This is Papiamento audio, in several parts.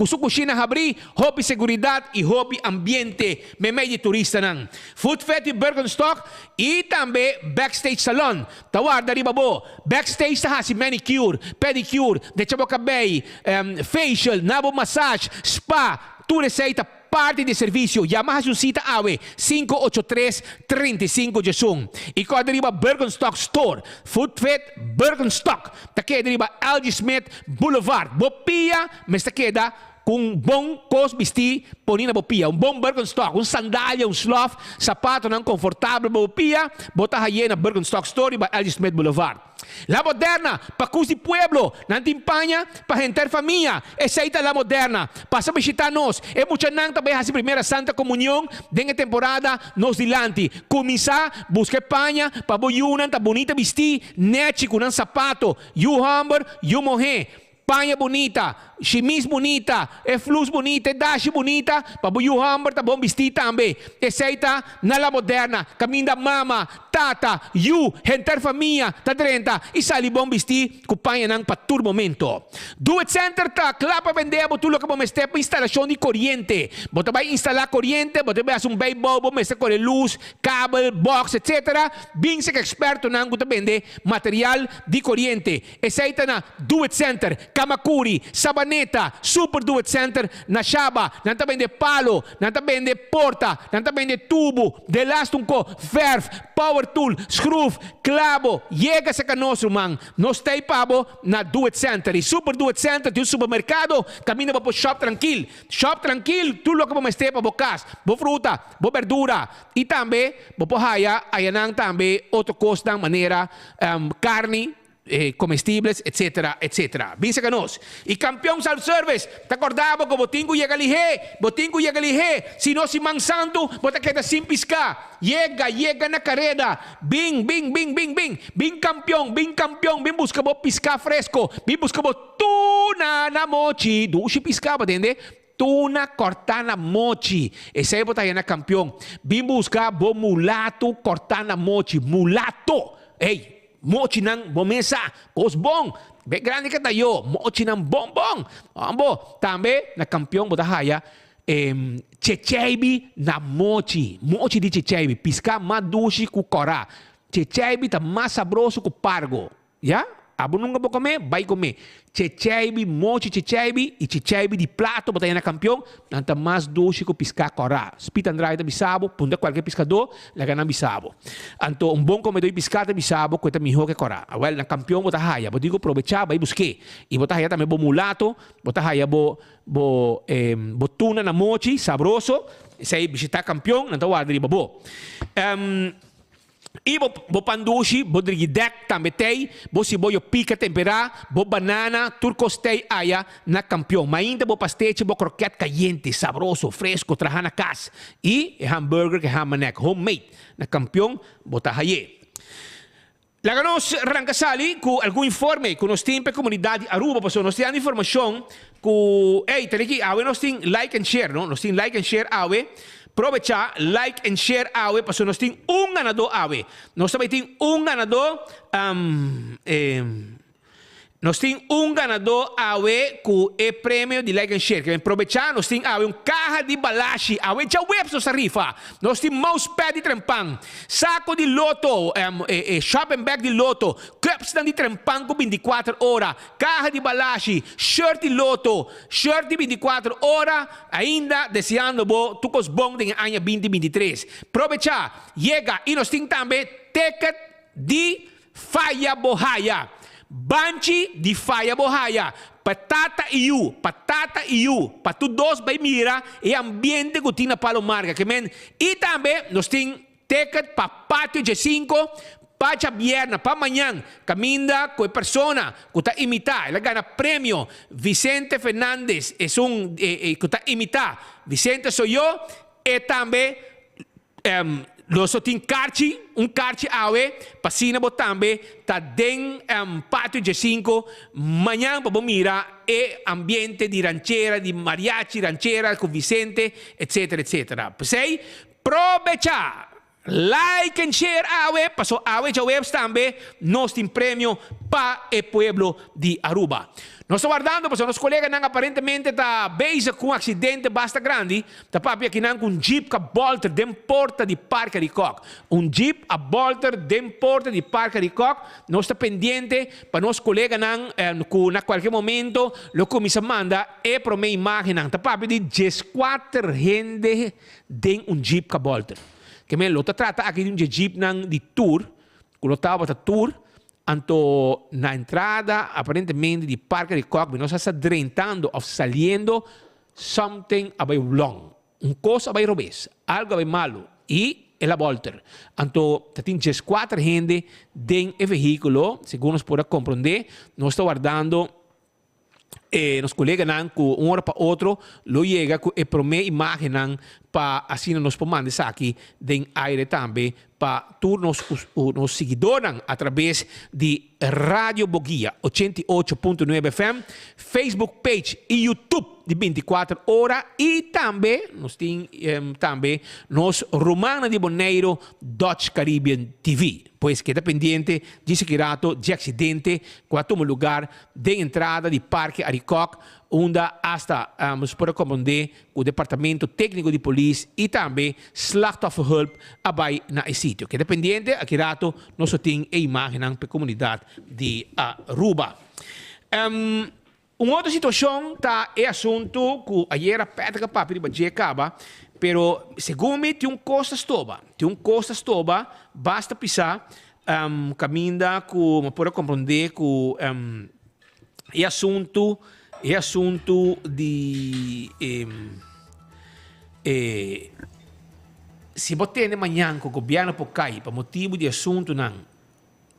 Ku su kushina habrí, hopi seguridat i hopi ambiente meimei di turistanan. Food Fet di Birkenstock i tambe Backstage Salon ta warda riba bo. Backstage ta hasi manicure, pedicure, decha bo kabei, facial, na bo massage, spa, tur esei ta parti di e servisio. Yama hasi un sita awe, 583 35 11. I kòrda riba Birkenstock Store, Food Fit Birkenstock ta keda riba LG Smith Boulevard. Bo pia mester keda ku un bon kos bistí poni na bo pia, un bon Birkenstock, un sandalia, un slof, sapatonan konfortabel pa bo pia, bo ta hay'é na Birkenstock Store riba LG Smith Boulevard. La Moderna, pakus di pueblo, nan tin paña pa henter famia, esei ta La Moderna. Pasa bishitá nos, e muchanan ta bai hasi Primera Santa Komunion den e temporada nos dilanti. Kuminsá buska e paña pa bo yunan ta bunita bistí, nèchi ku nan sapato, yu hòmber, yu mohé. Paña bunita, shimis bunita, e flus bunita, e dashi bunita, pa bo yu hòmber ta bon bistí tambe. Esei ta na La Moderna, kaminda mama, tata, yu, henter famia ta drenta i sali bon bistí ku pañanan pa tur momento. Do It Center ta kla pa bendé bo tur loke bo mester pa instalashon di koriente. Bo ta bai instalá koriente, bo ta bai hasi un bijbouw, bo mester kore lus, kabel, box, etc. Bin sek ekspertonan ku ta bende material di koriente. Esei ta na Do It Center, Kamakuri, Sabaneta, Super Do It Center na Shaba. Nan ta bende palo, nan ta bende porta, nan ta bende tubu, delaste un ko, verf, power tool, schroef, klabo. Yega serka nos, ruman. Nos ta ei pa bo na Do It Center. I Super Do It Center tin un supermerkado kaminda bo por shop trankil. Shop trankil tur loke bo mester pa bo kas, bo fruta, bo berdura i tambe bo por haya ayanan tambe otro kosnan manera karni, comestibles, etcetera, etcetera. Bin serka nos. I Kampion Self Service ta korda bo ku bo tin ku yega lihé, bo tin ku yega lihé, si no siman santu bo ta keda sin piská. Yega, yega na kareda. Bin, bin, bin, bin, bin. Bin Kampion, bin Kampion, bin buska bo piská fresko, bin buska bo tuna na mochi. Dushi piská, bo tende? Tuna kòrtá na mochi. Esei bo ta haña na Kampion. Bin buska bo mulato kòrtá na mochi. Mulato! Ey! Mochinan bo mes sa, kos bon, be grandi ke ta yo, mochinan bon bon. Ambo, tambe na Kampion bo ta haya checheibi na mochi, mochi di checheibi, piská mas dushi ku kòrá. Checheibi ta mas sabroso ku pargo, ya. Abo nunka bo kome, bai kome. Checheibi, mochi checheibi i checheibi di plato bo ta haya na Kampion, nan ta mas dushi ku piská kòrá. Spit Andrade ta bisa bo, puntra kualke piskadó, laga nan bisa bo. Anto un bon komedó di piská ta bisa bo ku e ta mihó ke kòrá. Awèl, na Kampion bo ta haya, bo tin ku probechá bai busk'é. I bo ta haya tambe bo mulato, bo ta haya bo bo bo tuna na mochi sabroso. Esei bishitá Kampion, nan ta warda riba bo. I bo bo pan dushi, bo drigidèk tambe tei, bo siboyo pika temperá, bo banana, tur kos tei aya na Kampion. Mainta bo pastechi, bo krokèt kayente, sabroso, fresko, trahá na kas. I e hamburger ku e hamanek, homemade, na Kampion bo ta hay'é. Laga nos ranka sali ku algun informe ku nos tin pa e komunidat di Aruba, pasobra nos tin anda informashon ku, ey, tene ki awe nos tin like and share, no? Nos tin like and share awe. Probecha like and share awe pasobra nos tin un ganadó awe. Nos ta bai tin un ganadó, nos tin un ganadó awe ku e premio di like and share. Ke men probecha nos tin awe un kaha di balashi. Awe djaweps nos ta rifa. Nos tin mousepad di trempan, sako di loto, e shopping bag di loto, cupsnan di trempan ku 24 ora, kaha di balashi, shirt di loto, shirt di 24 ora. Ainda deseando bo tur kos bon den e aña 2023. Probecha, yega i nos tin tambe ticket di Faya bo haya. Banchi di Faya bo haya. Pa tata i yu, pa tata i yu, pa tur dos bai mira e ambiente ku tin na Palo Marga. Ke men, i tambe nos tin ticket pa Patio Djesinko pa djabierna, pa mañan, kaminda ku e persona ku ta imitá, el a gana premio, Vicente Fernandez, esun ku ta imitá Vicente Soyó, e tambe Nos lo tin karchi, un karchi awe, pa asina bo tambe ta den Patio Djesinko mañan pa bo mira e ambiente di ranchera, di mariachi ranchera ku Vicente, etcetera, etcetera. P'esei, probecha! Like and share awe, paso awe djaweps tambe nos tin premio pa e pueblo di Aruba. Nos ta wardando pasobra nos coleganan aparentemente ta bezig cu un accidente basta grandi. Ta papia akinan cu un jeep ca bolter den porta di Parke Arikok. Un jeep a bolter den porta di Parke Arikok. Nos ta pendiente pa nos coleganan cu na cualkier momento lo cuminsa manda e prome imagennan. Ta papia di dieskuater hende den un jeep ca bolter. Ke men lo ta trata aki di un dje jeepnan di tour cu lo tabata tour. Anto na entrada aparentemente di Parke di Kok mi no sa sa drentando of saliendo something a bai wrong. Un kos a bai robes, algo a bai malo y el a bolter. Anto ta tin dieskuater hende den e vehiculo, segun nos por a comprende. Nos ta wardando e nos coleganan cu un ora pa otro lo yega cu e prome imagennan pa asina nos por manda esaki den aire tambe pa tur nos nos siguidornan a traves di Radio Boguia 88.9 FM, Facebook page y YouTube di 24 ora y tambe nos tin tambe nos rumannan di Boneiro Dutch Caribbean TV. Pues keda pendiente djis aki rato dje accidente cu a tuma lugar Den entrada di Parke Arikok, unda asta nos por a komprondé ku Departamento Tékniko di Polis i tambe Slachtofferhulp a bai na e sitio. Keda pendiente, aki rato nos lo tin e imágennan pa e komunidat di Aruba. Un otro situashon ta e asuntu ku ayera Patrick a papia riba dje kaba, pero segun mi tin un kos ta stoba, tin un kos ta stoba basta pisá Caminda cu mi por a comprende cu e asunto, e asunto di e si bo tende mañan cu gobierno por cay pa motibo di asuntonan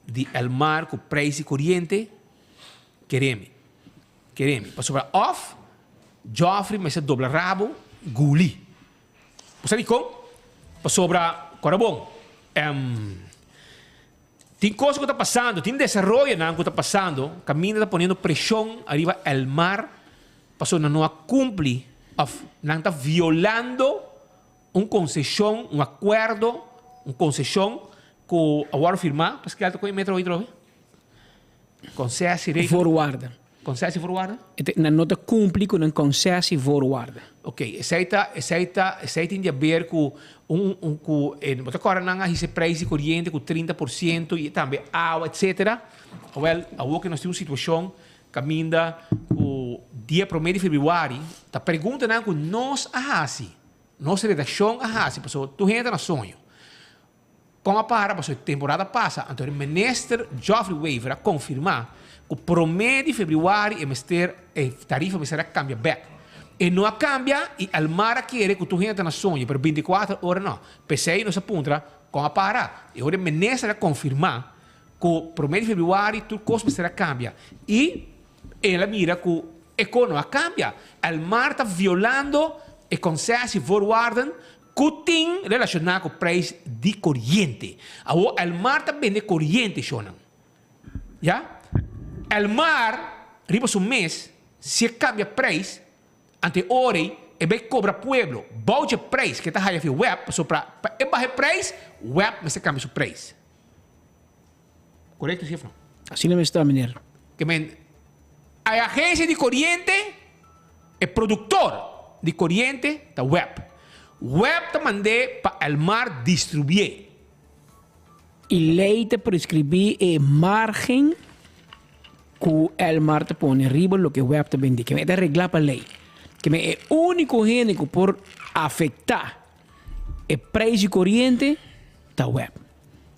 di el mar cu prijs di coriente, kere mi, kere mi. Pasobra of Geoffrey mester dobla rabo guli. Bo sa dikon? Pasobra, kòrda bon, tin kos ku ta pasando, tin desaroyonan ku ta pasando kaminda ta poniendo preshon ariba el mar pasobra nan no a kumpli òf nan ta violando un konseshon, un akuerdo, un konseshon ku a wòrdu firmá. Paske el ta kohe metro hoy? Concessie regeling. Voorwaarden. Concessie voorwaarden? Nan no ta cumpli cu nan concessie voorwaarden. Ok, esey ta, esey ta, esey tin di haber cu un, un cu e, bo ta corda nan a hisa e prijs di coriente cu 30% y tambe awa etcetera. Awel, awor cu nos tin un situacion caminda cu dia prome di februari ta preguntanan cu nos a haci, nos redaccion a haci, pasobra tur hende ta na soño. Kon a para pasobra e temporada pasa anto e minister Geoffrey Wever a konfirmá ku promé di febrüari e mester e tarifa mester a kambia bèk. E no a kambia i Elmar a kere ku tur hende ta na soño pero bintikuater ora no. P'esei nos a puntra kon a para i ora e minister a konfirmá ku promé di febrüari tur kos mester a kambia i el a mira ku e kos no a kambia. Elmar ta violando e concessie voorwaarden Ku tin relashoná ku preis di koriente. Awor Elmar ta bende koriente shonnan. Ya. Elmar riba su mes si e kambia preis ante e ora ei e bai kobra pueblo bou dje preis ke ta haya fi web pasobra pa e baha e preis web mester kambia su preis. Korekto si of no? Asina mester ta meneer. Ke men e agensia di koriente, e produktor di koriente ta web. Web ta mand'é pa Elmar distribuié. E lei ta preskribí e margen ku Elmar ta pone riba loke web ta bende. Ke men e ta reglá pa lei. Ke men e úniko hende ku por afektá e preis di koriente ta web.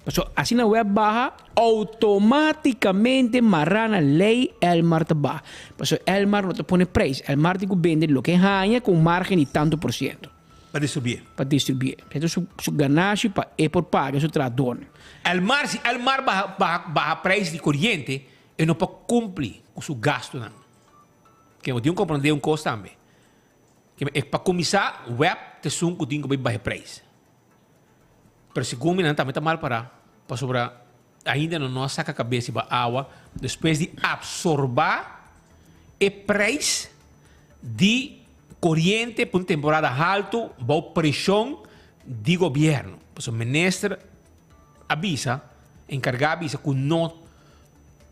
Pasobra asina web baha, outomátikamente mará na lei Elmar ta baha. Pasobra Elmar no ta pone preis. Elmar tin ku bende loke e haña ku un margen di tantu por siento. Pa distribuí. Pa distribuí. Esei ta su ganashi pa e por paga su trahadornan. Elmar, si Elmar baha, baha, baha preis di koriente, e no por kumpli ku su gastunan. Ke bo tin ku komprondé un kos tambe. Ke pa kuminsá, web ta esun ku tin ku bai baha e preis. Pero segun mi nan tambe ta mal pará, pasobra ainda nan no a saka kabes riba awa despues di apsorbá e preis di koriente pa un temporada haltu bou preshon di gobièrnu. Pasobra minister a bisa, enkargá a bisa ku no.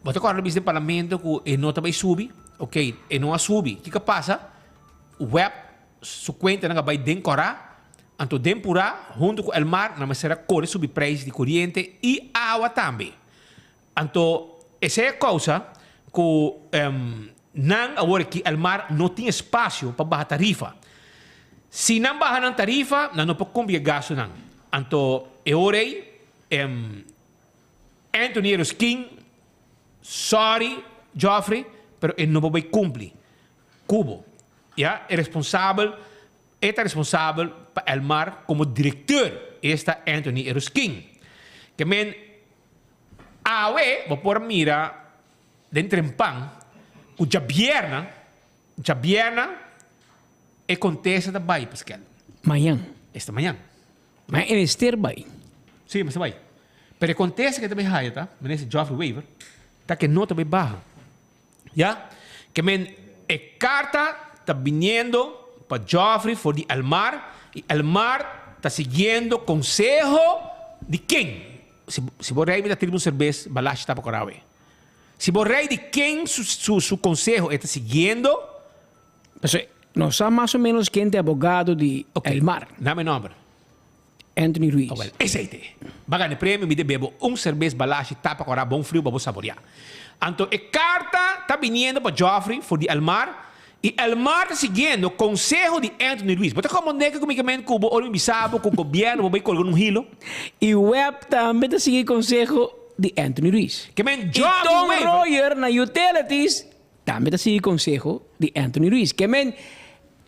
Bo ta kòrda bisa den parlamento ku e no ta bai subi? Ok, e no a subi. Kiko a pasa? Web su kuentanan a bai den kòrá, anto den purá huntu ku Elmar nan mester a kore subi preis di koriente i awa tambe. Anto esei a kousa ku nan awor aki Elmar no tin espasio pa baha tarifa. Si nan baha nan tarifa nan no por kumpli e gastunan. Anto e ora ei Anthony Eroskin, sorry Geoffrey, pero e no por bai kumpli ku bo. Ya, e responsabel, e ta responsabel pa Elmar komo direkteur, esta Anthony Eroskin. Ke men Awe bo por mira den trempan ku djabierna, djabierna e kontesta ta bai Paskel. Mañan. Esta mañan. Mañan e mester bai. Si, e mester bai. Pero e kontesta ke ta bai haya ta, Minister Geoffrey Wever, ta ke no ta bai baha. Ya? Ke men e karta ta biniendo pa Geoffrey for di Elmar i Elmar ta siguiendo konseho di ken? Si si bo rei mi ta tira un serbes balashi ta pa kora awe. Si bo rei di ken su su su konseho e ta siguiendo? Pasobra nos sa mas o menos ken ta e abogado di Ok, Elmar. Dame e nomber. Anthony Ruiz. Awel, esei te. Ba gana e premio, mi debe bo un serbes balashi tapa kora bon friu pa bo saboreá. Anto e karta ta biniendo pa Geoffrey for di Elmar i Elmar ta siguiendo konseho di Anthony Ruiz. Bo ta komprondé ke kumikament ku bo ora mi bisa bo ku gobièrnu bo bai kolga nun hilo? I web tambe ta sigui konseho di Anthony Ruiz. Ke men I Geoffrey Tom Wever. Royer na Utilities Tambe ta sigui conseho di Anthony Ruiz. Ke men,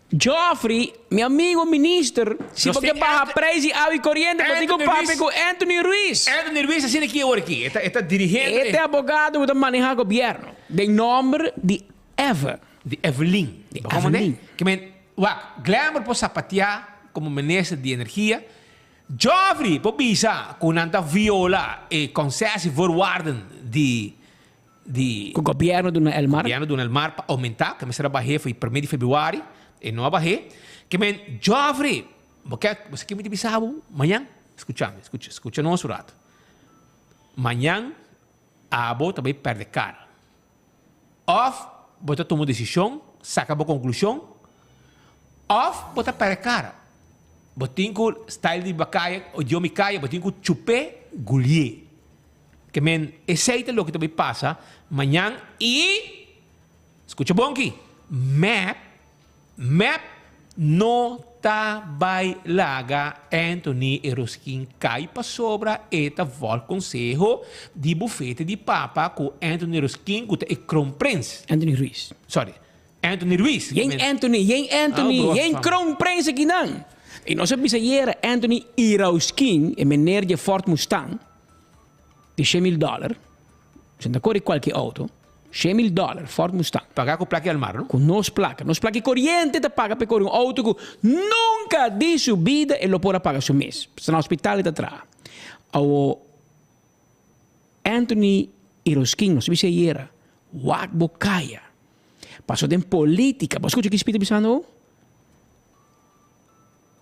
Geoffrey, mi amigo minister, si Nos bo ke tin baha Anth- prijs di awa y coriente, bo tin cu Anthony papia Ruiz. cu Anthony Ruiz. Anthony Ruiz asina aki awor aki. E ta, e ta dirigiendo E ta e. abogado cu ta maneha gobierno den nomber di Eve. Di Evelyn. Di Bo comprende? Evelyn. Ke men, wak, Glamour por sapatea como minister di energia. Geoffrey por bisa cu nan ta viola e concessievoorwaarden di di. Ku gobièrnu duna Elmar. Gobièrnu duna Elmar pa oumentá, ke mester a bah'é for di promé di febrüari, e no a bah'é. Ke men, Geoffrey, bo ke, bo sa ke mi ta bisa bo mañan? Skucha mi, skucha, skucha nos un ratu. Mañan abo ta bai pèrdè kara. Òf bo ta tuma un desishon, saka bo konklushon, òf bo ta pèrdè kara. Bo tin ku style di bakaya, odiomi kaya, bo tin ku chup'é, gulié. Ke men esei ta loke ta bai pasa mañan i, skucha bon aki, mep, mep no ta bai laga Anthony Eroskin kai pasobra e ta vòlg konseho di bufete di papa ku Anthony Eroskin ku ta e kroonprins. Anthony Ruiz. Sorry, Anthony Ruiz. Yen Anthony, yen Anthony, yen kroonprins akinan. I nos a bisa ayera Anthony Irausquin, e meneer dje Ford Mustang, Di shen mil dòler, si no ta kore kualke outo, shen mil dòler, Ford Mustang. Paga ku plaka di Almar, no? Ku nos plaka. Nos plaka di koriente ta paga pa e kore un outo ku nunka di su bida e lo por a paga su mes. Sta na hospital e ta traha. Awo Anthony Iroskin, nos bisa ayera, wak bo kaya. Paso den politica, bo a skucha ki Speed ta bisando awo?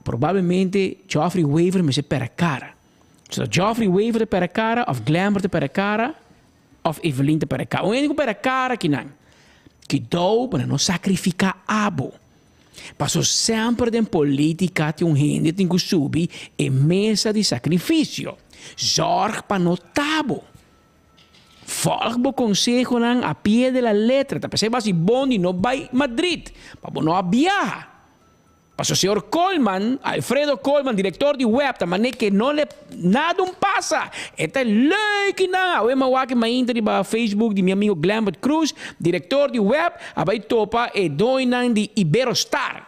Probablemente Geoffrey Wever mester pera cara. So ta Geoffrey Wever ta pera cara of Glenbert ta pera cara of Evelyn ta pera cara. Un hende ku pera cara kinan. Kidou pa nan no sacrifica abo. Paso semper den politica tin un hende tin ku subi e mesa di sacrificio. Zorg pa no tabo. Volg bo consehonan a pie de la letra. Ta pesey basi bon di no bay Madrid pa bo no a biaha. Paso señor Koolman, Alfredo Koolman, director di web, ta mane ke no le nada un pasa. E ta leuk y nan. Awe mi a wak e mainta riba Facebook di mi amigo Glenbert Cruz, director di web, a bay topa e doinan di Iberostar.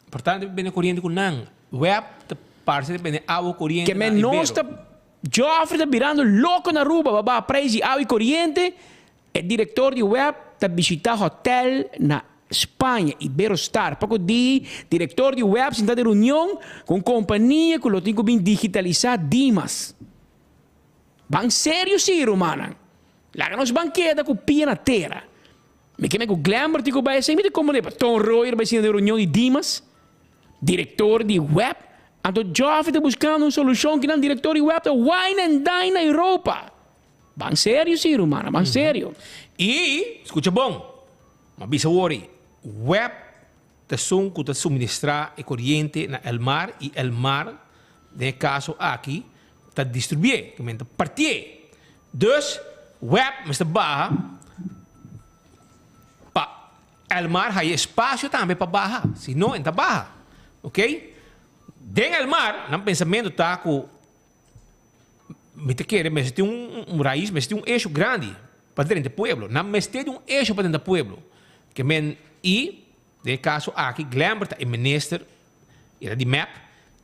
Importante pa bende coriente cu nan. Web ta parce ta bende awa coriente Ke na men nos Ibero. ta Geoffrey ta birando loco na Aruba, ba baha prijs di awa y coriente. E director di web ta bishita hotel na Spaña, Iberostar. Paco di director di web sinta den reunion cu un compania cu lo tin cu bin digitalisa Dimas. Ban serio si, rumannan. Laga nos ban keda cu pia na tera. Mi keme cu Glenbert tin cu bay esey, mi ta comprende pa Ton Royer bay sinta den reunion di Dimas. Director di web. Anto Joffrey ta buskando un solushon ki nan direktor di web ta wine and dine na Europa. Ban serio si rumannan, ban serio. I, skucha bon, m'a bisa wori, web ta esun ku ta suministrá e koriente na Elmar i Elmar den e kaso aki ta distribuié, ke men ta partié. Dus web mester baha pa Elmar haya espasio tambe pa baha, si no e ta baha. Ok? Den Elmar nan pensamentu ta ku Mi ta kere mester tin un rais, mester tin un eixo grandi pa drenta pueblo. Nan mester di un eixo pa drenta pueblo. Ke men i den e kaso aki Glenbert ta e minister, e ta di mep,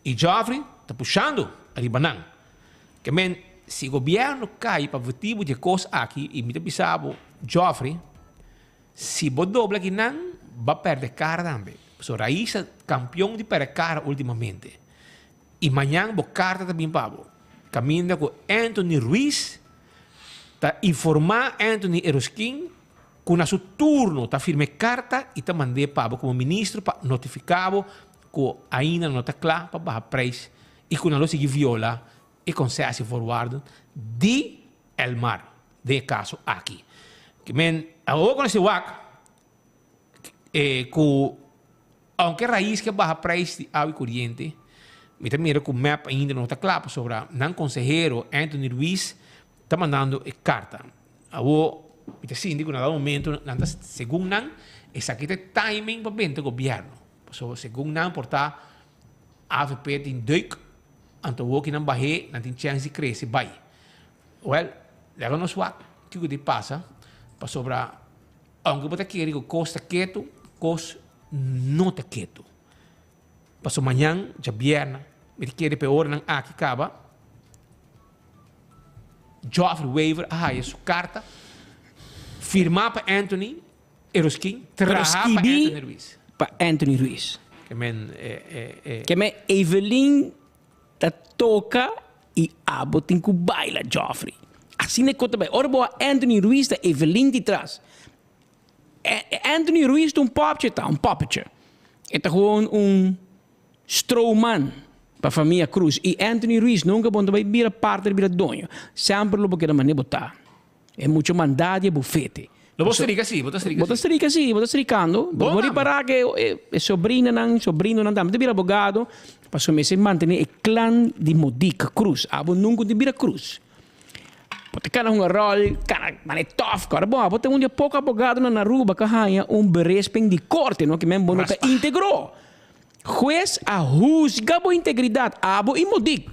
i Geoffrey ta pushando ariba nan. Ke men si gobierno kai pa motibu di e kos aki i mi ta bisa bo Geoffrey si bo dobla aki nan bo a perde kara tambe. Pasobra Rais ta kampion di perde kara ultimamente. I mañan bo karta ta bin pa bo. Kaminda ku Anthony Ruiz ta informá Anthony Eroskin ku na su turno ta firma e karta i ta mand'é pa bo komo ministro pa notifiká bo ku ainda no ta kla pa baha preis i ku nan lo sigui viola e concessievoorwaarden di Elmar den e kaso aki. Men, awor ku nos ta wak ku Aunke Raiz ke baha prijs di awa i koriente, mi ta mira ku mep ainda no ta kla pasobra nan konsehero Anthony Ruiz ta mandando e karta. Awor mi ta sinti ku na dado momento nan ta segun nan esaki ta e timing pa benta gobièrnu. Pasobra segun nan por ta avp tin duik anto awor ki nan bah'é nan tin chèns di krese bai. Wèl, laga nos wak kiko di pasa pasobra Aunke bo ta kere ku kos ta ketu, kos no ta ketu. Pasobra mañan, djabièrna, mi ta kere pa e oranan aki kaba, Geoffrey Wever a haya su karta firmá pa Anthony Eroskin, Pero trahá pa skibi Anthony Ruiz. pa Anthony Ruiz. Ke men e, e, e. Ke men Evelyn ta toca y abo tin cu baila Geoffrey. Asina e cos ta bay. Ora bo a Anthony Ruiz ta Evelyn di tras. Anthony Ruiz ta un popje ta, un poppetje. E ta gewoon un stroman pa famia Cruz. Y Anthony Ruiz nunca bo no ta bay bira partner bira doño. Semper lo bo keda mane bo ta. E mucho manda di e bufete. Lo bo strika si, bo ta strika si. Bo ta strika si, bo ta strikando. Bo por ripara ke e sobrinanan, sobrinonan tambe ta bira abogado, pasobra mester mantene e clan di Modica Cruz. Abo nunca ta bira Cruz. Bo ta cana hunga rol, cana mane tof, ora bon abo ta un di e poco abogadonan na Aruba cu a haya un beresping di corte, no? Kimen bo no ta integro. Hues a huzga bo integridad, abo y Modic.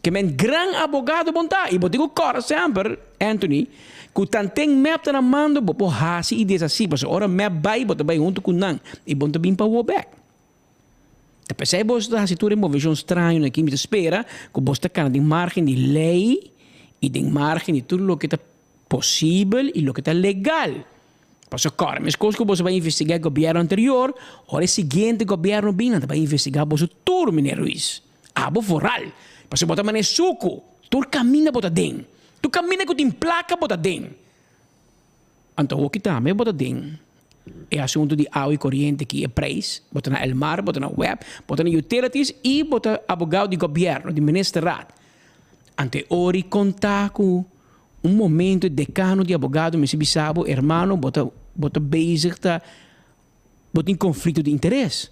Ke men gran abogado bon ta, i bo tin ku kòrda semper, Anthony, ku tanten mep ta na mando bo por hasi i deshasí, pasobra ora mep bai bo ta bai huntu ku nan i bo no ta bin pa wou bèk. Ta p'esei boso ta hasi tur e moveshon strañonan aki, mi ta spera ku boso ta kana den márgen di lei i den márgen di tur loke ta posibel i loke ta legal. Pasobra kòrda meskos ku boso bai investigá e gobièrnu anterior, ora e siguiente gobièrnu bin nan ta bai investigá boso tur, Meneer Ruiz. Abo vooral, pasobra bo ta manera suku, tur kaminda bo ta den. Tur kaminda ku tin plaka bo ta den. Anto hoki tambe bo ta den e asuntu di awa i koriente ki e preis, bo ta na Elmar, bo ta na web, bo ta na utilities i bo ta abogado di gobièrnu, di ministerraad. Anto e ora i konta ku un momento e dekano di abogado mester bisa bo, hermano bo ta bo ta bezig ta Bo tin konflikto di interes.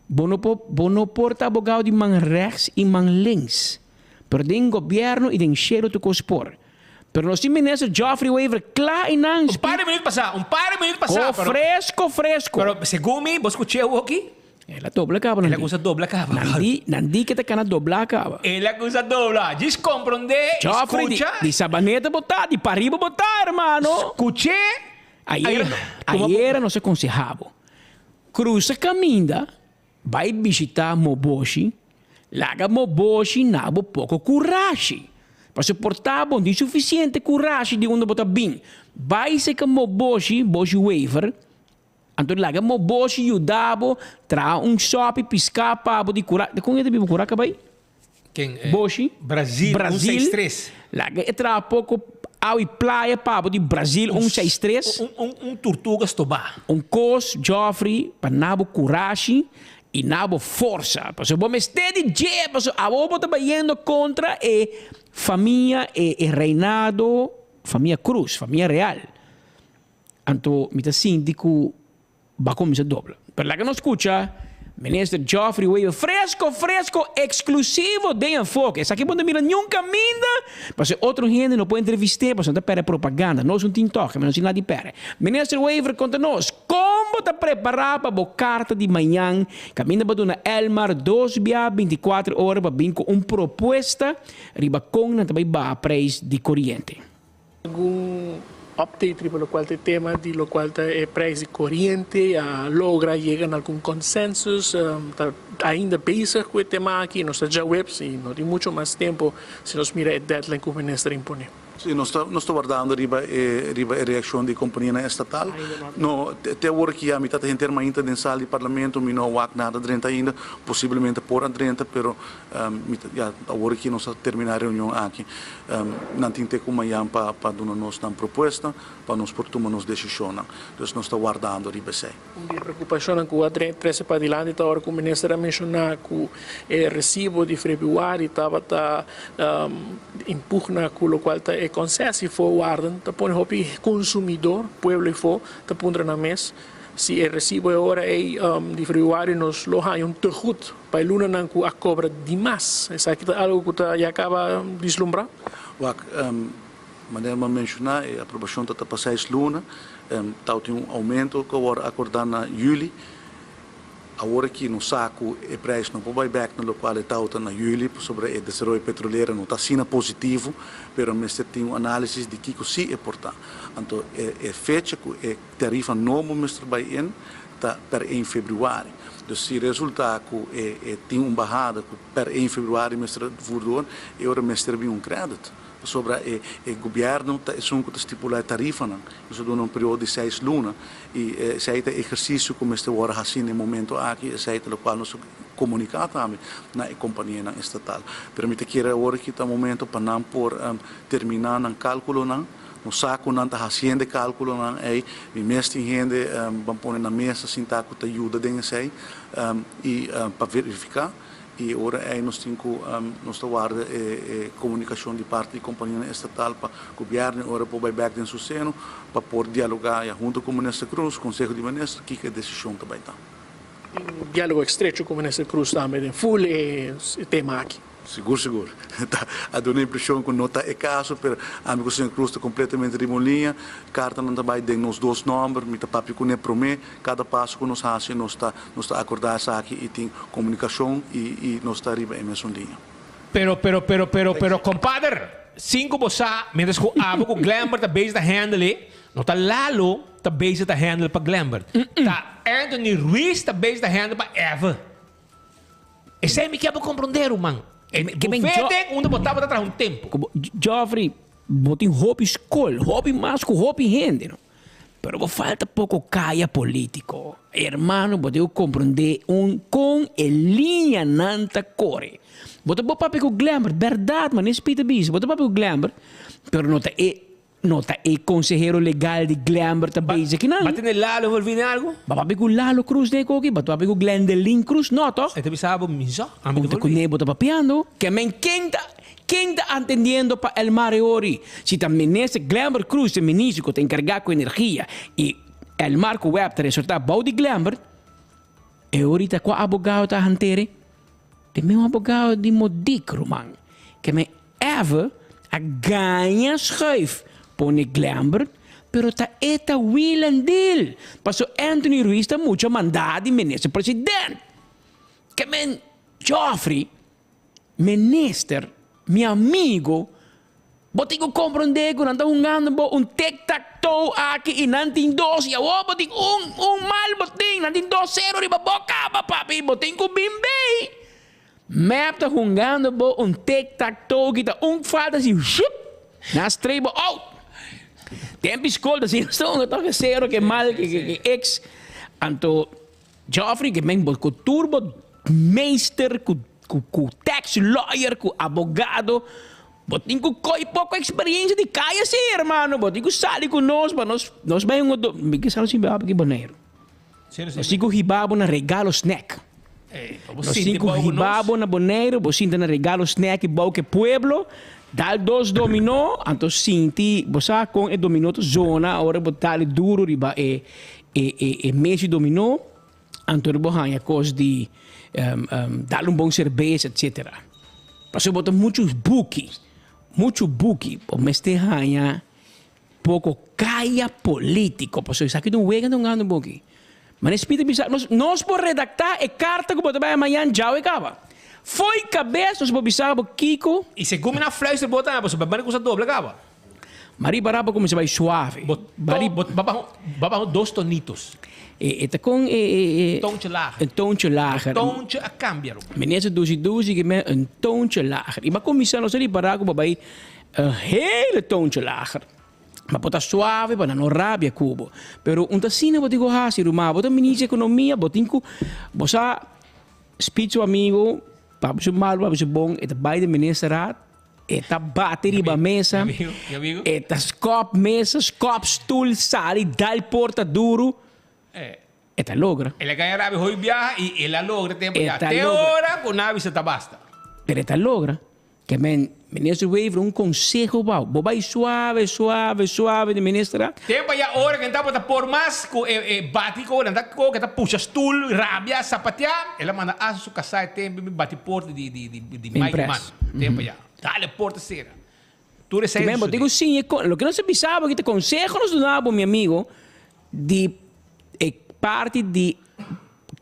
Bo no por bo no por ta abogado di man rechts i man links. Pero den gobièrnu i den shelu tur kos por. Pero nos tin minister Geoffrey Wever kla i nan Un par di minuut pasá, un par di minuut pasá, Ko pero fresco fresco. Pero segun mi, bo skuch'é awoki? El a dobla kaba El nan a di. kusa dobla kaba. Nan di, nan di ke ta kana dobla kaba. El a kusa dobla. Djis komprondé i Geoffrey, di, skucha. di Sabaneta bo ta, di pariba bo ta, hermano. Skuch'é. Ayera, ayera nos a konseha bo, krusa kaminda bai bishita Moboshi, laga Moboshi na bo poko kurashi. Pasobra por ta bo no tin sufisiente kurashi di unda bo ta bin. Bai seka Moboshi, Boshi Wever, anto laga Moboshi yuda bo traha un sòpi piská pa bo di kura, kon e ta biba kura kabai? Ken, eh, Boshi, Brazil, un Brazil, seis tres. Laga e traha poko awa i playa pa bo di Brazil, un seis tres. Un, un, un tortuga stobá. Un kos, Geoffrey, pa na bo kurashi I na bo forsa, pasobra bo mester di dje, pasobra abo bo ta bayendo kontra e famia, e e reinado, famia Cruz, famia real. Anto mi ta sinti ku Bo a cuminsa dobla. Pero laga nos scucha Minister Geoffrey Wever fresco fresco exclusivo den Enfoke. Esaki bo no mira niun caminda pasobra otro hende no por entrevist'e pasobra nan ta perde propaganda. Nos no tin toke, nos no tin nada di perde. Minister Wever conta nos con bo ta prepara pa bo carta di mañan caminda bo duna Elmar dos bia binticuatro ora pa bin cu un propuesta riba con nan ta bay baha prijs di coriente. Algun update riba locual ta e tema di locual ta e prijs di coriente a logra yega na algun consensus ta ainda bezig cu e tema aki nos ta djaweps y no tin mucho mas tempo si nos mira e deadline cu minister a impone. Si nos ta nos ta wardando riba e riba e reaccion di companianan estatal. No te awor aki ya mi ta ta henter mainta den sal di parlamento mi no a wak nada drenta ainda posiblemente por a drenta pero Mi ta, ya, awor aki nos a terminá e reunion aki. Nan tin te ku mañan pa pa duna nos nan propuesta pa nos por tuma nos desishonnan. Dus nos ta wardando riba esei. Un di e preokupashonnan ku a trese padilanti ta ora ku minister a menshoná ku e resibo di febrüari tabata impugna ku lokual ta e konsesievoorwaarden ta pone hopi konsumidor, pueblo efo, ta puntra nan mes si e resibo e ora ei di febrüari nos lo haña un tegoed. Pa e lunanan ku a kobra dimas, esaki ta algu ku ta ya kaba dislumbrá? Wak, manera mi a menshoná, e aprobashon ta ta pa seis luna. Tau tin un oumento ku a wòrdu akordá na yüli. Awor aki nos sa ku e preis no por bai bèk na lokual e tau ta na yüli pasobra e desaroyo petrolero no ta asina positivo, pero mester tin un análisis di kiko sí e por ta. Anto e fecha ku e tarifa nobo mester bai in ta per ein februari. Dus si resulta ku e e tin un bahada ku per ein februari mester voer door, e ora mester bin un credit. Pasobra e e gobierno ta esun ku ta stipula e tarifanan. Nos a duna un periodo di seis luna i esei ta e ehersisio ku mester wòrdu hasi na e momento aki, esei ta lokual nos a komuniká tambe na e kompanianan estatal. Pero mi ta kere awor aki ta momento pa nan por terminá nan kálkulonan. Nos sa ku nan ta hasiendo e kálkulonan ei. Mi mes tin hende ban pone na mesa sintá ku ta yuda den esei i pa verifiká. I ora ei nos tin ku nos ta warda e komunikashon di parti di kompanianan estatal pa gobièrnu e ora por bai bèk den su seno pa por dialogá ya huntu ku Minister Kroes, Konseho di Minister, kiko e desishon ta bai ta. Tin un diálogo estrecho ku Minister Kroes tambe den ful e tema aki. Sigur sigur. Ta a duna impresion cu no ta e caso, pero ami cu señor Cruz ta completamente riba un liña. Cartanan ta bay den nos dos nomber, mi ta papia cune prome. Cada paso cu nos haci nos ta nos ta acorda esaki y tin comunicacion y y nos ta riba e mesun liña. Pero pero pero pero pero compadre, sin cu bo sa, mientras cu abo cu Glenbert ta bezig ta handle e, no ta Lalo ta bezig ta handle pa Glenbert. Ta Anthony Ruiz ta bezig ta handle pa Eve. Esei mi kier bo comprende ruman. E bufete unda bo tabata traha un tempo. Geoffrey, bo tin hopi skol, hopi mas ku hopi hende no. Pero bo falta poko kaya politiko. Hermano, bo tin ku comprende un kon e liñanan ta kore. Bo ta bo papia ku Glenbert, bèrdat man, es Pieter bisa, bo ta papia ku Glenbert, pero no ta e No ta e consehero legal di Glenbert ta bezig kinan. Ba tene Lalo envolvi den algo? Ba papia cu Lalo Cruz den koki? Ba papia cu Glendelin Cruz? No toch? E ta bisa bo mi so, ami ta envolvi. Cu bo ta papiando? Ke men ken ta ken ta atendiendo pa Elmar e ori? Si ta minister Glenbert Cruz e minister cu ta encarga cu energia y Elmar cu web ta resorta bou di Glenbert, e ori ta cua abogado ta hantere? E meun abogado di Modic ruman. Ke men Eve a gaña schuif pone Glenbert, pero ta e ta wheel and deal. Paso Anthony Ruiz ta mucha mandá di minister president. Ke men Geoffrey, minister, mi amigo, bo tin ku komprondé ku nan ta hungando bo un tic tac toe aki i nan tin dos i awor bo tin un, un mal bo tin, nan tin dos sero riba bo kaba papi, bo tin ku bin bei. Mep ta hungando bo un tic tac toe ki ta un falta si shup nan strei bo out. Tempi skol ta si nos ta hunga tok e sero ke mal ke ke ex. Anto Geoffrey ke men bo ku tur bo meester ku ku ku tax lawyer ku abogado bo tin ku koi poko experiencia di kaya si hermano bo tin ku sali ku nos pa nos nos bai hunga mi ke sa nos tin bai aki Boneiru. Nos tin ku hiba bo na regalo snack. Nos tin ku hiba bo na Boneiru, bo sinta na regalo snack i bou ku e pueblo, dal dos dominó, anto sinti, bo sa kon e dominó ta zona ora bo dal e duru riba e e mes di dominó, anto bo haña kos di dal un bon serbes etsetera. Pasobra bo ta muchu buki, muchu buki, bo mester haña Poko kaya politico, pasobra esaki ta un wega ta un gana boki. Manera Speed a bisa, nos nos por redacta e carta cu bo ta bay mañan djawe caba. Fo'i cabes nos por bisa bo kico. Y segun mi na fluister bo ta, pasobra banda cusa dobla caba. Mari bara bo cuminsa bay suave. Bo to, bo ba baha, ba baha dos tonitos. E e ta con e e e. Toontje lager. Un toontje lager. Toontje a cambia ru. Minister duzi duzi ki men un toontje lager. Y bo a cuminsa nos a ripara cu bo bay Un hele toontje lager. Ma bo ta suave pa nan no rabia ku bo. Pero un ta asina bo tin ku hasi, ruman. Bo ta minister di ekonomia, bo tin ku, bo sa speech su amigo, papia su malu, papia su bon, e ta bai den ministerraad, e ta bati riba mesa, e ta skòp mesa, skòp stul, sali, dal porta duru. E ta logra. El a gaña rabia hopi biaha i el a logra tempu ya. Te ora ku nan a bisa ta basta. Pero e ta logra. Ke men, Minister Wever, un konseho bou. Bo bai suave, suave, suave di minister. Tempu ya ora ku nan tabata por mas ku e e bati ku nan ta ku ta pusha stul, rabia, sapatia, el a manda hasta su kasá e tempu bin bati porta di di di di Mike Man. Tempu ya. Dale porta sera. Tur esei a sucede. Bo tin ku siña kon. Loke nos a bisa bo aki ta konseho nos duna bo, mi amigo, di e parti di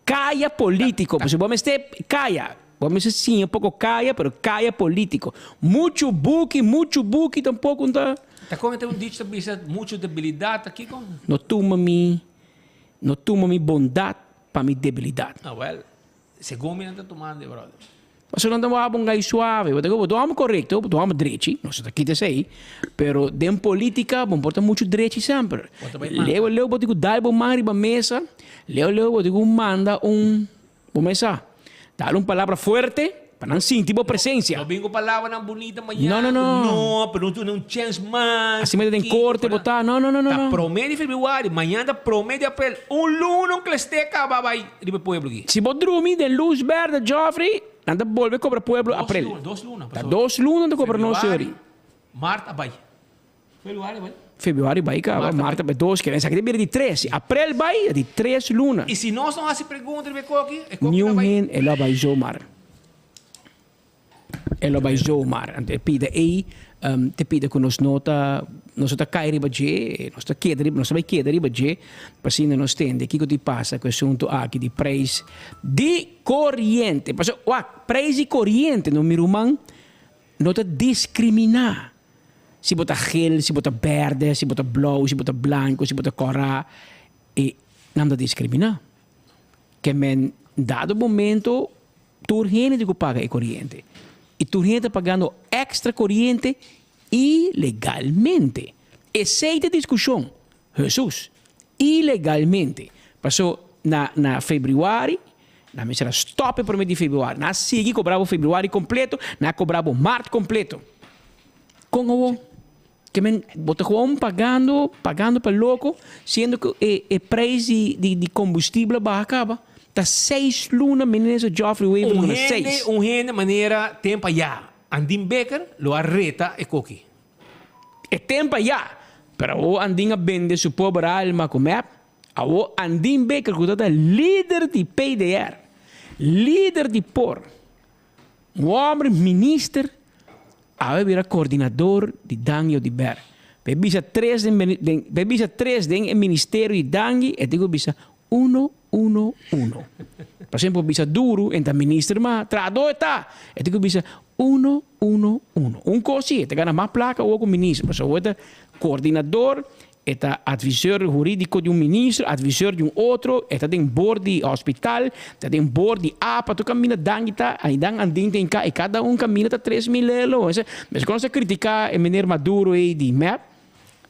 kaya politico. Pasobra bo mester kaya. Bo mester siña un poko kaya, pero kaya politico. Muchu buki, muchu buki tampoco no ta. Ta kon e un dicho ta bisa muchu debilidad ta kiko? No tuma mi, no tuma mi bondad pa mi debilidad. Ah wel, segun mi nan ta tumando e brother. Pasobra nan ta wak un gai suave. Bo ta ku bo ta hòmber korekto, bo ta hòmber drechi, nos no ta kita esei, pero den politika bo no por ta muchu drechi semper. Leu leu bo tin ku dal bo man riba mesa, leu leu bo tin ku manda un, bo mes sa, dal un palabra fuerte pa nan sinti bo presensia. No bin ku palabranan bunita mañana. No, no, no. No, pero no duna un chèns mas. Asina ta den korte bo ta, no, no, no, no. Ta promé di febrüari, mañana ta promé di aprel, un luna un klesté kaba bai. Riba e pueblo aki. Si bo drumi den luz berde Geoffrey, nan ta bolbe cobra pueblo april. Dos luna, dos luna. Ta dos luna nan ta cobra nos seri. Februari, mart a bai. Februari a bai. Februari bai caba, mart a bai, dos, kende esaki ta bira di tres. Si april bai, ta di tres luna. Y si nos no haci pregunta riba e koki, e koki ta Niun bai. hende, e lo a bai zomaar. E lo bai zomaar. Anto e pida ei ta pida ku nos no ta nos no ta kai riba dje, nos ta keda riba nos ta bai keda riba dje pa asina nos tende kiko tin pasa ku e asuntu aki di preis di koriente. Pasobra wak, preis di koriente no mi ruman no ta diskriminá si bo ta gel, si bo ta bèrdè, si bo ta blou, si bo ta blanku, si bo ta kòrá, e nan ta diskriminá. Ke men dado momento Tur hende tin ku paga e koriente. I tur hende ta pagando èkstra koriente ilegalmente. Esei ta e diskushon, Hesus. Ilegalmente. Paso na na febrüari, nan mester a stòp e promé di febrüari. Nan a sigui kobra bo febrüari kompleto, nan a kobra bo mart kompleto. Kon awor? Ke men bo ta gewoon pagando, pagando pa loko, siendo ku e e preis di di di kombustibel a baha kaba. Ta seis luna minister Geoffrey Wever Un duna hende, seis. un hende manera tempo ayá, Andin Becker lo a reta e koki. E tempo ayá, pero awor Andin a bende su pober alma ku mep. Awor Andin Becker ku ta ta lider di PDR, lider di por, un homber minister, Awe bira coordinador di Dangui Oduber. Pa e bisa tres den den pa e bisa tres den e ministerio di Dangui e tin cu bisa uno uno uno. Pa esempel por bisa duru en ta minister ma trahador e ta e tin cu bisa uno uno uno. Un cos si e ta gana mas placa awor cu minister pasobra awor e ta coordinador E ta adviseur huridico di un ministro, adviseur di un otro, e ta den board di hospital, ta den board di apa, tur caminda danki ta, aidan andin ta hinca, y cada un caminda ta 3000 elo. Mes cu nos a critica e meneer Maduro ey di mep,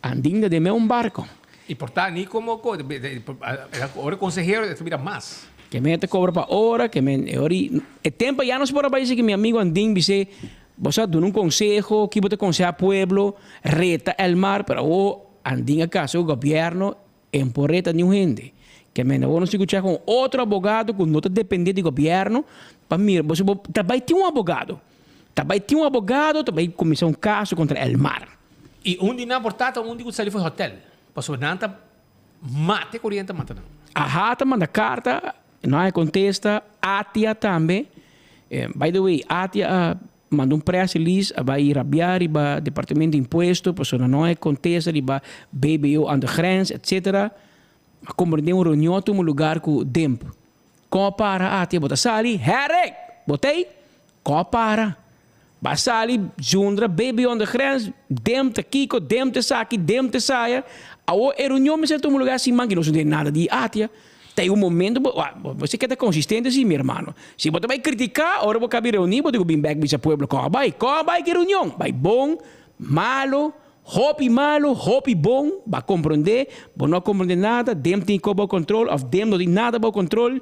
andin ta den me un barco. Y por ta ni como ora consehero e ta bira mas. Ke men ta cobra pa ora, ke men e ora e tempo ya nos por a bay si ki mi amigo andin bis'e, Bo sa duna un conseho, ki bo ta conseha pueblo, reta Elmar, pero awo andin a casa cu gobierno en por reta niun hende. Ke men awor nos tin ku chèk un otro abogado ku no ta dependé di gobièrnu pa mira bo si bo ta bai tin un abogado. Ta bai tin un abogado ta bai kuminsá un kaso kontra Elmar. I un di nan por ta ta un di ku sali for hotel pasobra nan ta mata e koriente mata nan. Aha ta manda karta no a kontesta Atia tambe by the way Atia a manda un press release a bai rabia riba departamento di impuesto pasobra no a kontesta riba BBO aan de grens etcetera a komprende un reunion a tuma lugar ku Demp kon a para Atia bo ta sali Herek bo ta ei Kon a para? Ba sali zundra baby on de grens, dem ta kiko, dem ta esaki, dem ta esaya. Awor e reunion mester tuma lugar siman ki nos no tin nada di atia. Ta e un momento bo, bo si ke ta consistente si mi hermano. Si bo ta bai critica, ora bo kabi reuni bo tin ku bin bek bisa pueblo kon a bai. Kon a bai ki reunion? Bai bon, malo, hopi malo, hopi bon, ba comprende, bo no a comprende nada, dem tin ko bo control of dem no tin nada bo control.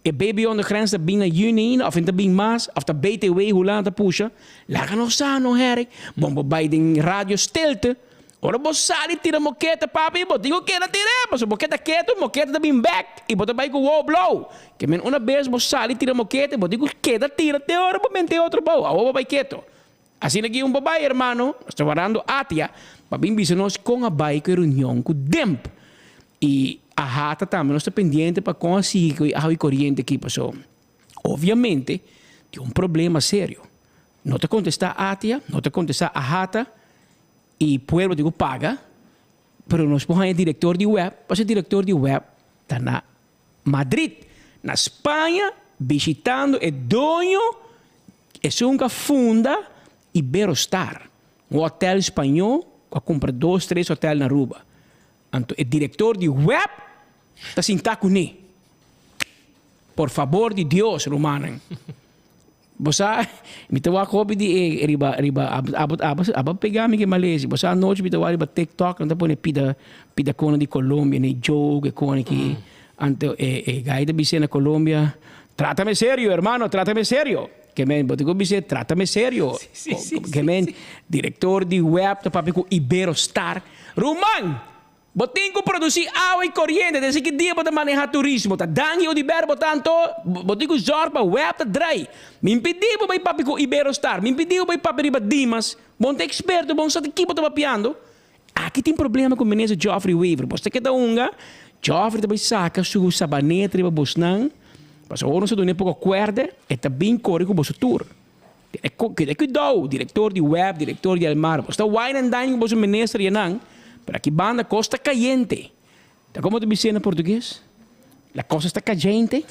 E baby on de grens ta bin na juni ainda of en ta bin mas of ta BTW Hulanda ta pusha? Laga nos sa no Herrick. Bon bo bai den radio stilte. Ora bo sali tira moketa papi bo tin ku keda tir'é pasobra bo keda ketu moketa ta bin bek i bo ta bai ku wow blow. Ke men una bes bo sali tira moketa bo tin ku keda tira te ora bo mente otro bou awor bo bai ketu. Asina ki un bo bai hermano nos ta warando Atia pa bin bisa nos kon a bai ku e reunion ku Demp. I AHATA tambe nos ta pendiente pa kon a sigui ku e awa i koriente aki paso obviamente tin un problema serio. No ta kontestá ATIA, no ta kontestá AHATA i pueblo tin ku paga, pero nos por haña direktor di web pasobra e direktor di web ta na Madrid, na Spaña bishitando e doño esun ku a funda Iberostar, un hotel spañó ku a kumpra dos tres hotel na Aruba. Anto e director di web ta sinta cuné. Por fabor di Dios, rumannan. Bo sa, mi ta wak hopi di e riba, riba, abo, abo, abo pega mi ke malezi. Bo sa anochi mi ta wak riba TikTok, nan ta pone pida, pida kona di Colombia, ne joke, e kona ki. Anto e, e guy ta bis'é na Colombia, Trátame serio, hermano, trátame serio. Ke men, bo tin ku bis'é, trátame serio. Ke men, director di web ta papia ku Iberostar. Ruman, bo tin ku produsí awa i koriente, desde ki dia bo ta manehá turismo? Ta dangi Oduber bo ta anto? Bo tin ku zòrg pa web ta drai. Mi pidi bo bai papia ku Iberostar, mi pidi bo bai papia riba Dimas. Bo no ta eksperto, bo no sa di ki bo ta papiando. Aki tin problema ku minister Geoffrey Wever. Bo ta keda hunga, Geoffrey ta bai saka su sabaneta riba bosnan, pasobra ora nos ta dun'é poko kuèrdè, e ta bin kore ku boso tur. Keda kuidou, direktor di web, direktor di Elmar, boso ta wine and dine ku boso minister yanan, pero aki banda kos ta kayente. Ta komo ta bis'é na portugues? La cosa sta cayente.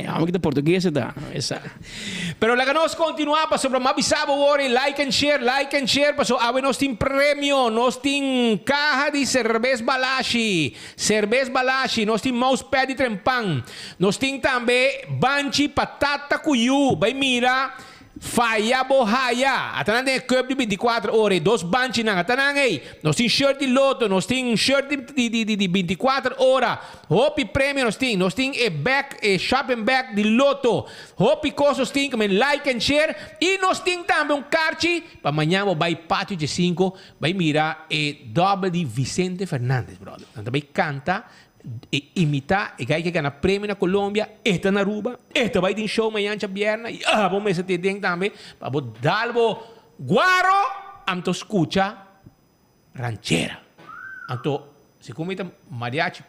Amo ki ta portugues e ta. Esa. Pero laga nos continua pasobra m'a bisa bo wor e like and share, like and share paso awe nos tin premio, nos tin caha di cerbes Balashi, cerbes Balashi, nos tin mousepad di Trempan, nos tin tambe banchi patata cu yu, bay mira Faya bo haya. Ata nan den e cup di binticuater ora e dos banchinan. Ata nan ey. Nos tin shirt di Lotto, nos tin shirt di di di di binticuater ora. Hopi premio nos tin. Nos tin e bag, e shopping bag di Lotto. Hopi cos nos tin. Come like and share. Y nos tin tambe un karchi pa mañan bo bay Patio Djesinco bay mira e dobbel di Vicente Fernandez, brother. Nan ta bay canta E imita e guy ke gana premio na Colombia, e ta na Aruba, e ta bai den show mañan djabièrnè i abo mester ta den tambe pa bo dal bo guaro anto skucha ranchera. Anto segun mi ta mariachi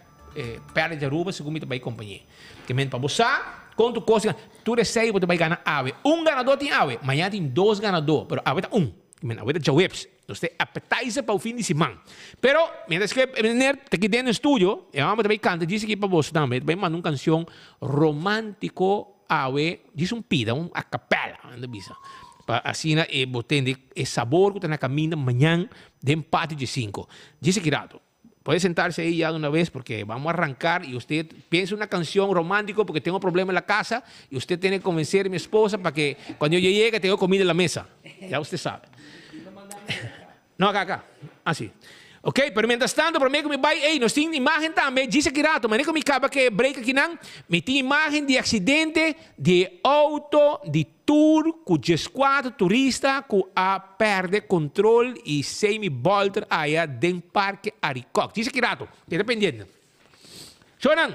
Perla di Aruba segun mi ta bai kompañ'é. Ke men pa bo sa kon tur kos tur esei bo ta bai gana awe. Un ganadó tin awe, mañan tin dos ganadó pero awe ta un. Ke men awe ta djaweps. Nos ta e appetizer pa un fin di siman. Pero, mientras que e meneer ta aki den e studio, e homber ta bay canta djis aki pa boso tambe. E ta bay manda un cancion romantico awe, djis un pida, un a capella, nan ta bisa. Pa asina e bo tende e sabor cu ta na caminda mañan den patio dje cinco. Djis aki rato. Puede sentarse ahí ya de una vez porque vamos a arrancar y usted piensa una canción romántico porque tengo problema en la casa y usted tiene que convencer a mi esposa para que cuando yo llegue tengo comida en la mesa. Ya usted sabe. No, acá, acá. Así. Ok, pero mientras tanto, promé ku mi bai, ey, nos tin imagen tambe, djis aki rato, manera ku mi kaba ku e break akinan, mi tin imagen di aksidente di e outo di Tur ku djeskuater turista ku a pèrdè kontrol i semi bòlter aya den Parke Arikok. Djis aki rato, keda pendiente. Shownan,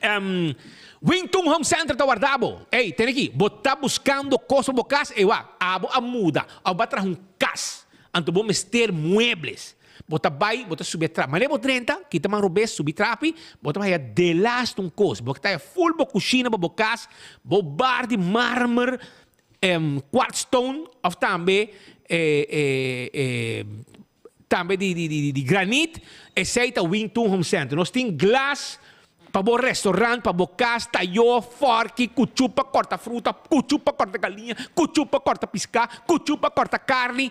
um, Wing Tun Home Center ta warda bo. Ey, tene aki, bo ta buscando cos pa bo cas? Ey wak, abo a muda, of bo a traha un cas, anto bo mester muebles. Bo ta bay, bo ta subi e trap. Manera bo drenta, kita man robes, subi trapi, bo ta haya delast un cos. Bo ta haya full bo cushina pa bo cas, bo bar di marmer, quartz stone, of tambe tambe di di di di granit, esey ta Wing Tun Home Center. Nos tin glas pa bo restaurant, pa bo cas, tayo, forki, cuchu pa corta fruta, cuchu pa corta galiña, cuchu pa corta pisca, cuchu pa corta carni.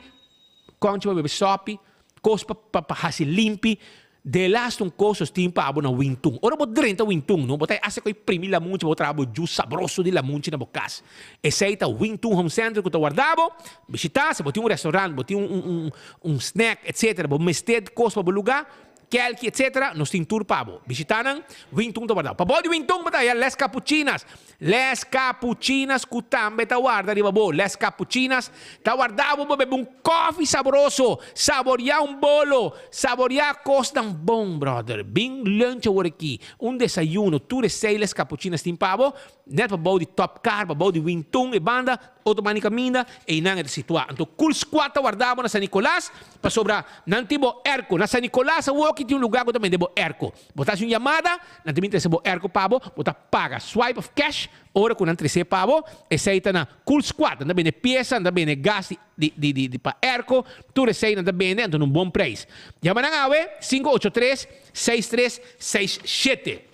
Conchi pa bebe sopi, cos pa pa pa haci limpi, de laatste un cos nos tin pa bo na Wintun. Ora bo drenta Wintun no, bo ta haci cu e primi lamunchi pa bo traha bo juice sabroso di lamunchi na bo cas. Esey ta Wintun Home Center cu ta warda bo. Bishita, si bo tin un restaurant, bo tin un un un snack etc. Bo mester cos pa bo luga, Kelki etc. Nos tin tur pa bo. Bishita nan, Wintun ta warda bo. Pa bo di Wintun bo ta haya Les Capuchinas. Les Capuchinas cu tambe ta warda riba bo. Les Capuchinas ta warda bo pa bebe un koffie sabroso, saboria un bolo, saboria cosnan bon, brother. Bin lunch awor aki, un desayuno, tur esey Les Capuchinas tin pa bo. Net pa bou di Top Car, pa bou di Wintun e banda, otro banda di caminda, eynan e ta situa. Anto Cool Squad ta warda bo na San Nicolas, pasobra nan tin bo airco. Na San Nicolas awoki tin un lugar cu ta bende bo airco. Bo ta haci un yamada, nan ta bin trece bo airco pa bo, bo ta paga swipe of cash ora cu nan trece pa bo. Esey ta na Cool Squad. Nan ta bende pieza, nan ta bende gas di di di di pa airco, tur esey nan ta bende anto na un bon prijs. Yama nan awe, 583 6367.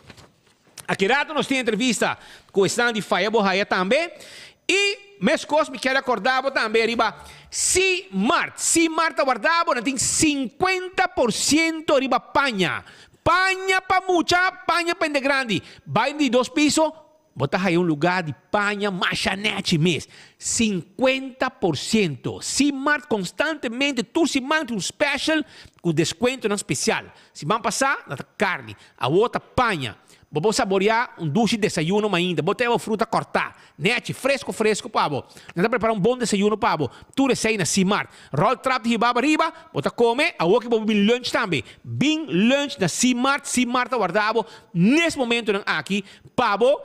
Aki rato nos tin entrevista cu esnan di Faya Bo Haya tambe. Y mescos mi kier acorda bo tambe riba C-Mart. C-Mart ta warda bo, nan tin 50% riba paña. Paña pa mucha, paña pa hende grandi. Bay di dos piso, bo ta haya un lugar di paña masha nechi mes. 50%. C-Mart constantemente tur siman tin un special cu descuentonan special. Siman pasa nan ta carni. Awor ta paña. Bo por saboreá un dushi desayuno mainta. Bo ta heba fruta kòrtá, nèchi, fresko fresko pa bo. Nan ta prepará un bon desayuno pa bo. Tur esei na Simart. Ròl trap di hibaba riba, bo ta kome. Awor ki bo por bin lunch tambe. Bin lunch na Simart. Simart ta warda bo nes momentonan aki pa bo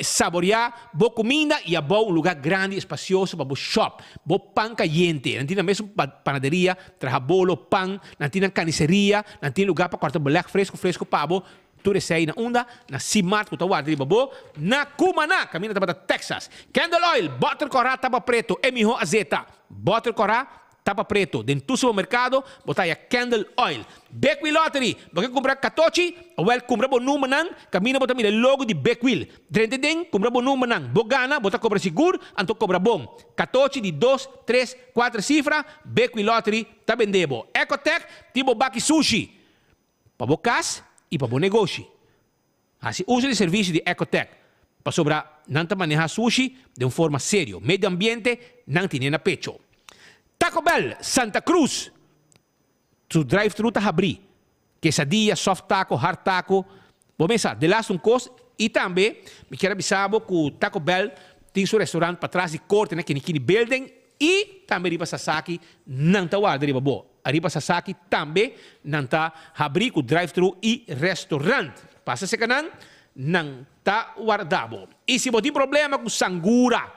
saboreá bo kuminda i abou un lugá grandi espasioso pa bo shòp. Bo pan kayente. Nan tin nan mesun panaderia. Traha bolo, pan, nan tin nan kaniseria, nan tin lugar pa kòrta beleg fresku fresku pa bo, tur esei na unda? Na Simart ku ta warda riba bo, na Cumaná, kaminda tabata Texas. Candle oil, bòter kòrá tapa preto, e mihó azeta. Bòter kòrá, tapa preto. Den tur supermerkado bo ta haya candle oil. Big Wheel Lottery, bo ke kumpra katochi? Awèl kumpra bo numbernan, kaminda bo ta mira e logo di Big Wheel. Drenta den, kumpra bo numbernan. Bo gana, bo ta kobra sigur, anto kobra bon. Katochi di dos, tres, Cuater cifra, Bequi Lottery ta bende bo Ecotec tin bo baki sushi pa bo cas y pa bo negoshi. Haci uso di servicio di Ecotec pasobra nan ta maneha sushi den un forma serio. Medio ambiente nan tine na pecho. Taco Bell Santa Cruz su drive-thru ta habri. Quesadilla, soft taco, hard taco. Bo mesa, de laatste un cos. Y tambe mi kier a bisa bo cu Taco Bell tin su restaurant patras di corte na Kinikini Building y tambe riba Sasaki nan ta warda riba bo. Ariba Sasaki tambe nan ta habri cu drive-thru y restaurant. Pasa cerca nan, nan ta warda bo. Y si bo tin problema cu sangura,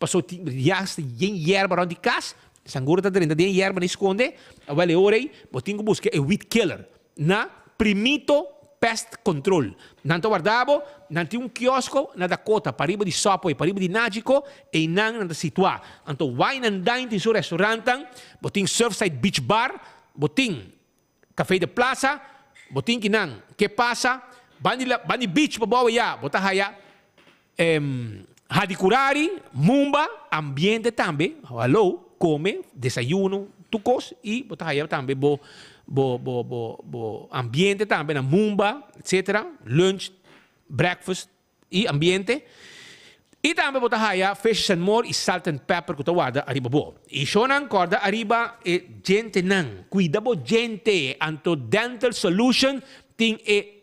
Paso tin rias ta yen yerba rond di cas, sangura ta drenta den e yerba na e sconde, awel e ora ei bo tin cu busca e weed killer na Primito Pest Control. Nan ta warda bo, nan tin un kiosko na Dakota, pariba di Subway, pariba di Nagico, einan nan ta situa. Anto Wine and Dine tin su restaurantnan, bo tin Surfside Beach Bar, bo tin Café de Plaza, bo tin kinan ke pasa, bandi bandi beach pa bo awe ya, bo ta haya Hadicurari, Mumba, ambiente tambe, hallo, come, desayuno, tur cos y bo ta haya tambe bo bo bo bo bo ambiente tambe na Mumba, etcetera, lunch, breakfast y ambiente. Y tambe bo ta haya Fishes and More y Salt and Pepper cu ta warda ariba bo. Y shownan corda ariba e djentenan, cuida bo djente, anto Dental Solution tin e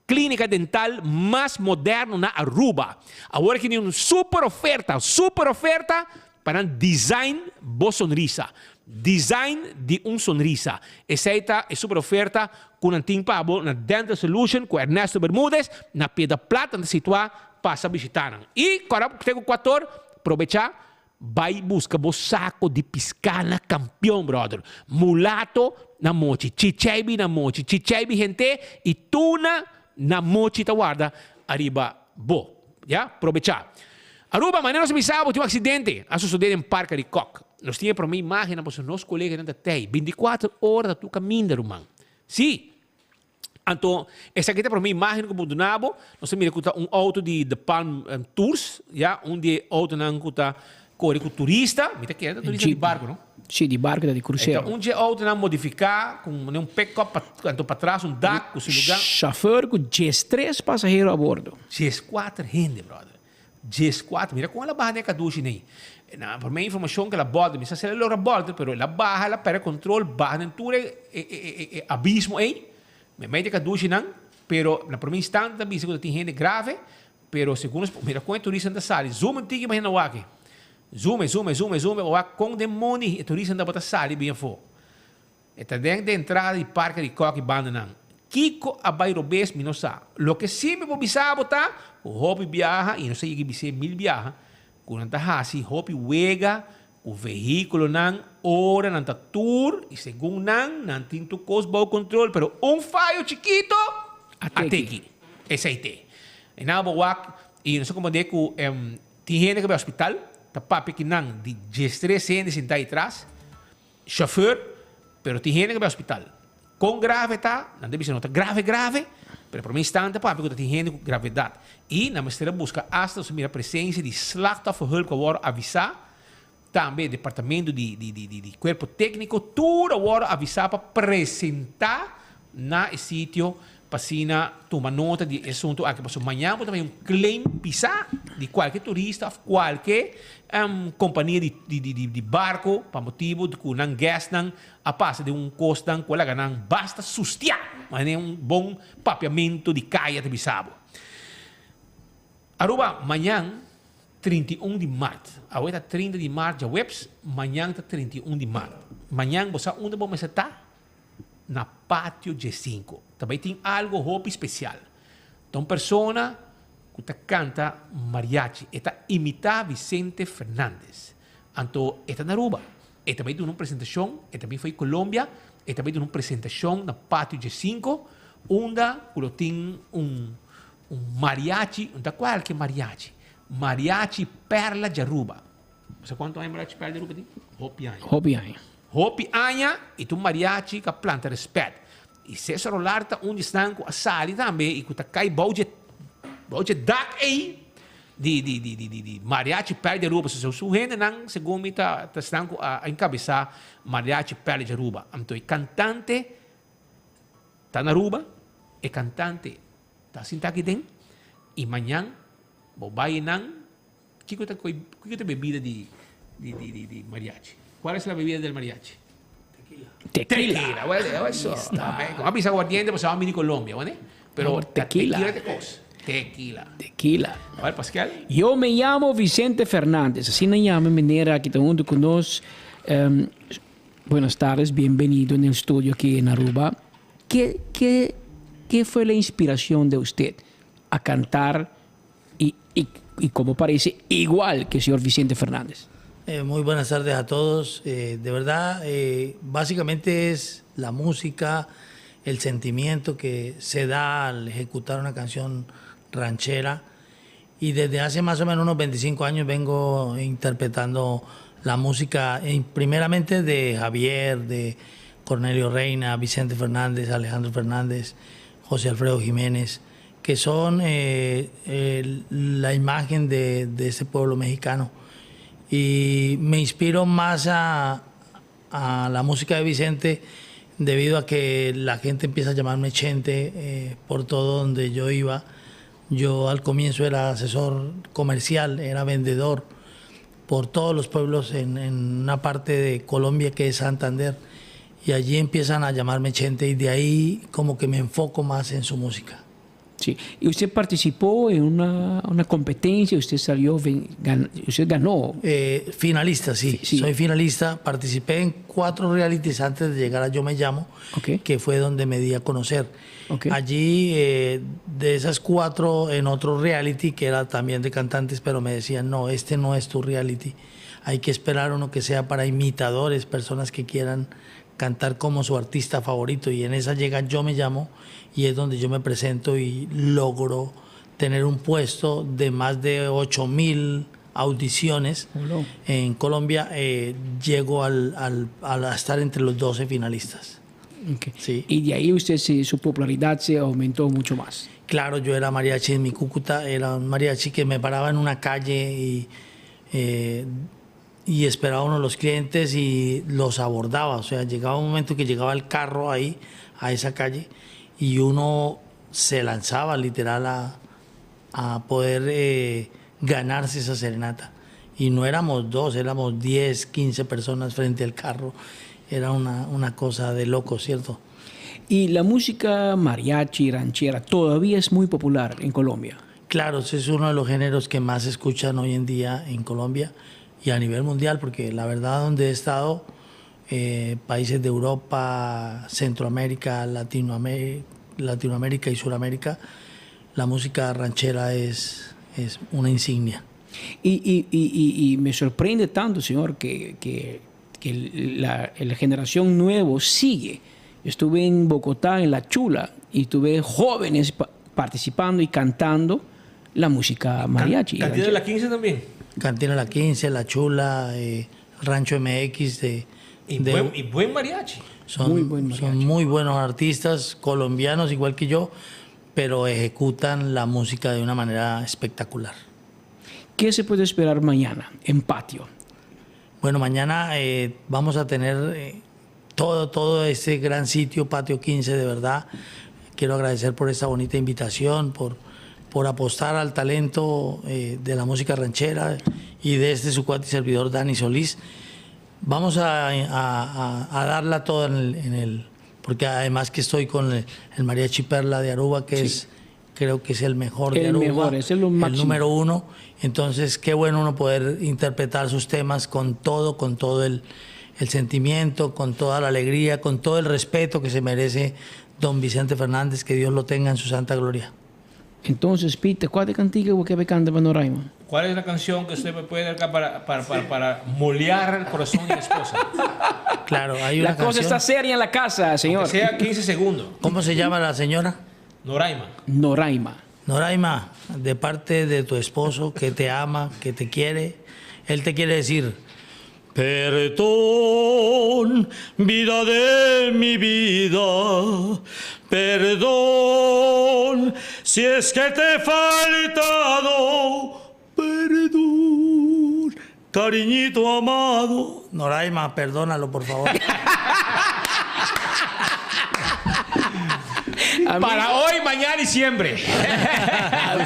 Clínica dental mas moderno na Aruba. Awor aki tin un super oferta, super oferta pa nan design bo sonrisa. Design di un sonrisa. Esei ta e super oferta ku nan tin pa bo na Dental Solution ku Ernesto Bermudez na Piedra Plat nan ta situá pasa bishitá nan. I kòrda ku te ku kuator probechá bai buska bo sako di piská na Kampion brother. Mulato na mochi, chicheibi na mochi, chicheibi hente i tuna na mochi ta warda ariba bo. Ya, probechá. Aruba, manera nos a bisa bo tin un aksidente a sosodé den Parke di Kòk. Nos tin e promé imágennan pasobra nos koleganan ta tei bintikuater ora ta tur kaminda, ruman. Sí. Anto, esaki ta e promé imágen ku bo duna bo. Nos ta mira ku ta un outo di De Palm Tours, ya, un di e outonan ku ta kore ku turista. Mi ta kere ta turista di barku, no? Sí, di barku ta di krusero. E ta un dje outonan modifiká ku un pick-up pa, anto patras un dak ku su lugá. Shofèr ku diestres pasahero a bordo. Dieskuater hende, bròder. Dieskuater. Mira kon el a baha den e kadushi nei. Na promé informashon ku el a bòlter, mi sa si el a logra bòlter, pero el a baha, el a pèrdè kontrol, baha den tur e e e e abismo ei, meimei di e kadushinan, pero na promé instante ta bisa ku ta tin hende grave, pero segun nos mira kon e turistanan ta sali, zoom un tiki pa hende wak. Zoom, zoom, zoom, zoom, pa wak kon den mondi e turistanan tabata sali bien afó. E ta den de entrada di parke di Kòk i bandanan. Kiko a bai robes mi no sa. Loke sí mi por bisa bo ta ku hopi biaha, i nos a yega bis'é mil biaha, ku nan ta hasi hopi wega ku vehíkulonan ora nan ta tur i segun nan, nan tin tur kos bou kontrol, pero un fayo chikito a teki. Esei te. I nan bo wak i nos a komprendé ku tin hende ku bai hospital ta papia ki nan di diestres hende sintá ei tras. Chauffeur, pero tin hende ku bai hospital. Kon grave ta? Nan ta bisa no ta grave grave, pero prome instante papia ku ta tin hende ku gravedat. I nan mester a buska asta nos a mira presensia di slachtofferhulp ku a wòrdu avisá, tambe departamento di di di di kuerpo tékniko tur a wòrdu avisá pa presentá na e sitio pa asina tuma nota di e asuntu aki pasobra mañan bo ta bay un claim pisa di cualke turista of cualke compania di barco pa motibo di cu nan guestnan a pasa den un cosnan cu a laga nan basta sustia manera un bon papiamento di caya ta bisa bo. Aruba mañan 31 di mart awe ta 30 di mart djaweps mañan ta 31 di mart mañan bo sa unda bo mester ta? Na Patio Djesinku ta bai tin algo hopi spesial. Ta un persona ku ta kanta mariachi. E ta imitá Vicente Fernandez. Anto e ta na Aruba. E ta bai duna un presentashon, e ta bin for di Colombia, e ta bai duna un presentashon na Patio Djesinku unda ku lo tin un un mariachi, no ta kualke mariachi, Mariachi Perla di Aruba. Bo sa kuantu aña Mariachi Perla di Aruba tin? Hopi aña. Hopi aña. Hopi aña i ta un mariachi ku a planta respet. I Cesar Olar ta un di esnan ku a sali tambe i ku ta kai bou dje bou dje dak ei di di di di di Mariachi Perla di Aruba. Pasobra su hendenan segun mi ta ta esnan ku a enkabesá Mariachi Perla di Aruba. Anto e kantante ta na Aruba, e kantante ta sinta aki den i mañan bo bai nan Kiko ta kiko ta bebida di di di di di mariachi? Cual es la bebida del mariachi? Tequila. Tequila. Well, eso. Como a bisa aguardiente, pues a mini Colombia, ¿vale? Pero tequila. Tequila te cos. Tequila. Tequila. A ver, Pascal. Yo me llamo Vicente Fernández. Así nos llama meneer aquí está junto con nos. Buenas tardes, bienvenido en el estudio aquí en Aruba. ¿Qué, qué, qué fue la inspiración de usted a cantar y, y, y como parece igual que el señor Vicente Fernández? Muy buenas tardes a todos. De verdad, básicamente es la música, el sentimiento que se da al ejecutar una canción ranchera. Y desde hace más o menos unos 25 años vengo interpretando la música, primeramente de Javier, de Cornelio Reina, Vicente Fernández, Alejandro Fernández, José Alfredo Jiménez, que son la imagen de, de ese pueblo mexicano. Y me inspiro más a, a la música de Vicente debido a que la gente empieza a llamarme Chente por todo donde yo iba. Yo al comienzo era asesor comercial, era vendedor por todos los pueblos en, en una parte de Colombia que es Santander. Y allí empiezan a llamarme Chente y de ahí como que me enfoco más en su música. Sí. Y usted participó en una competencia, usted salió, usted ganó. Finalista, sí. Soy finalista. Participé en 4 realities antes de llegar a Yo Me Llamo, que fue donde me di a conocer. Allí, de esas 4, en otro reality, que era también de cantantes, pero me decían, no, este no es tu reality. Hay que esperar uno que sea para imitadores, personas que quieran cantar como su artista favorito. Y en esa llega Yo Me Llamo, y es donde yo me presento y logro tener un puesto de más de 8.000 audiciones en Colombia. Llego a estar entre los 12 finalistas. Sí. Y de ahí usted su popularidad se aumentó mucho más. Claro, yo era mariachi en mi Cúcuta, era un mariachi que me paraba en una calle y esperaba uno de los clientes y los abordaba. Llegaba un momento que llegaba el carro ahí, a esa calle, y uno se lanzaba literal a poder ganarse esa serenata. Y no éramos 2, éramos 10, 15 personas frente al carro. Era una cosa de loco, ¿cierto? Y la música mariachi, ranchera, todavía es muy popular en Colombia. Claro, ese es uno de los géneros que más se escuchan hoy en día en Colombia y a nivel mundial, porque la verdad donde he estado, países de Europa, Centroamérica, Latinoamérica y Suramérica, la música ranchera es una insignia. Y me sorprende tanto, señor, que la generación nueva sigue. Yo estuve en Bogotá, en La Chula, y tuve jóvenes participando y cantando la música mariachi. ¿Cantina de la 15 también? Cantina La 15, La Chula, Rancho MX. Y buen mariachi. Son Muy buen mariachi. muy buenos artistas colombianos, igual que yo, pero ejecutan la música de una manera espectacular. ¿Qué se puede esperar mañana en Patio? Mañana vamos a tener todo este gran sitio, Patio 15, de verdad. Quiero agradecer por esta bonita invitación, por apostar al talento de la música ranchera y de este su cuate y servidor Dani Solís. Vamos a darla toda en el, en el, porque además que estoy con el Mariachi Perla de Aruba, que creo que es el mejor de El Aruba, mejor, ese es lo el máximo. número 1. Entonces, qué bueno uno poder interpretar sus temas con todo, con todo el sentimiento, con toda la alegría, con todo el respeto que se merece don Vicente Fernández, que Dios lo tenga en su santa gloria. Entonces, Peter, ¿cuál de cantiga o qué me canta para Noraima? ¿Cuál es la canción que usted me puede dar acá para molear el corazón de mi esposa? Claro, hay La una cosa canción. está seria en la casa, señor. Aunque sea 15 segundos. ¿Cómo se llama la señora? Noraima. Noraima. Noraima, de parte de tu esposo que te ama, que te quiere, él te quiere decir: perdón, vida de mi vida, perdón, si es que te he faltado, perdón, cariñito amado. Noraima, perdónalo, por favor. Amigo. Para hoy, mañana y siempre.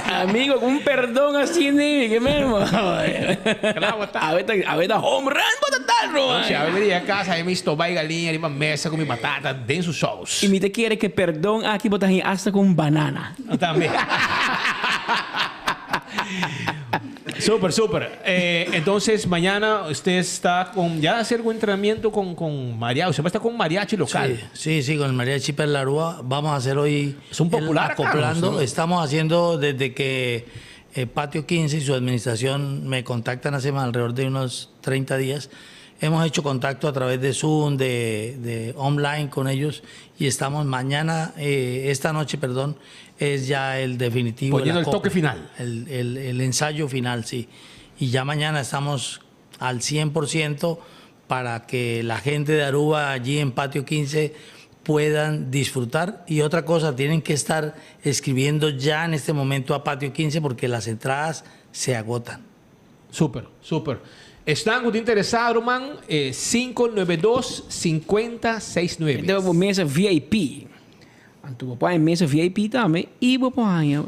Amigo, con un perdón así, ni que mismo. Claro, está. A ver, a ver, home run, bota tal, Roman. O sea, a ver, a casa, ahí me estoy galinha, arriba mesa con mi batata, den sus shows. Y mi te quiere que perdón aquí botas hasta con banana. También. Súper, súper. Entonces, mañana usted está con... ¿Ya hace algún entrenamiento con mariachi? Usted va a estar con mariachi local. Sí, sí, sí, con el mariachi Perla Aruba. Vamos a hacer hoy... Es un el popular acá, acoplando. ¿no? Estamos haciendo desde que Patio 15 y su administración me contactan hace alrededor de unos 30 días. Hemos hecho contacto a través de Zoom, de online con ellos, y estamos mañana, esta noche, perdón, es ya el definitivo. Poniendo el el toque acople, final. El ensayo final, sí. Y ya mañana estamos al 100% para que la gente de Aruba allí en Patio 15 puedan disfrutar. Y otra cosa, tienen que estar escribiendo ya en este momento a Patio 15 porque las entradas se agotan. Súper, súper. Están usted interesado, Román, 592 5069. Deve por mesa VIP. Anto papai em mesa VIP também e papai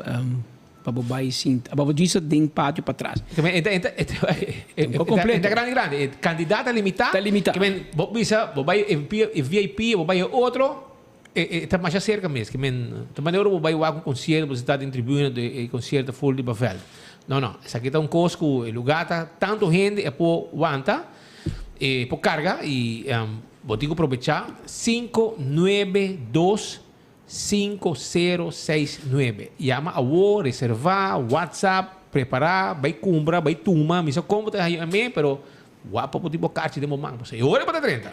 para papai sinta, para disso tem pátio para trás. Também, entra, entra, entra, Um pouco completo. entra grande, grande. Candidata limitada. Tá limitada. Que vem, vou bisa, vou vai em VIP, vou vai outro. E ta masha cerca mes, ke men ta manera ora bo bai wak un concierto, bo senta den tribuna, e concierto full riba veld. No, no, esaki ta un cos cu e lugar ta tanto hende e por wanta, e por carga y bo tin cu probecha. 592 5069. Yama awo, reserva, WhatsApp, prepara, bai cumpra, bai tuma, mi sa con bo ta haña me, pero Wak pa bo tin bo karchi den bo man. Pasobra e ora bo ta drenta,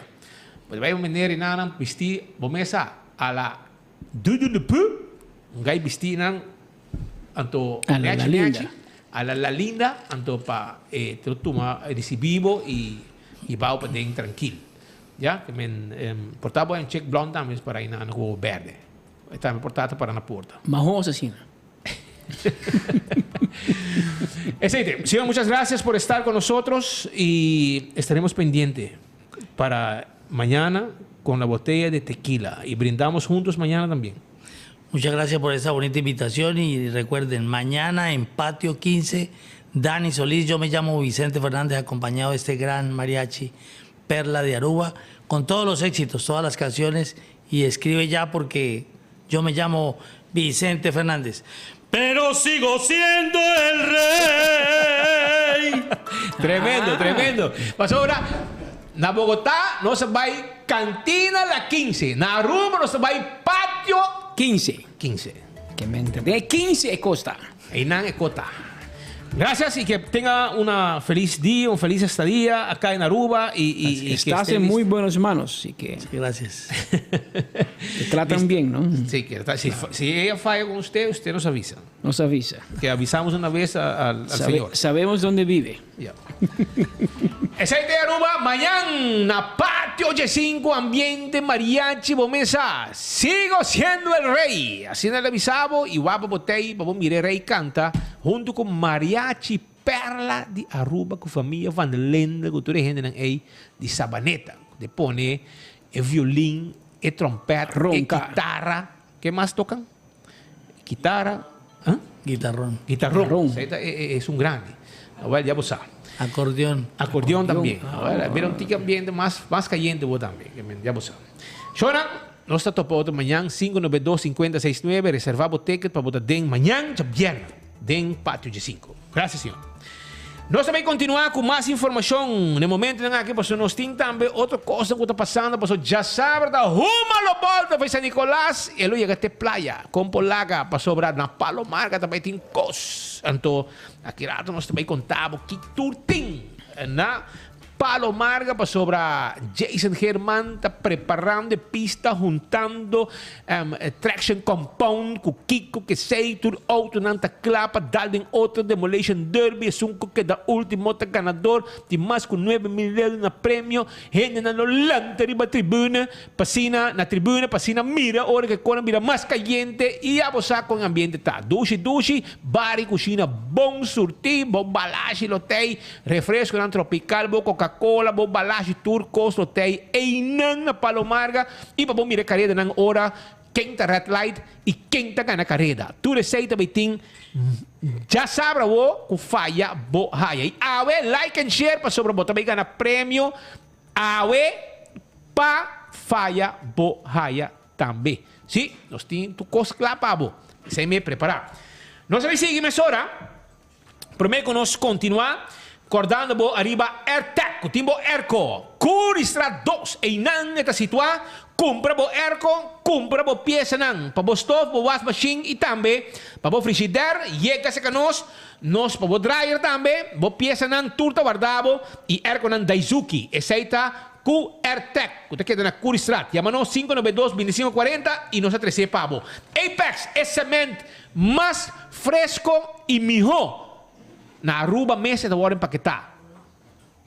bo ta bai un meneer i nannan bisti bo mesa a la Dudu de Pu, un gai bisti nan anto A la La nechi Linda. nechi, a la La Linda, anto pa e te tuma risibi bo i hiba bo paden trankil. Ya, ke men por ta bo un chek blond tambe para i nan ku bo berde. E tambe por ta ta para na porta. Mahos asina. Excelente. Señor, muchas gracias por estar con nosotros y estaremos pendiente para mañana con la botella de tequila y brindamos juntos mañana también. Muchas gracias por esa bonita invitación y recuerden, mañana en Patio 15, Dani Solís, yo me llamo Vicente Fernández, acompañado de este gran mariachi Perla de Aruba, con todos los éxitos, todas las canciones y escribe ya porque yo me llamo Vicente Fernández. Pero sigo siendo el rey. Tremendo, tremendo. Pasobra, na Bogotá nos a bai Cantina La 15. Na Aruba nos a bai Patio 15. 15. Ke mente. Den e 15 e kos ta. Einan e kos ta. Gracias y que tenga una feliz día, un feliz estadía acá en Aruba y, y, y que Estás esté en muy listo. buenas manos, así que Gracias. te tratan bien, ¿no? Sí, que está- si, si ella falla con usted, usted nos avisa. Nos avisa. Que avisamos una vez al Sabe- señor. sabemos dónde vive. Ya. Esey ta Aruba, mañan na Patio 5, ambiente mariachi bo mesa. Sigo siendo el rey. Asina el a bisa bo y wak bo tey pa bo mira e rey canta hunto cu mariachi Perla di Aruba cu famia Van der Linde cu tur e hendenan ey di Sabaneta. Cu te pone e violin, e trompet, e Ronca. kitara. Ke mas tocan? Kitara, huh? Guitarrón. Guitarrón. Guitarrón. Esey ta e, e, esun grandi. Awel, ya bo sa. Acordeón. Acordeón también. A ver, un tiki ambiente mas, mas caliente bo tambe. Ya bo sa. Shona, nos ta topa otro mañan, 592-5069. Reserva bo ticket pa bo ta den mañan, djabièrnè, den Patio G5. Gracias, señor. Nos ta bay continua cu mas informacion na e momentonan aki pasobra nos tin tambe otro cosnan cu ta pasando pasobra djasabra ta huma lo bolta for San Nicolas y e lo yega te playa con por laga pasobra na Palo Marga ta bay tin cos. Anto aki rato nos ta bay conta bo ki tur tin na Palo Marga pasobra Jason Geerman ta preparando e pista huntando traction compound cu kico kesey tur autonan ta cla pa dal den otro demolition derby esun cu keda ultimo ta ganador di mas cu 9000 euro na premio hendenan lo lanta riba tribuna P'asina na tribuna, p'asina mira ora ku e kona bira mas kayente i ya bo sa kon e ambiente ta. Dushi dushi, bar i kushina bon surtí, bo balashi lo tei, refreskonan tropikal, bo kokakola, bo balashi tur kos lo tei einan na Palo Marga i pa bo mira e karedanan ora ken ta red light i ken ta gana kareda. Tur esei ta bai tin djasabra awo ku faya bo haya. I awe like and share pasobra bo ta bai gana premio Awe pa faya bo haya tambe. Sí, nos tin tur kos kla pa bo. Esei mi e prepará. Nos a bay sigui mesora. Promé ku nos kontinuá, kòrdando bo ariba Airtec ku tin bo airco. Koningstraat 2, einan e ta situá. Kumpra bo airco, kumpra bo piesanan pa bo stof, bo wasmashin i tambe pa bo frishider. Yega serka nos. Nos pa bo dryer tambe, bo piesanan tur ta warda bo y airconan Daizuki. Esey ta cu Airtec cu ta keda na Curiestraat. Yama nos 592 25 40 y nos ta trece pa bo. Apex e cement mas fresco y miho na Aruba mes e ta worde empaketa.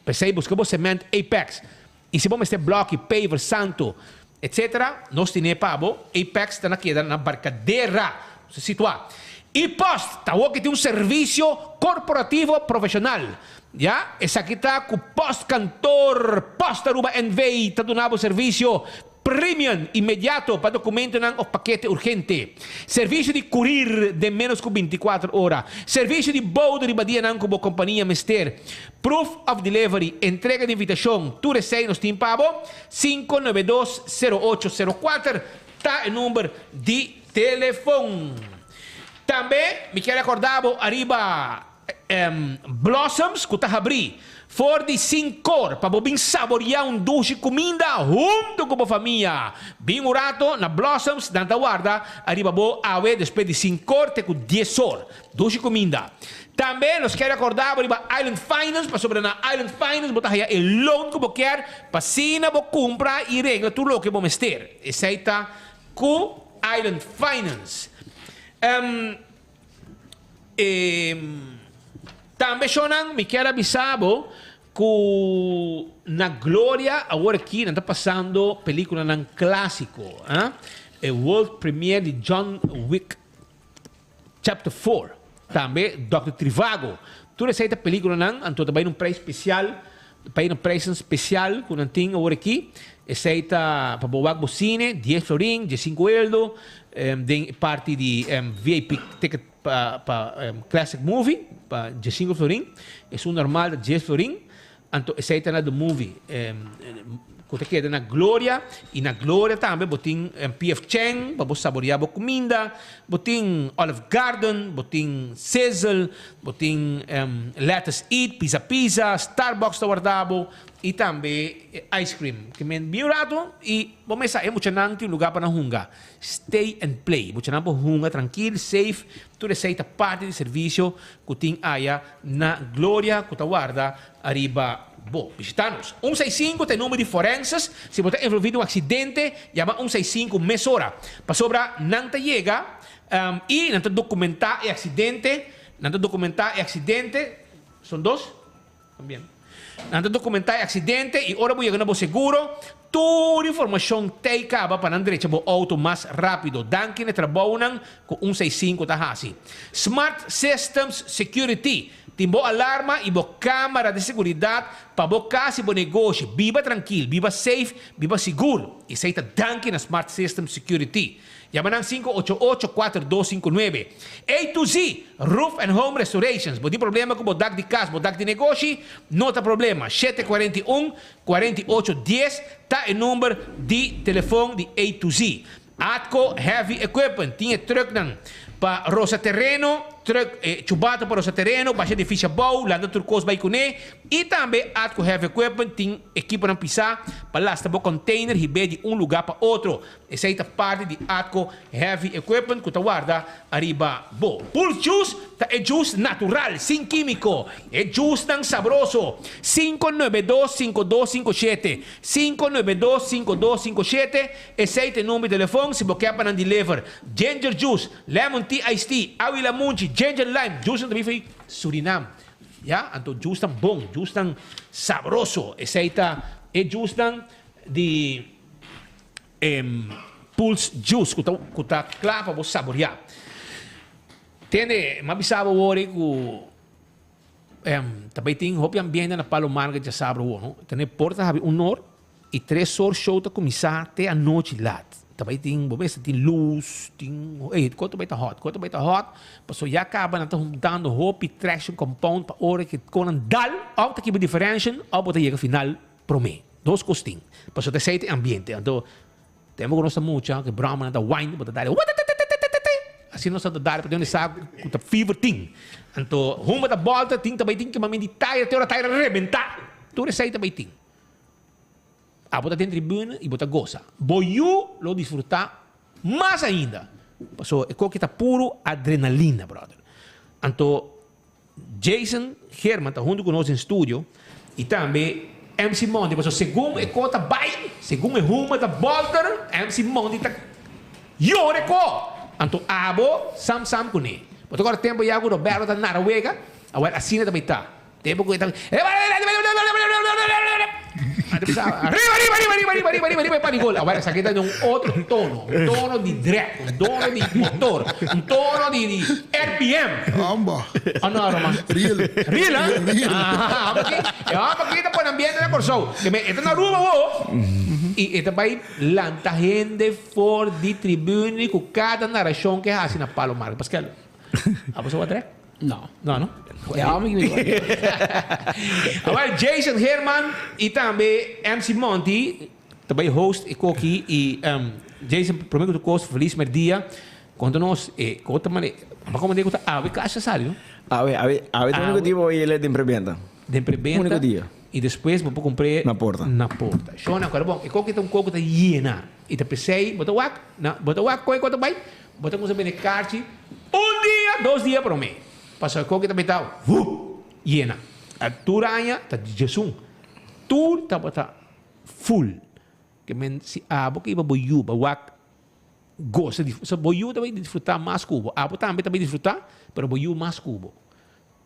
P'esey busca bo cement Apex y si bo mester bloki, paver, santo, etc. Nos tine pa bo. Apex ta na keda na Barcadera. Nos ta situa. Y Post ta awor ki tin un servicio corporativo profesional. Ya, esaki ta cu Post Kantoor, Post Aruba NV ta duna bo servicio Premium inmediato pa documentonan of pakete urgente. Servicio di curir den menos cu 24 ora. Servicio di boudo riba dianan cu bo compania mester. Proof of delivery, entrega di invitacion, tur esey nos tin pa bo. 592 0804. ta e number di telefon. Tambe mi kier recorda bo ariba Blossoms cu ta habri for di sincor pa bo bin saboria un dushi cuminda hunto cu bo famia. Bin un rato na Blossoms, nan ta warda ariba bo awe despues di sincor te cu diesor. Dushi cuminda. Tambe nos kier recorda bo riba Island Finance pasobra na Island Finance bo ta haya e loan cu bo kier pa asina bo cumpra y regla tur loke bo mester. Esey ta cu Island Finance. E tambe shownan mi kier a bisa bo ku na Gloria awor aki nan ta pasando peliculanan clasico. E world premiere di John Wick Chapter 4. Tambe Doctor Trivago. Tur esei ta peliculanan anto ta bai na un prijs special, bai na prijsnan special ku nan tin awor aki. Esei ta pa bo wak bo cine, dies florin, diesinco eldo, den e parti di VIP ticket pa pa classic movie pa diesinco florin. Esun normal ta dies florin. Anto esei ta na The Movie ku ta keda na Gloria i na Gloria tambe bo tin PF Chang pa bo saboreá bo kuminda, bo tin Olive Garden, bo tin Sizzle, bo tin Lettuce Eat, Pizza Pizza, Starbucks ta warda bo i tambe ice cream. Ke men bin un ratu i bo mesa e muchanan tin un lugá pa nan hunga. Stay and play. Muchanan por hunga trankil, safe, tur esei ta parti di servisio ku tin aya Na Gloria ku ta warda ariba bo. Bishita nos. Un seis sinku ta e number di forenses. Si bo ta envolvi den un aksidente, yama un seis sinku mesora. Pasobra nan ta yega i nan ta dokumentá e aksidente. Nan ta dokumentá e aksidente. Son dos? Tambien. Nan ta dokumentá e aksidente i ora bo yega na bo seguro, tur informashon t'ei kaba pa nan drecha bo outo mas rápido. Danki na e trabounan ku un seis sinku ta hasi. Smart Systems Security tin bo alarma i bo kámara di seguridat pa bo kas i bo negoshi. Biba trankil, biba safe, biba sigur. Esei ta danki na Smart Systems Security. Yama nan 588 4259. A to Z, Roof and Home Restorations. Bo tin problema ku bo dak di kas, bo dak di negoshi? No ta problema. 741 48 10 ta e number di telefon di A to Z. Atco Heavy Equipment tin e trucknan pa rosa tereno, truck e chubata pa rosa tereno, basha edificio abou, lanta tur kos bai kuné. I tambe Atco Heavy Equipment tin ekiponan pisá pa lasta bo container hib'é di un lugá pa otro. Esei ta parti di Atco Heavy Equipment ku ta warda ariba bo. Pulse Juice ta e juice natural, sin kímiko. E juicenan sabroso. 592 5257, 592 5257, esei ta e number di telefon si bo ke pa nan deliver. Ginger Juice, Lemon Tea Iced Tea, Awi Lamunchi, Ginger Lime, juicenan ta bin for di Surinam. Ya, anto juicenan bon, juicenan sabroso. Esei ta e juicenan di. E Pulse Juice ku ta ku ta kla pa bo saboriá. Tende, m'a bisa bo wor ei ku ta bai tin hopi ambiente na Palo Marga djasabra awor, no? Tene por ta habi un or i tres or show ta kuminsá te anochi lat. Ta bai tin, bo mester tin lus, tin, ey, kos ta bai ta hot, kos ta bai ta hot, pasobra ya kaba nan ta huntando hopi traction compound pa ora ke konan dal, òf ta kiba diferensha òf bo ta yega final. Promé, dos kos tin. Pasobra ta esei ta e ambiente. Anto, tempu ku nos ta mucha, ku e bròmanan ta wine, bo ta dal e watatatatatatata. Asina nos ta dal pasobra sa ku ta fever tin. Anto, huma ta bòlta, tin ta bai tin kemamento di tayer te ora tayer a rebentá. Tur esei ta bai tin. Abo ta den tribuna i bo ta gosa. Bo yu lo disfrutá mas ainda. Pasobra e koki ta puru adrenalina, bròder. Anto, Jason Geerman ta huntu ku nos den studio i tambe MC Monty pasobra segun e ko ta bai, segun e huma ta bolter, MC Monty ta yora e ko. Anto abo sam sam kuné. Bo ta kòrda tempu ya ku Roberto ta nara wega? Awel asina ta bai ta. Tempu ku e ta Arriba arriba arriba arriba arriba arriba arriba arriba e parigol. Awel esaki ta den un otro tono, un tono di drek, un tono di motor, un tono di di RPM. Amba. Oh no Roman? Real. Real ha? Real. Ah, amba aki, e amba aki ta pone ambiente na Kòrsou. Ke men e ta na Aruba awo i e ta bai lanta hende for di tribune ku kada narashon ke hasi na Palo Marga. Paskel, abo sa wak drek? No. No, no? Ja, mi mi Awel, Jason Herman y tambe MC Monty ta bay host e koki y um, Jason, prome ku tur kos, felis merdia. Konta nos, e kon ta mane, ma komo di ku ta awe kasi a sali, no? Awe, awe, awe ta úniko dia bo yele den prebenta. Den prebenta. Úniko dia. I despues bo por kumpr'é. Na porta. Na porta. Shona, ku bon, e koki ta un koko ta yena. I ta p'esei, bo ta wak, na, bo ta wak kon e kos ta bai, bo ta kuminsá bende karchi un dia, dos dia promé. Pasobra e koki ta beta, vup, yena. Tur aña ta djesun. Tur tabata full. Ke men si abo ke iba bo yu ba wak gosa di, so bo yu ta bai disfruta mas ku bo. Abo tambe ta bai disfruta, pero bo yu mas ku bo.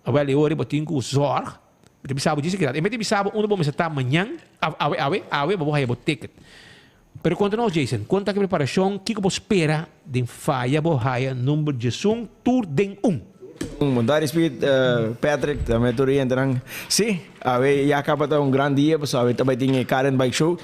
Awel e ora bo tin ku zorg, mi ta bisa bo djis e mester bisa bo unda bo mester ta mañan, awe, awe, awe bo por haya bo ticket. Pero konta nos Jason, kon ta ki preparashon, kiko bo spera den faya bo haya number djesun tur den un? Un bon tardi Speed, Patrick, tambe tur e hendenan. Sí, awe ya caba ta un gran dia pasobra awe ta bai tin e Car and Bike Show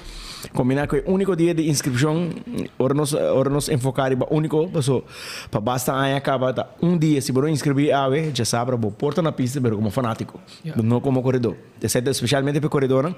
combina cu e unico dia di inscripcion. Ora nos ora nos enfoca riba unico paso pa basta aña caba ta un dia si bo no inscribi awe djasabra bo por ta na pista pero como fanatico no como coredor. Esei ta specialmente pa e coredornan.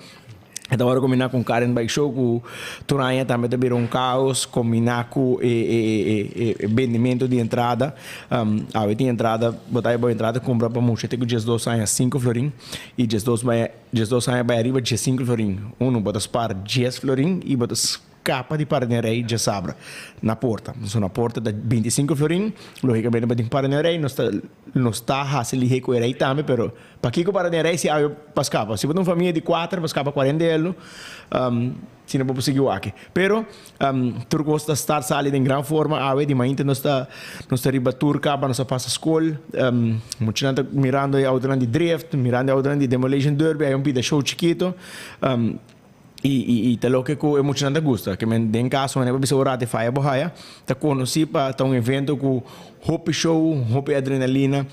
E ta wòrdu kombiná ku un Car and Bike Show ku tur aña tambe ta bira un kaos kombiná ku e e e e bendimentu di entrada. Awe tin entrada, bo ta bo entrada kumpra pa mucha te ku diesdos aña sinku florin i diesdos bai diesdos aña bai ariba diesinku florin. Unu bo ta spar dies florin i bo ta skapa di para den rei djasabra na porta. So na porta ta bintisinku florin, logikamente bo tin ku para den rei, nos ta nos ta hasi lihé ku e rei tambe pero Pakiko para den rei si awe pa skapa? Si bo ta un famia di kuater pa skapa kuarenta elo, si no bo por sigui wak. Pero tur kos ta start sali den gran forma awe. Di mainta nos ta nos ta riba tur kaba, nos a pasa skol. Muchanan ta mirando e autonan di drift, mirando e autonan di demolition derby. Hay un pida show chikito. I i ta loke ku e muchanan ta gusta. Ke men den kaso manera bo bisa ora te faya bo haya, ta konosí pa ta un evento ku hopi show, hopi adrenalina.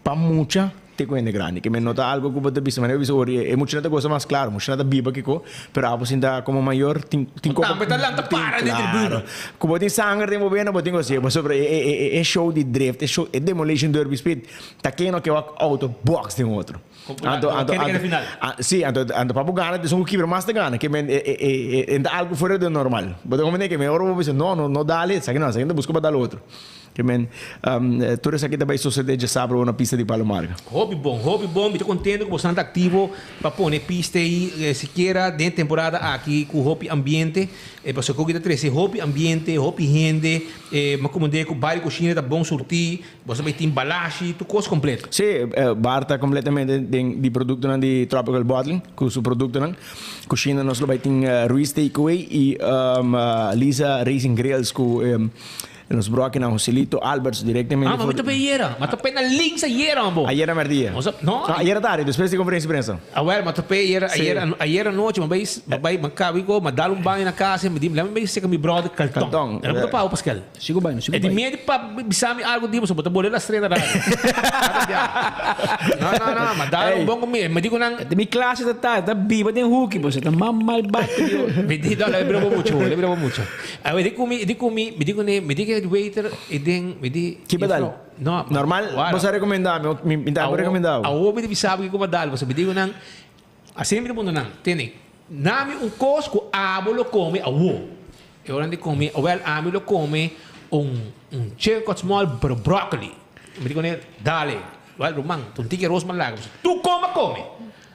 Pa mucha te ku hende grandi. Ke men no ta algo ku bo ta bisa manera bo bisa ori e muchanan ta gosa mas klaro, muchanan ta biba kiko, pero abo sinta komo mayor tin tin Bo tambe ta lanta para den tribuna. Ku bo tin sanger den bo bena bo tin ku hasié pasobra e e e show di drift, e show e demolition derby speed ta ken no ke wak auto box den otro. Anto anto Ken ta keda final? Si anto anto pa bo gana esun ku kibra mas ta gana ke men e e e e ta algo fuera de normal. Bo ta komprende ke men ora bo bisa no no no dale esaki no esaki ta buska pa dal otro. Ke men, tur esaki ta bai sosede djasabra na pista di Palo Marga. Hopi bon, hopi bon. Mi ta kontento ku boso ta aktivo pa pone pista ei sikiera den e temporada aki ku hopi ambiente. Pasobra koki ta trese hopi ambiente, hopi hende. Mi a komprende ku bar di kushina ta bon surtí. Boso bai tin balashi, tur kos kompleto. Sí, bar ta kompletamente den di produktonan di Tropical Bottling ku su produktonan. Kushina nos lo bai tin Ruiz Takeaway i Lisa Racing Grills ku. Nos broki na Joselito Alberts directamente Ah, ma mi ta pe ayera. Ma ta pe na links ayera, man bo. Ayera merdia. No. No, ayera tardi, despues di conferencia di prensa. Awel, ma ta pe ayera, Sí. ayera, ayera anochi, ma bai, ma bai, ma kabi go, ma dal un baño na casa, mi di, lami bai seka mi brother Carlton. Carlton. Era bo ta pago, Pascal. Sigo bai, no sigo E di bai. medi pa bisa mi algo di bo, so bo ta bole las tres na radio. No, no, no, ma dal un Ey. bon comida. Mi di cu nan. Mi clase ta ta, ta biba den hoeki, bo, ta mas mal bati di otro. Mi di, no, le broma mucho, le broma mucho. Awe di ku mi, di ku mi, mi di kuné, mi di ke waiter e den, mi di. Ki badal? No. Normal, bo sa rekomendá mi, mi mi ta rekomendá bo. Awo mi di bisa bo kiko badal, pasobra mi di ku nan, asina mi ta puntra nan, tene, nami un kos ku abo lo kome awo. E ora nan di kome, awel ami lo kome un un chicken cut small pero broccoli. Mi di kuné, dale, wel ruman, ta un tiki aros malaga, pasobra tur kome a kome.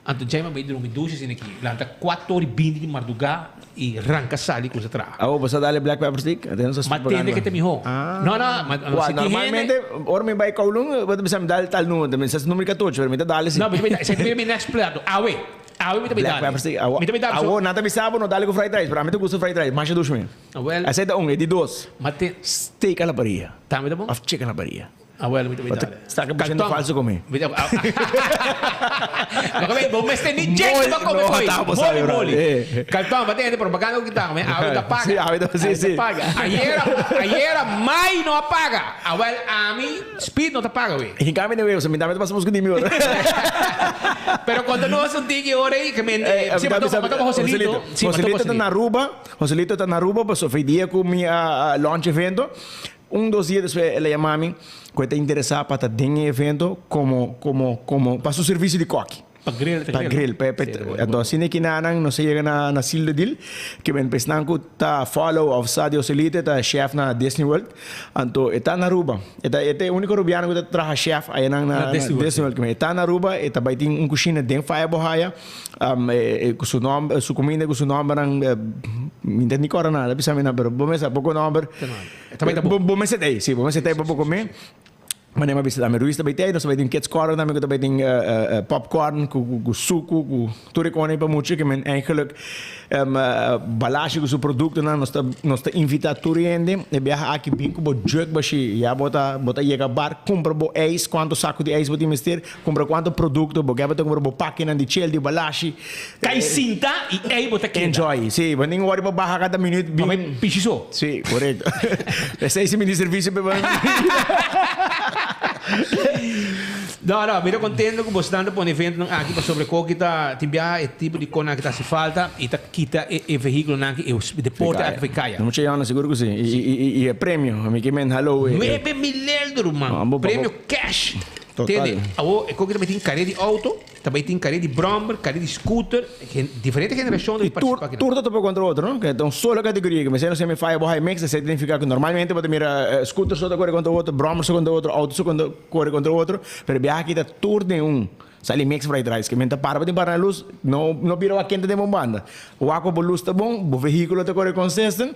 Anto djai mi a bai drumi dushi asina aki, lanta kuater ora i binti di mardugá i ranka sali kusa traha. Awo bo sa dale black pepper stick? Ate no sa Ma tende ke ta mihó. No, no, ma Kua, si tin hende. normalmente ora mi bai Kowloon bo ta bisa mi dal tal numero, mi sa numero katochi pero mi ta dale si. No, mi ta bai dal, esei ta bira mi next plato, awe, awe mi ta bai Black dale. pepper stick, awo, Mi ta bai dal pasobra. awo nan ta bisa bo no dale ku fried rice, pero ami ta gusta fried rice, masha dushi mi. Awel. Esei ta un, e di dos. Ma te. Steak a la parilla. Tambe ta bon? Of chicken a la parilla. Abuelo, mi ta bita. Sta ka diciendo falso con mi. Bo mester ni James pa come coi. Moli moli. Cartón, ba tende propaganda ku kita me awe ta paga. Sí, awe ta sí, sí. Paga. Ayera, ayera mai no a paga. Awel ami speed no ta paga we. In cambio ne we, so mi tambe ta pasa busca di mi ora. Pero cuando no un tiki ora ahí que me sí, ma topa Joselito. Sí, ma topa Joselito ta na Aruba. Joselito ta na Aruba, paso fe dia ku mi a launch evento. Un dos dia despues el a yama mi ku e ta interesá pa ta den e evento komo komo komo pa su servisio di kòki. Pa grill ta grill. Pa grill. Pa, pa, anto asina ki nanan nos a yega na na seal the deal. Ke men pesnan ku ta follow of sa Dioselite ta chef na Disney World. Anto e ta na Aruba. E ta e ta e úniko Rubiano ku ta traha chef ayanan na na Disney World. Ke men e ta na Aruba, e ta bai tin un kushina den Faya Bohaya. E ku su nòmber, su kuminda ku su nòmbernan mi no ta ni kòrda nada bisa mi nan, pero bo mester poko nòmber. Bo mester ta ei, si, bo mester ta ei pa bo kome. Manera mi a bisa tambe Ruiz ta bai tei, nos ta bai tin kids corner tambe ku ta bai tin popcorn ku ku suku ku tur e kos pa mucha ke men eigenlijk Balashi ku su produktonan nos ta nos ta invitá tur hende e biaha aki bin ku bo jug bashi ya bo ta bo ta yega bar kumpra bo ijs kuantu saku di ijs bo tin mester kumpra kuantu produkto bo ke bo ta kumpra bo pakinan di chel di Balashi Kai sinta i ei bo ta keda. Enjoy si bo tin wòrdu pa baha kada minüt bin. Pa bai pishi so. Si korekto esei si mi di servisio pe No no mi ta kontento ku bosnan ta pone eventonan aki pasobra e koki ta tin biaha e tipo di konan aki ta hasi falta i ta kita e vehikulonan aki e deporte aki for kaya. No mucha yòna sigur ku si i e premio mi ke men haló e. Nuebe mil eldo ruman premio cash. Total. Tende awor e koki ta bai tin kare di outo. Ta bay tin kare di brommer, kare di scooter, diferente generacion ta bay participa aki. Tur ta topa contra otro, no? Ta un solo categoria. Cu mester no semi faya bo haya mix, esey significa cu normalmente bo ta mira scooter so ta core contra otro, brommer so contra otro, auto so core contra otro, pero biaha aki ta tur den un. Sali mix bright rice. Cu men ta para bo tin para na luz, no no bira wak kende den bo banda. Wak cu bo luz ta bon, bo vehiculo ta core consistent.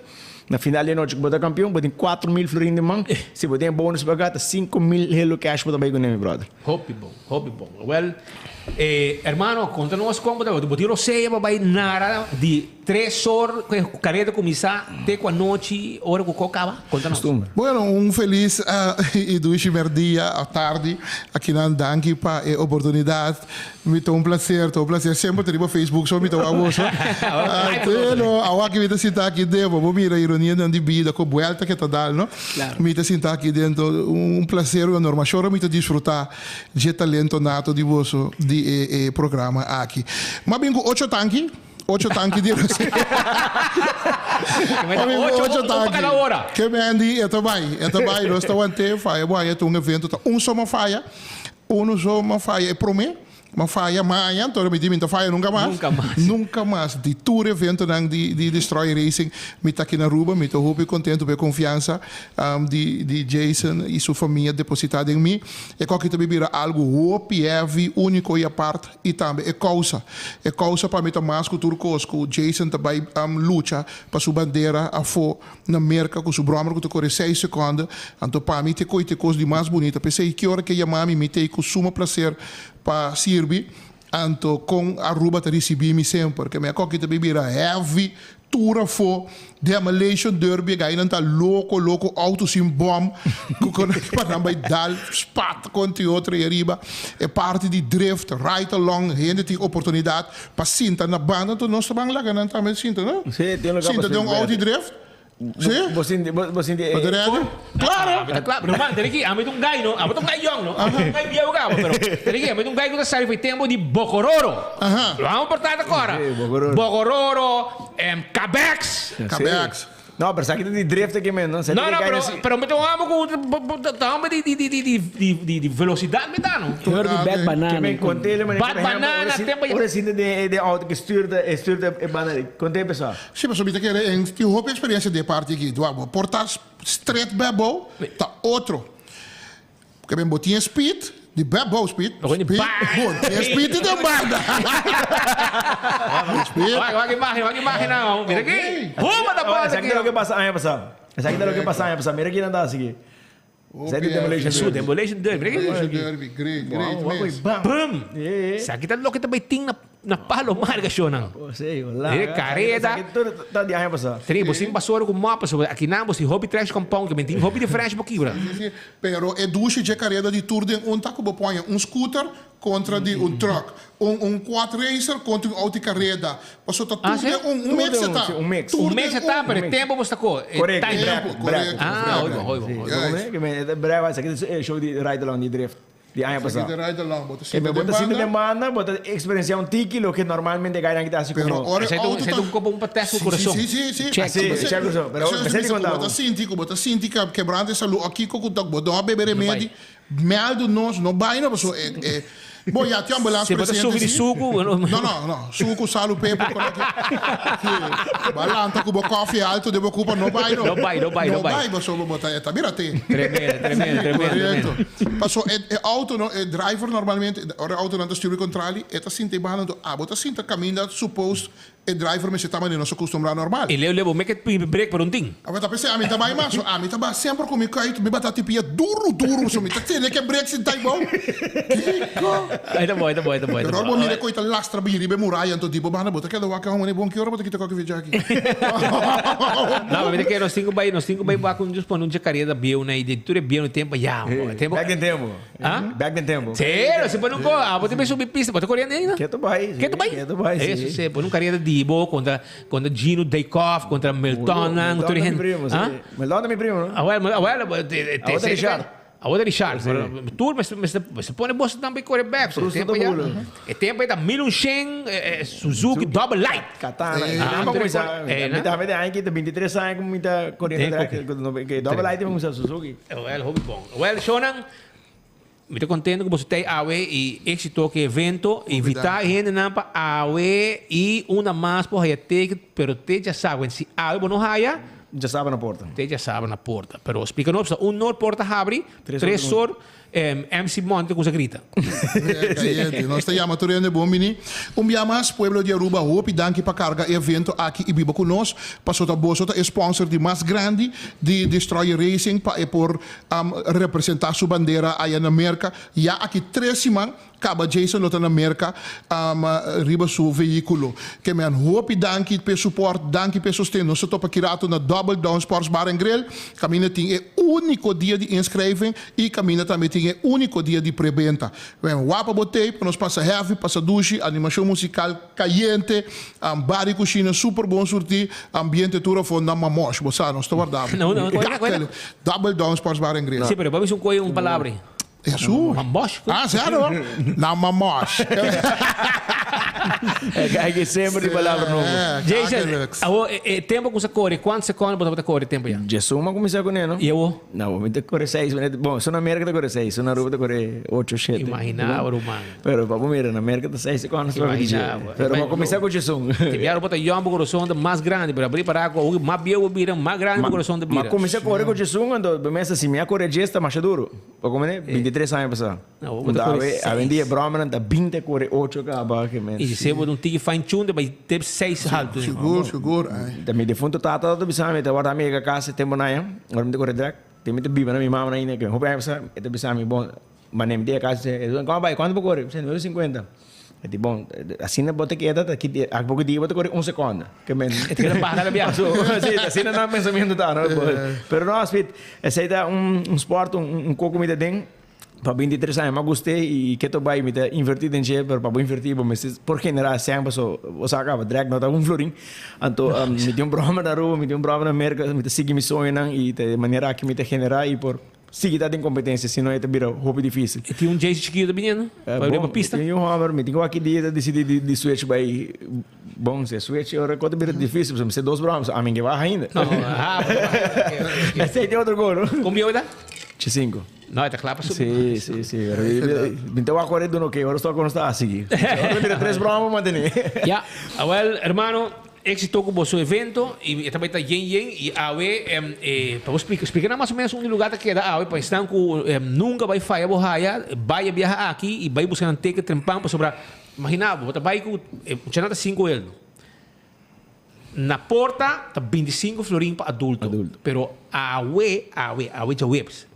Na final di e nochi ku bo ta kampion, bo tin 4000 florin den man. Si bo tin e bonus pa gata, 5000 helo cash bo ta bai kuné, mi brother. Hopi bon, hopi bon. Wel, eh, hermano, konta nos kon bo ta, bo tin rosea pa bai nara di tres or ku e kareda kuminsá te ku anochi ora ku kò kaba? Konta nos. Kustumber. Bueno, un felis i dushi merdia of tardi. Akinan danki pa e oportunidat. Mi ta un placer, ta un placer. Semper ta riba Facebook so mi ta wak boso. Pero awor mi ta sinta aki den, bo mira ironianan di bida cu buelta ke ta dal, no? Mi ta sinta aki den, un placer, un honor. Mashora mi ta disfruta dje talento nato di boso di e programa aki. M'a bin cu ocho tanki, ocho tanki di rosé. M'a bin cu ocho tanki. Ke Mandy, e ta bai, e ta bai. Nos ta want'é faya bo haya ta un evento, ta un soma faya. Uno so m'a faya e prome, m'a faya maña, anto mi di mi no ta faya nunca mas. Nunca mas. Nunca mas. Di tur eventonan di di Destroy Racing mi ta aki na Aruba, mi ta hopi contento pa e confiansa di di Jason y su famia deposita den mi. E koki ta bira algo hopi heavy, unico y apart y tambe e causa. E causa pa mi ta mas cu tur cos cu Jason ta bay lucha pa su bandera afo. Na Merka ku su bròmer ku ta kore seis sekònde, anto pa mi ta e koite kos di mas bunita. P'esei ki ora ke yama mi, mi ta ei ku suma plaser pa sirbi. Anto kon Aruba ta risibí mi semper, ke mi a koki ta bira heavy tur afó, Demolition Derby, e gainan ta loko loko, outo sin bòm, ku kon pa nan bai dal spat kontra e otro ei ariba. E parti di drift, ride along, hende tin oportunidat Pa sinta na banda anto nos ta ban laga nan tambe sinta no? Sí, tin lugar pa Sinta den un auto di drift? Sí? Bo sinti, bo, bo sinti Bo ta ready? Claro! Ami ta kla, pero man, tene ki, ami ta un gai no, ami ta un gai yong no, ami ta un gai bieu kaba, pero tene ki, ami ta un gai ku ta sali for e tempo di Bokororo. Aha. Lo amo por tata kora. Sí, Bokororo. Bokororo, Kabex. Kabex. No, pero esaki ta di drift aki men, no? No, no, pero, pero mi ta un homber ku ta homber di, di, di, di, di, di, di velocidad mi ta, no? Hoor di bad banana. Ke men kont'e manera, Bad por ehempel, banana, ora si, tempo ya- ora sinta den e auto ke stuur ta, e stuur ta e banda, kont'e pesá. Sí, pasobra mi ta kere en tin hopi experiencia den e parti aki. Dua bo por ta stret bebou, ta otro. Ke men bo tin e speed, di bebou speed, Bo tin speed, bo tin e speed di den banda. Speed. Wak, wak imagen, wak imagen nou. Mira aki. Huma ta Ora, pasa esaki ta aki. loke pasa aña pasá. Esaki ta loke pasa aña pasá. Mira kinan ta hasi aki. Esaki ta Demolition Su, Derby. Demolition Derby. Mira aki. Demolition Derby, great, great Wak, mes. bam. Bum! Yeah. Esaki ta loke ta bai tin na Na palo marga shonan. Sí, hola. E careda. Esaki tur ta di aña pasá. Tri, bo sin basura ku mop pasobra akinan bo si hopi trash compound ke men tin hopi diferensha bo kibra. Sí, sí. Pero e dushi dje careda di tur den un ta ku bo poña un scooter contra di un truck, un un quad racer contra un auto di careda. Pasobra ta Ah, tur sí? den un, un Tur mix den e un, ta. sí, un mix. Tur Un den mix e ta, un. pero e tempo bo sta ko. E Correcto, time. brek, Tempo, brek. correcto. Ah, hoy bo, hoy bo, hoy bo. Juist. Ke men e brek, esaki ta e show di ride along di drift. Di aña pasá. Esaki ta ride along, bo ta E sinta bo den ta sinta den banda. banda, bo ta experienciá un tiki loke normalmente gainan ki ta hasi Pero komo. ora e Esei ta un, auto esei ta ta. un kopo un pa tèst ku Sí, kurason. sí, sí, sí. Check. Sí, check kurason. Pero Esei esei ta di konta ku bo ta bo. sinti, ku bo ta sinti ke kebrante salú o kiko ku ta bo no a bebe No remedi, bai. mèldu nos, no bai no, pasobra e, e. Bon, ya tin ambulans Si bo ta presente, sufri di si. suku, bueno. No, no, no. Suku, salu, peper, con aki. Si. Ba lanta ku bo koffie alto de bo kupa, no bai no. No bai, no bai, no bai. No bai, pasobra bo ta, e ta bira te. Tremendo, tremendo, tremendo, Correcto. tremendo. Paso e, e auto no, e driver normalmente, ora e autonan ta stuur contrali, e ta sinta e banda, anto abo ta sinta caminda supposed E driver mester ta manera nos a custumbrá normal. E leu leu bo make e break por un tin. Awor ta pensé, ami ta bai mas, so ami ta bai semper cu mi kite, mi bata tipia duro duro, so mi ta tene ke break sin tai bou. Kiko? Ai ta bon, ai ta bon, ai ta bon, ai ta Pero ora bon. bo mira e koe ta lastra bin riba e muraya, anto di bo banda bo ta keda wak e homber, bon ki ora bo ta kita koke fecha aki? No, mi ta kere nos tin cu bai, nos tin cu bai wak un just pone un dje careda bieu na i di tur e bieu na tempo ya, tempo. Back den tempo. Ah? Back den tempo. Sero, si pone un ko, abo te subi pista, bo ta corriendo ainda? Keto bai. Keto bai? Keto bai, si. Eso, si, pone un carrera di bo contra, contra Gino Dijkhoff, contra Milton, nan, Milton tur ta mi hen. primo, si. Ah? Milton ta mi primo, no? Awel, awel, te, te, Awor ta Richard. Awor ta Richard. Pero tur mester, mester, mester pone boso tambe corre back. So, Frusto tempo ta ya, bulo. e tempo ya ta 1100 Suzuki Double Light. Katana. Eh, Ah, ah, começar. eh, Mi ta mete aña ki ta 23 aña ku mi ta corriendo Eh, drag, que double light mi usa Suzuki. Wel, hopi bon. Wel, shownan, mi ta contento ku boso tei awe i éxito ku e evento. Invita e hendenan pa awe i unda mas por haya ticket, pero te djasawe. Si awe bo no haya, Djasaba na porta. Te djasaba na porta. Pero splika nos, un or porta habri, tres or MC Monty ta cuminsa grita. Cayente. Nos ta yama tur hende bon bini. Un bia mas, pueblo di Aruba, hopi danki pa carga e evento aki y biba cu nos. Pasobra ta boso ta e sponsor di mas grandi di Destroyer Racing pa e por representa su bandera aya na Merca. Ya aki tres siman Caba Jason lo ta na Merca riba su vehiculo. Ke men hopi danki p'e support, danki p'e sosten. Nos ta topa ki rato na Double Down Sports Bar and Grill. Caminda tin e unico dia di inschrijving y caminda tambe tin e unico dia di prebenta. Wen wapa bo tey pa nos pasa heavy, pasa dushi, animacion musical cayente, bar y cushina super bon surti, ambiente tur afo na mamosh. Bo sa, nos ta warda bo. Gakele. Double Down Sports Bar and Grill. Sí, pero bo a bisa un coye un palabra. Esu. Mambosh. Ah, serio? Na mamosh. Hay que semper di palabra nobo. Jason, awo e tempo ku sa kore, kuantu sekondo bo tabata kore tempo ya? Djesuma kuminsá kuné, no? I awo? No, mi ta kore seis minüt. Bon, so na Merka ta kore seis, so na Aruba ta kore ocho, shete. Imaginá bo, ruman. Pero pa bo mira, na Merka ta seis sekondo so pa Imaginá bo. Pero bo kuminsá ku djesun. Te biaha bo ta yòn, bo kurason ta mas grandi, pero abrí para ku awo mas bieu bo bira, mas grandi bo kurason ta bira. Ma kuminsá kore ku djesun, anto bo mester si mi a kore djes ta masha duru. Bo como ne? 23 aña pasá. No, bo ta kore Awe, awendia bròmernan ta 20 kore ocho kaba ke men. I si bo un tiki fine tune ta bai tep seis haltu. Sigur, sigur. Ai. Ta mi defunto tata ta bisa mi, ta warda mi yega kas e tempo nan ya, ora mi ta kore drag, te mi ta biba na mi mama nan ainda, ke hopi aña pasá, e ta bisa mi, bon, mane mi ta yega kas, e ta, komo bai, kuantu bo kore? Mi bisa, nueve sinkuenta. E di, bon, asina bo ta keda, ta ki, a poco dia bo ta kore un sekonda. Ke men. E ta keda baha kada biaha. Si, asina nan pensamiento ta, no? Pero no, Speed, esei ta un sport, un koko mi ta den pa 23 aña. Mi a gust'é i ke ta bai mi ta invertí den dje, pero pa bo invertí bo mester por generá sèn paso bo sa kaba drèk no ta un florin. Anto mi tin un bròmer na Aruba, mi tin un bròmer na Merka, mi ta sigui mi soñonan i ta e manera aki mi ta generá i por sigui ta den kompetensia, si no e ta bira hopi difísil. E tin un Jayce chikitu ta biniendo pa riba pista? Bon, mi tin un hòmber, mi tin ku aki dia ta disidí di switch bai. Bon, si e switch ora kos ta bira difícil, pasobra mi se dos broma, so ami ke baha ainda. No, ah, Esei tin otro kos, no? Kon bieu e ta? Chi sinku. No, e ta kla pa subi. Si, si, si. Pero mi ta wak ora e duna oké, ora stòk nos ta sigui. Ora ta bira tres broma mantené. Ya, awel, hermano, éxito ku boso evento i e ta bai ta yen yen i awe pa bo splika, splika nan mas o menos unda e lugar ta keda awe pa esnan ku nunka bai faya bo haya, bai e biaha aki i bai buska nan ticket trempan pasobra Imagina bo, bo ta bai ku e muchanan ta sinku eldo. Na porta ta binti sinku florin pa adulto. Adulto. Pero awe, awe, awe djaweps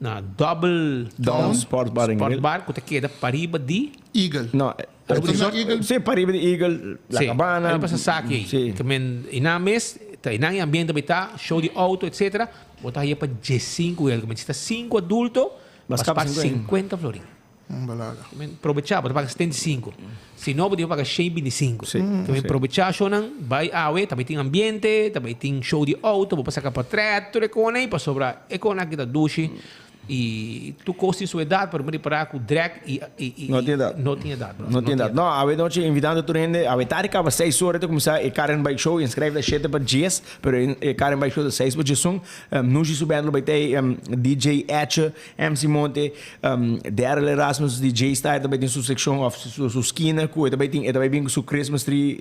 na Double Down Sports Bar and Sport Grill. Bar ku ta keda pariba di Eagle. No, Aruba Resort? Eagle? Sí, pariba di Eagle, La Sí, Cabana. ariba Sasaki ei. Sí. Ke men einan mes, ta einan e ambiente bai ta, show di auto, etcetera. Bo ta haya pa diesinku eldo. Ke men si ta sinku adulto, Bas bas kaba pa sinkuenta. sinkuenta florin. Un balaga. Men probechá, bo ta paga 75. Si no, bo tin paga 125. Sí, Men sí. probechá shownan, bai awe, tambe tin ambiente, tambe tin show di auto, bo por saca portret, tur e kona ei, pasobra e kona aki ta dushi. Y tur cos tin su edad, pero mi ripara cu drag y y y No tin edad. No tin edad, No tin edad. No, awe nochi invitando tur hende, awe tardi caba seis ora ta cuminsa e Car and Bike Show, inscribe ta shete pa dies, pero e Car and Bike Show ta seis pa diesun. Nushi su band lo bay tey, DJ Etche, MC Monte, Daryl Erasmus, DJ Style ta bay tin su seccion of su skina cu e ta bay tin, e ta bay bin cu su Christmas tree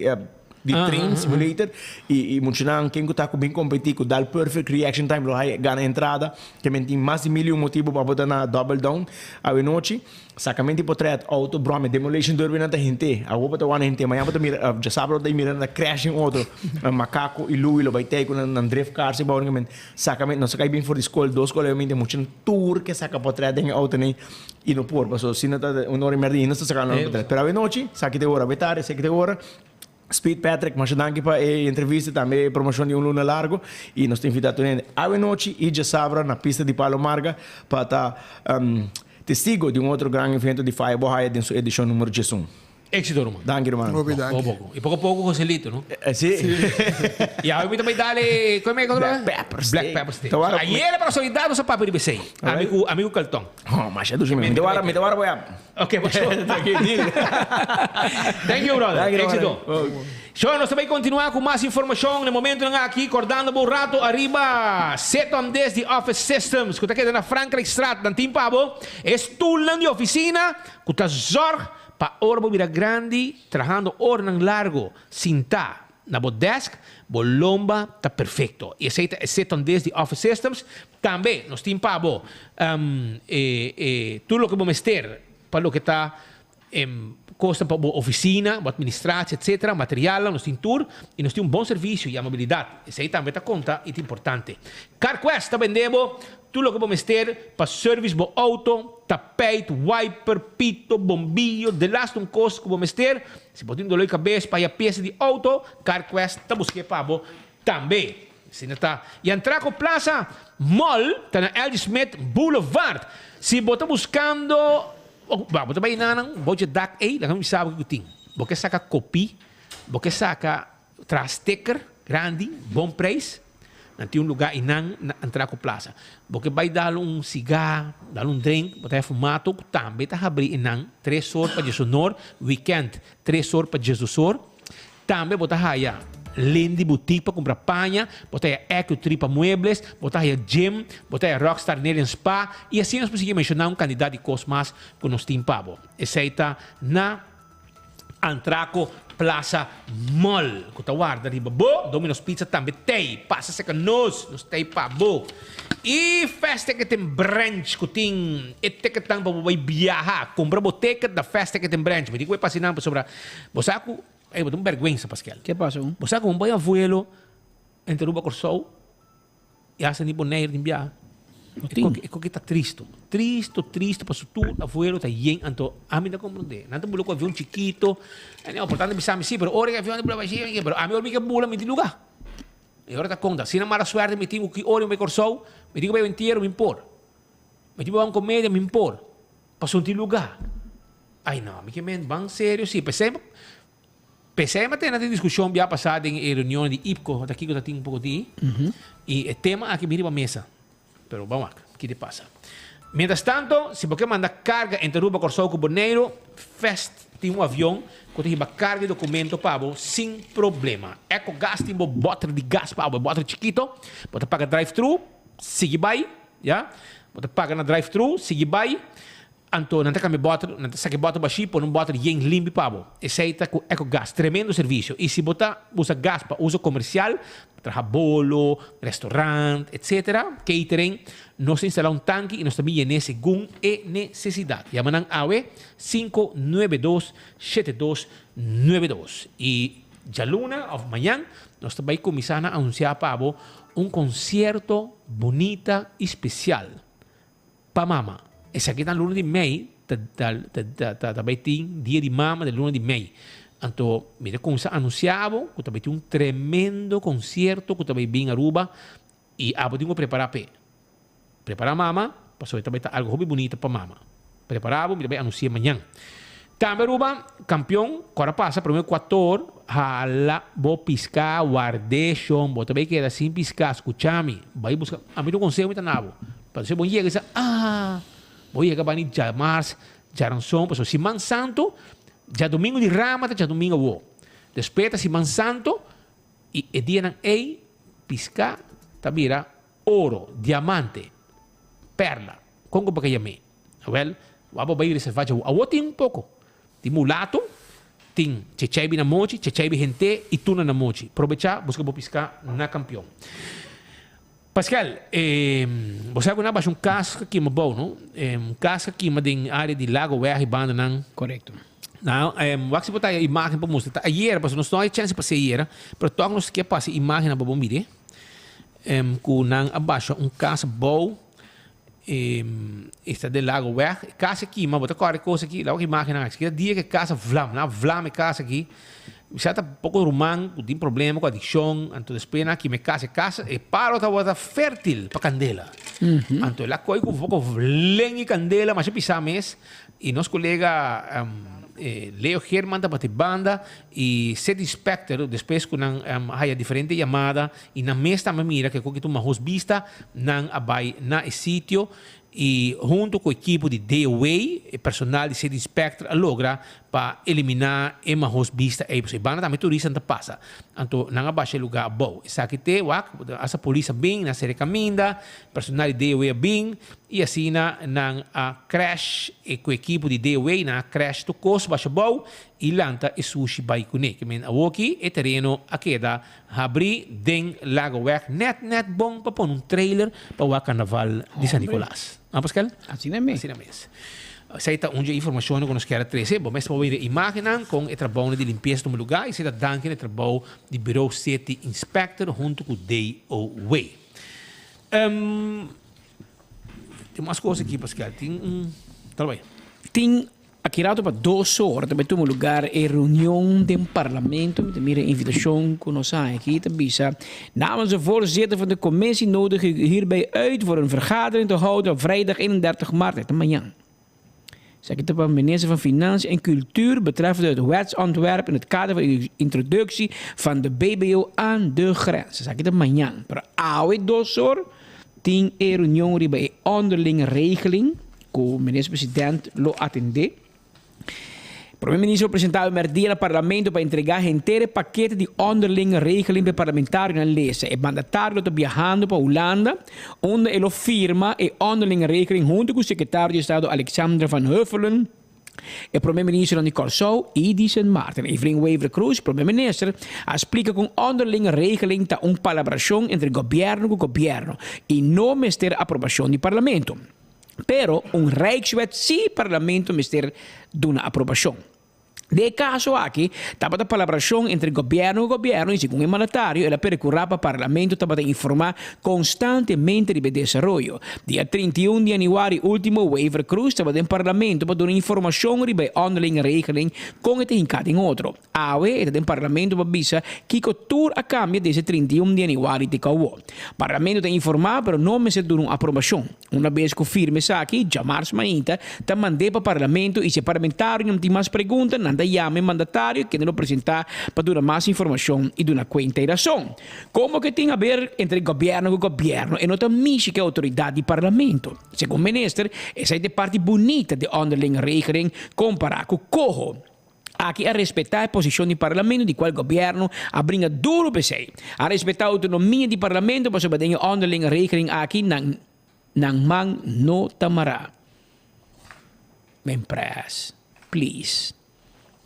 di Train Simulator y y muchanan ken cu ta cu bin competi cu dal perfect reaction time lo hay gana entrada ke men tin mas di mil y un motibo pa bo ta na Double Down awe nochi sacamento di potret auto brome demolition derby nan ta hente awo bo ta wak na hente mañana bo ta mira djasabra bo ta mira nan ta crash den otro Macaco y Louie lo bay tey cu nan drift cars y bou nan sacamento nos a cay bin for di scol dos scol awe muchanan tur ke saca potret den e auto nan y no por pasobra si no ta un ora y merdia y nos ta sacando nan potret pero awe nochi saki te ora awe tardi saki te ora. Speed Patrick, masha danki pa e entrevista, tambe e promocion di Un Luna Largo y nos ta invita tur hende awe nochi y djasabra na pista di Palo Marga pa ta testigo di un otro gran evento di Faya Bo Haya den su edicion numero 11. Éxito ruman. Danki ruman. Hopi danki. Poco poco. Y poco poco Joselito, no? Si. Y awe mi ta bay dale, como e otro? Black Pepper Steak. Black Pepper Steak. Ta wara- Ayera pa casualidad nos a papia riba esey. Ami cu, ami cu Carlton. Oh, masha dushi mi. Mi ta wara, mi ta wara bo ya. Ok, pasó. Thank you, brother. Thank you, Éxito. brother. So, nos ta bay continua cu mas informacion na momentonan aki, cordando bo un rato ariba Sit on This di Office Systems, cu ta keda na Frankrijkstraat. Nan tin pa bo e stoelnan di oficina cu ta zorg pa ora bo bira grandi, trahando oranan largo, sinta na bo desk, bo lomba ta perfecto. Y esey ta e Sit on This di Office Systems. Tambe nos tin pa bo e e tur loke bo mester pa loke ta kosnan pa bo oficina, bo administratie etcetera, materialnan nos tin tur y nos tin un bon servicio y amabilidad. Esey tambe ta conta y ta importante. CarQuest ta bende bo tur loke bo mester pa service bo auto, tapijt, wiper, pito, bombillo, delaste un kos ku bo mester. Si bo tin dolor di kabes pa haya pieza di auto, CarQuest ta busk'e pa bo tambe. Asina ta. Y Antraco Plaza Mall ta na LG Smith Boulevard. Si bo ta buscando, oh, bo ta bay nanan, bo dje dak ey, laga mi bisa bo kico tin. Bo ke saca copi, bo ke saca traha sticker grandi, bon prijs, nan tin un lugar eynan na Antraco Plaza. Bo ke bay dal un cigar, dal un drink, bo ta haya fumato, cu tambe ta habri eynan tres or pa diesonor, weekend tres or pa diesdosor. Tambe bo ta haya Lindy Boutique pa cumpra paña, bo ta haya Ecu-Tree pa muebles, bo ta haya gym, bo ta haya Rockstar Nail and Spa y asina nos por sigui menciona un cantidad di cos mas cu nos tin pa bo. Esey ta na Antraco Plaza Mall cu ta warda riba bo. Domino's Pizza tambe t'ey. Pasa cerca nos, nos t'ey pa bo. Y Fast Ticket and Branch cu tin e ticketnan pa bo bay biaha. Cumpra bo ticket na Fast Ticket and Branch. Mi tin cu bay pasa eynan pasobra bo sa cu Ey, bo ta un bergüenza, Paskel. Ke pasa? Bo sa ku un bai abuelo entre Aruba Kòrsou i hasta ni Bonaire tin biaha. No tin. E koki ta tristo. Tristo, tristo, pasobra tur abuelo ta yen, anto ami ta komprondé. Nan ta bula ku avion chikito. E no, por tanto bisa mi si, pero ora e avion ta bula bashi, pero ami ora mi ke bula mi tin luga. E ora ta konta. Si na mala suerte mi tin ku ki ora mi bai Kòrsou, mi tin ku bai entiero, mi por. Mi tin ku bai un komedia, mi por. Pasobra un tin luga. Ay no, mi ke men ban serio si. P'esei p'esei mi a tene den diskushon bia pasá den e reunion di IPCO, ta kiko ta tin un poko di, i e tema aki bin riba mesa. Pero ban wak ki ta pasa. Mientras tanto, si bo ke manda karga entre Aruba, Kòrsou ku Boneiru, Fest tin un avion ku ta hiba karga i dokumento pa bo sin problema. Ecogas tin bo bòter di gas pa bo, e bòter chikito. Bo ta paga drive-thru, sigui bai, ya. Bo ta paga na drive-thru, sigui bai. Anto nan ta kambia bòter, nan ta saka e bòter bashí, pone un bòter yen limpi pa bo. Esei ta ku Ecogas, tremendo servisio. I si bo ta usa gas pa uso komersial, traha bolo, restaurant, etcetera, catering, nos ta instalá un tanki i nos ta bin yen'é segun e nesesidat. Yama nan awe, 592 7292. I djaluna òf mañan nos ta bai kuminsá na anunsiá pa bo un konsierto bunita i spesial. Pa mama. Esaki ta luna di mei ta ta ta bai tin dia di mama den luna di mei. Anto mi ta cuminsa anuncia abo cu ta bai tin un tremendo concierto cu ta bai bin Aruba y abo tin cu prepara p'e. Prepara mama pasobra e ta bai ta algo hopi bunita pa mama. Prepara abo mi ta bai anuncia mañan. Tambe Aruba campeon cu a pasa prome cuator hala bo pisca ward'e shon bo ta bay keda sin pisca scucha mi bay busca ami ta un conseho mi ta nabo pasobra bo yega y sa ah bo yega bani djamars djaranson pasobra siman santo djadomingo di rama ta djadomingo awo despues ta siman santo y e dianan ey pisca ta bira oro diamante perla con cu bo ka yam'e. Awel, wak bo bai reserva djawu. Awor tin un poko. Tin mulato, tin checheibi na mochi, checheibi hente i tuna na mochi. Probechá, buska bo piská na Kampion. Pascal, bo sa ku nan a basha un kas ka kima bou, no? Un kas ka kima den área di Lago Weg i bandanan. Korekto. Nou, wak si bo ta haya imágen pa mustra. Ta ayera, pasobra nos no haya chèns di pasa ayera, pero tòg nos ke pasa e imágennan pa bo mira, ku nan a basha un kas bou. Esta de Lago Weg, e casa aki, ma bo ta kòrda e kos aki, laga imágennan aki. Keda dia ku e casa vlam, nan a vlam e casa aki. Mi sa ta poko ruman ku tin problema ku adikshon, anto despues nan a kima e casa, e casa, e palo tabata fértil pa kandela. Anto el a kohe ku poko len e kandela masha pisá mes, i nos kolega Leo Geerman tabata e banda, i City Inspector despues ku nan a haya diferente yamada, I nan mes tambe mira ke koki tuma hos bista, nan a bai na e sitio i hunto ku ekipo di DOW, e personal di City Inspector a logra pa eliminá e mahos bista ei. Pasobra e banda tambe turistanan ta pasa. Anto nan a basha e lugá abou. Esaki te wak, asta polis a bin, nan a sera e kaminda, personal di DOW a bin i asina nan a crash e ku ekipo di DOW, nan a crash tur kos basha abou i lanta e sushi bai kuné. Ke men awoki e tereno a keda Habrí den Lagoweg nèt nèt bon pa pone un trailer pa wak karnaval di San Nicolas. Ah, Pascal? Asina mes. Asina mes. Esei ta un dje informashonnan ku nos kier a trese. Bo mes por mira imágennan kon e trabounan di limpiesa tuma lugá i esei ta danki na e trabou di Bureau City Inspector huntu ku DOW. Tin mas kos aki, Pascal. Tin un. Tal bai. Tin Aki rato pa dos or ta bai tuma lugar e reunion den parlamento. Mi ta mira e invitacion cu nos a haña aki ta bisa, Namens de voorzitter van de commissie nodig ik u hierbij uit voor een vergadering te houden op vrijdag 31 maart, dat ta mañan. Esaki ta pa minister van Financiën en Cultuur betreffende het wetsontwerp in het kader van de introductie van de BBO aan de grens. Esaki ta mañan. Pero awe dos or tin e reunion riba e onderlinge regeling. Ku Minister President lo atendé. Prome Minister lo presentá e merdia na Parlamento pa entregá henter e pakete di onderlinge regeling pa e parlamentarionan lesa. E mandatario lo ta biahando pa Hulanda, unda e lo firma e onderlinge regeling huntu ku Sekretario di Estado Alexandra van Huffelen, e Prome Ministernan di Kòrsou i di Sint Maarten. Evelyn Wever-Croes, Prome Minister, a splika ku un onderlinge regeling ta un palabrashon entre gobièrnu ku gobièrnu i no mester aprobashon di Parlamento. Pero un Rijkswet sí Parlamento mester duna aprobacion. Den e caso aki tabata palabracion entre gobierno cu gobierno y segun e mandatario el a percura pa Parlamento tabata informa constantemente riba e desaroyo. Dia 31 di januari ultimo Wever Croes tabata den Parlamento pa duna informacion riba e onderlinge regeling con e ta hinca den otro. Awe e ta den Parlamento pa bisa kiko tur a kambia desde 31 di yanüari te kouwo. Parlamento ta informá pero no mester duna un aprobashon. Una bes ku firma esaki, djamars mainta ta mand'é pa Parlamento i si e parlamentarionan tin mas pregunta nan ta yama e mandatario kende lo presentá pa duna mas informashon i duna kuenta i rason. Komo ke tin haber entre gobièrnu ku gobièrnu e no ta mishi ku e outoridat di Parlamento. Segun minister, esei ta e parti bunita di onderlinge regeling kompará ku koho. Aki a respetá e posishon di Parlamento di kual gobièrnu a bringa duru p'esei. A respetá outonomia di Parlamento pasobra den e onderlinge regeling aki nan nan man no ta mará. Men pres, please.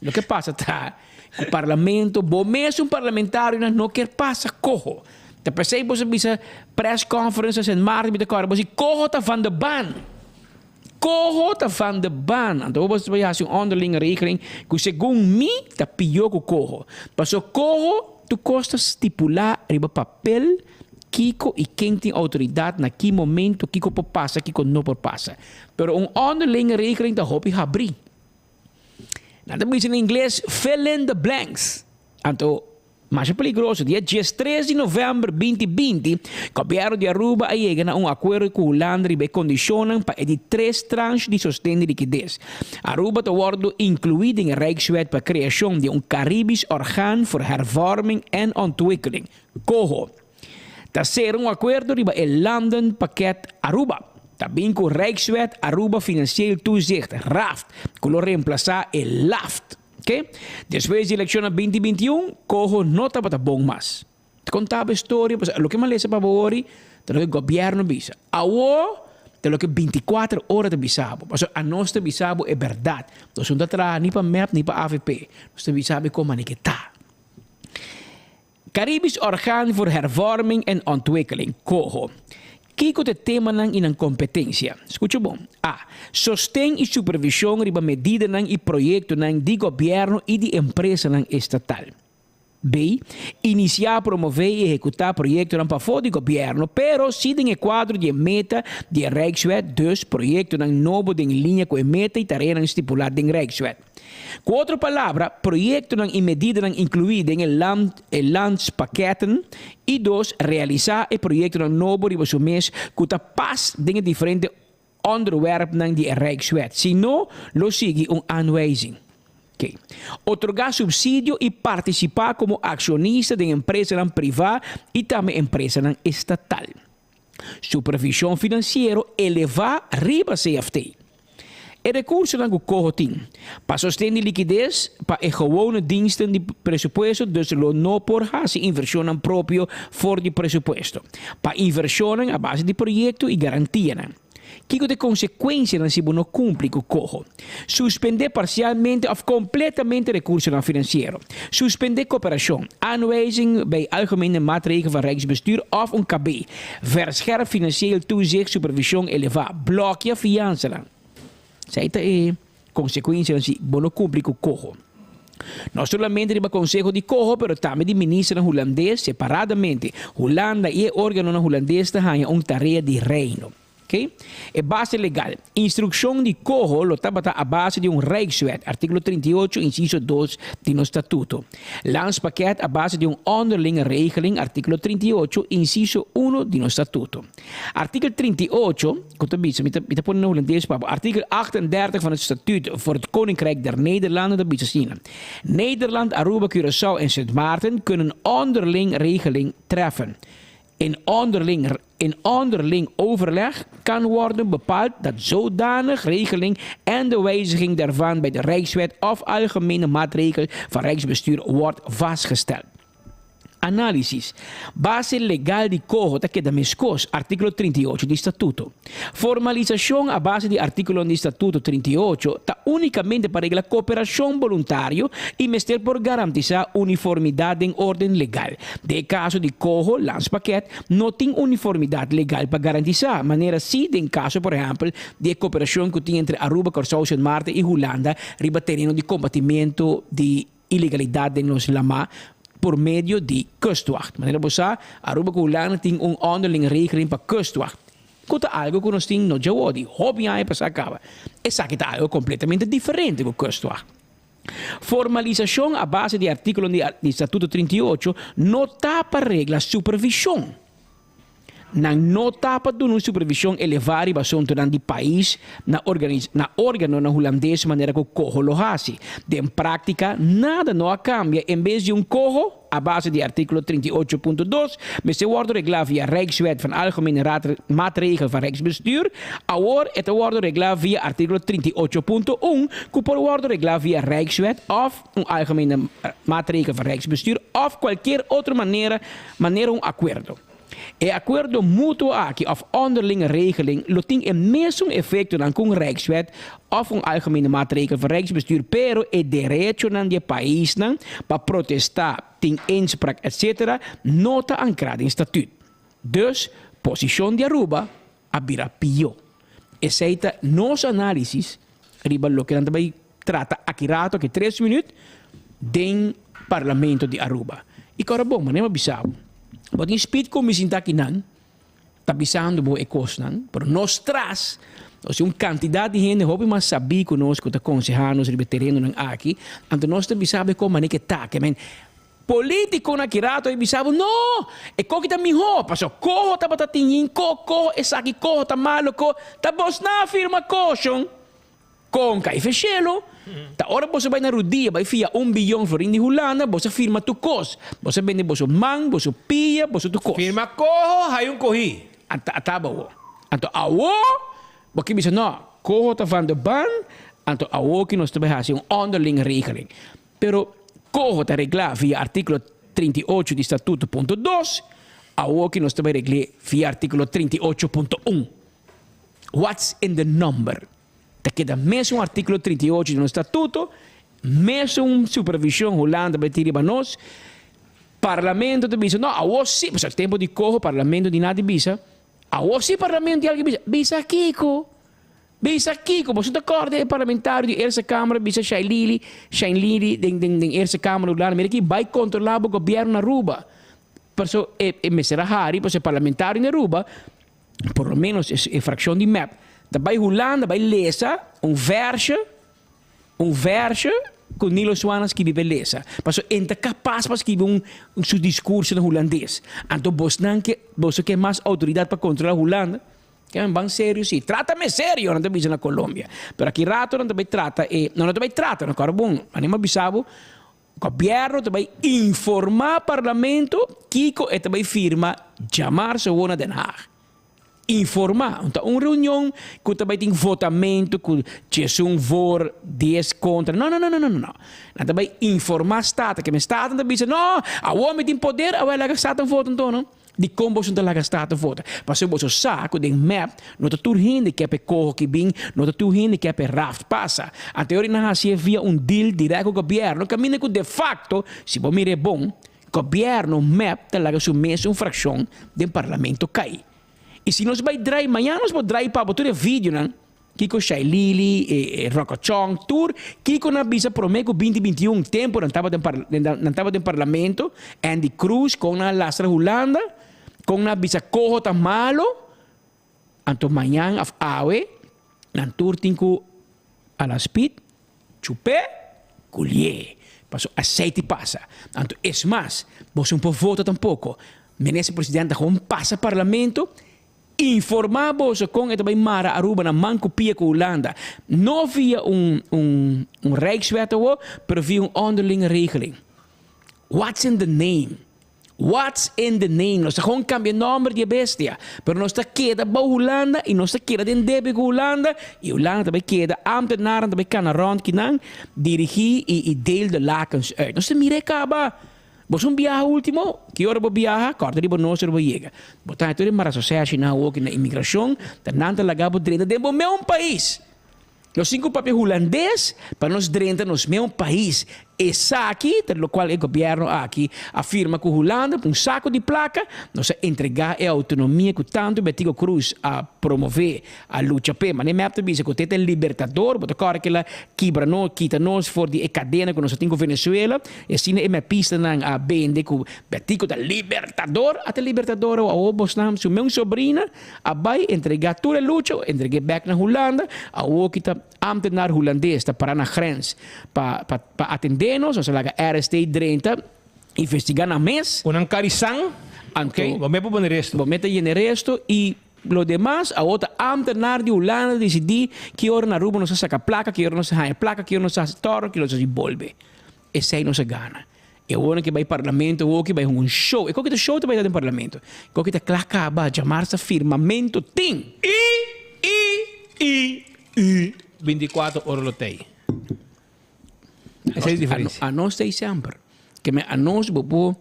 Loke pasa ta ku Parlamento, bo mesun parlamentarionan no kier pasa koho. Ta p'esei bo sa bisa press conference na Sint Maarten mi ta kòrda bo si koho ta van de baan. Koho ta van de baan. Anto bo ta hasi un onderlinge regeling ku segun mi ta pió ku koho. Paso koho tur kos ta stipulá riba papel kiko i ken tin outoridat na ki momento, kiko por pasa, kiko no por pasa. Pero un onderlinge regeling ta hopi habrí. Nan ta bisa na ingles fill in the blanks. Anto. Masha peligroso. Dia 13 di november 2020, gobierno di Aruba a yega na un acuerdo cu Hulanda riba e condicionnan pa e di tres tranche di sosten di liquidez. Aruba ta wordo inclui den e Rijkswet pa creacion di un Caribisch Orgaan voor Hervorming en Ontwikkeling, COHO. Ta cera un acuerdo riba e Landenpakket Aruba. Ta bin cu Rijkswet Aruba Financieel Toezicht, RAFT, cu lo reemplasa e LAFT. Oké? Despues di eleccionnan 2021, COHO no tabata bon mas. Ta contaba e storia, pasobra loke mi a lesa pa bo ori, ta loke gobierno bisa. Awo, ta loke 24 ora ta bisa bo. Pasobra anos ta bisa bo e berdad. Nos no ta traha ni pa MEP ni pa AVP. Nos ta bisa bo con manera ke ta. Caribisch Orgaan voor Hervorming en Ontwikkeling, COHO. Kiko ta e temanan y nan competencia? Scucha bon. A. Sosten y supervision riba medidanan y proyectonan di gobierno y di empresanan estatal. B. Inicia, promove y ehecuta proyectonan pafó di gobierno, pero si den e cuadro di e meta di e Rijkswet, dus proyectonan nobo den linea cu e meta y tareanan stipula den Rijkswet. Cu otro palabra, proyectonan y medidanan inclui den e land e landspakketten y dos realisa e proyectonan nobo riba su mes cu ta pas den e diferente onderwerpnan di e Rijkswet. Si no, lo sigui un aanwijzing. Oké. Otorga subsidio y participa como accionista den empresanan priva y tambe empresanan estatal. Supervision financiero eleva riba CFT. E recursonan cu coho tin pa sosten di likides pa e gewone diensten di presupuesto dus lo no por haci inversionnan propio for di presupuesto pa inversionnan a base di proyecto y garantianan. Kico ta e consecuencianan si bo no cumpli cu coho? Suspende parcialmente of completamente recursonan financiero. Suspende cooperacion, aanwijzing bij algemene maatregel van Rijksbestuur of un KB. Verscherp financieel toezicht, supervision eleva. Blokea fiansanan. Esey ta e consecuencianan si bo no cumpli cu coho. No solamente riba conseho di coho, pero tambe di ministernan Hulandes separadamente. Hulanda y e organonan Hulandes ta haña un tarea di Reino. Oké? E base legal. Instrukshon di coho lo tabata a base di un Rijkswet, artíkulo 38, insiso 2 di nos statuto. Landspakket a base di un onderlinge regeling, artíkulo 38, insiso 1 di nos statuto. Artíkulo 38, ku ta bisa, mi ta, mi ta pone na hulandes pa bo, artíkulo 38 van het Statuut voor het Koninkrijk der Nederlanden ta bisa asina, Nederland, Aruba, Curaçao en Sint Maarten kunnen onderling regeling treffen. In onderling, in onderling overleg kan worden bepaald dat zodanig regeling en de wijziging daarvan bij de Rijkswet of algemene maatregel van Rijksbestuur wordt vastgesteld. Análisis. Base legal di coho ta keda meskos, artíkulo 38 di Statuto. Formalisashon a base di artíkulonan di Statuto 38 ta únikamente pa regla koperashon boluntario i mester por garantisá uniformidat den órden legal. Den e kaso di coho, landspakket, no tin uniformidat legal pa garantisá, manera sí den kaso por ehèmpel di e koperashon ku tin entre Aruba, Kòrsou, Sint Maarten i Hulanda riba tereno di kombatimentu di ilegalidat den nos lamá por medio di Kustwacht. Manera bo sa, Aruba ku Hulanda tin un onderling regeling pa Kustwacht, ku ta algu ku nos tin no djawo di hopi aña pasá kaba. Esaki ta algu kompletamente diferente ku Kustwacht. Formalisashon a base di artíkulo di Statuto 38 no ta pa regla supervishon. Nan no ta pa duna un supervision elevá riba asuntunan di pais na na organonan hulandes manera ku koho lo hasi. Den práktika, nada no a kambia. En bes di un koho, a base di artíkulo 38.2, mester wòrdu reglá via Rijkswet van Algemene Maatregel van Rijksbestuur. Awor e ta wòrdu reglá via artíkulo 38.1, ku por wòrdu reglá via Rijkswet òf un Algemene Maatregel van Rijksbestuur òf kualkier otro manera manera un akuerdo. E akuerdo mutuo aki òf onderlinge regeling lo tin e mesun efektonan ku un Rijkswet òf un Algemene Maatregel van Rijksbestuur, pero e derechonan di e paisnan pa protestá, tin inspraak etc. No ta ankrá den Statuut. Dus, posishon di Aruba a bira pió. Esei ta nos análisis riba loke nan ta bai trata aki rato, aki tres minüt, den Parlamento di Aruba. I kòrda bon, manera mi a bisa bo, bo tin spit ku mi sinta akinan ta bisando bo e kosnan, pero nos tras nos tin un kantidat di hende hopi mas sabí ku nos ku ta konsehá nos riba e terenonan aki, anto nos ta bisa bo e kon manera ke ta. Ke men. Politiconan aki rato a bisa bo, no, e koki ta miho, paso coho tabata tin yin ko, coho esaki, coho ta malo, ko, ta bosnan a firma caution. Con cay feshelo, ta ora boso bay na rudia bay fia un biyon florin di Hulanda, boso a firma tur cos. Boso a bende boso man, boso pia, boso tur cos. Firma coho, hay un cohi. Anta a taba awo. Anto awo, bo ke bisa no, coho ta van de ban, anto awo ki nos ta bay haci un onderling regeling. Pero coho ta regla via articulo 38 di statuto punto dos, awo ki nos ta bay regle via articulo 38 punto un. What's in the number? Ta keda mesun artíkulo 38 di nos statuto, mesun supervishon Hulanda bai tin riba nos. Parlamento ta bisa, no, awor si, pasobra tempu di koho parlamento di nada di bisa, awor si parlamento di algu bisa, bisa kiko? Bisa kiko? Boso ta kòrda e parlamentario di Eerste Kamer bisa Shailili, Shainlili den den den Eerste Kamer Hulanda, mira aki bai kontrolá bo gobièrnu na Aruba. Pasobra e e mester a hari, pasobra e parlamentario na Aruba por lo menos e fraccion di mep, ta bay Hulanda bay lesa un versje, un versje cu Nilo Swan a skibi p'e lesa. Pasobra e ta capas pa skibi un su discurso na Hulandes. Anto bosnan ke, boso ke mas autoridad pa controla Hulanda? Ke men ban serio si. Tratame serio, nan ta bisa na Colombia. Pero aki rato nan ta bay trata e, no nan ta bay trata, no kòrda bon, anima bisa bo, Gobierno ta bay informa Parlamento kico e ta bay firma djamarzo awor na Den Haag. Informa, un ta un reunion cu ta bay tin votamento cu djesun voor, dies contra, no no no no no no. Nan ta bay informa Staten, ke men Staten ta bisa no, awor mi tin poder, awor laga Staten vota anto no. Dikon boso no ta laga Staten vota? Pasobra boso sa ku den mep no ta tur hende ke p'e koho ki bin, no ta tur hende ke p'e raft pasa. Anterior nan hasié via un deal dirèkt ku gobièrnu, kaminda ku defakto, si bo mir'é bon, gobièrnu mep ta laga su mes un frakshon den parlamento kai. I si nos bai drai, mañana nos por drai pa bo tur e videonan Kiko Shailili, e Rocochong, tur kiko nan bisa prome ku binti 21 tempo nan tabata den nan tabata den parlamento, Andy Cruz kon nan a lastra Hulanda, kon nan a bisa koho ta malo, anto mañan of awe nan tur tin ku a la speed chup'é kulié, paso aceite pasa. Anto es mas, boso no por vota tampoco, Minister President ta gewoon pasa parlamento. Informá boso kon e ta bai mara Aruba na man ku pia ku Hulanda. No via un un un Rijkswet awo, pero via un onderlinge regeling. What's in the name? What's in the name? Nos ta gewoon kambia nòmber di e bestia, pero nos ta keda bou Hulanda i nos ta keda den debe ku Hulanda i Hulanda ta bai keda, ámtenarnan ta bai kana rònt kinan, dirigí i i deel de lakens uit. Nos ta mira e kaba. Bo sun biaha ultimo? Ki ora bo biaha? Kòrda riba nos ora bo yega. Bo ta tur e marasosèshi nan awoki na imigrashon, ta nan ta laga bo drenta den bo meun pais. Nos tin ku papia hulandes pa nos drenta nos meun pais. Esaki ta lokual e gobièrnu aki a firma ku Hulanda pa un saku di plaka. Nos a entregá e outonomia ku tantu Betico Croes a promové, a lucha p'e. Mane mep ta bisa ku te ta e libertador, bo ta kòrda kila kibra nos, kita nos for di e kadena ku nos a tin ku Venezuela. E asina e mepistanan a bende ku Betico ta libertador, ata libertador awor bosnan su meun sobrina a bai entrega tur e lucha, entreg'é bek na Hulanda, awor ki ta ambtenaar hulandes ta para na grens pa pa pa atendé nos, nos a laga RST drenta investiga nan mes. Ku nan kari san, Anto, ok, bo me por pone resto. Bo me ta yena resto i lo demas awor ta ambtenaar di Hulanda disidí ki ora na Aruba nos a saka plaka, ki ora nos a haña plaka, ki ora nos a hasi tòrno, ki ora nos a hasi bolbe. Esei nos a gana. E ora ke bai parlamento awoki bai hunga un show. E koki ta show ta bai ta den parlamento. E koki ta kla kaba djamarsa firmamento tin. I i i i 24 ora lo tei. Esei e diferensia. Anos ta ei semper. Ke men anos bo por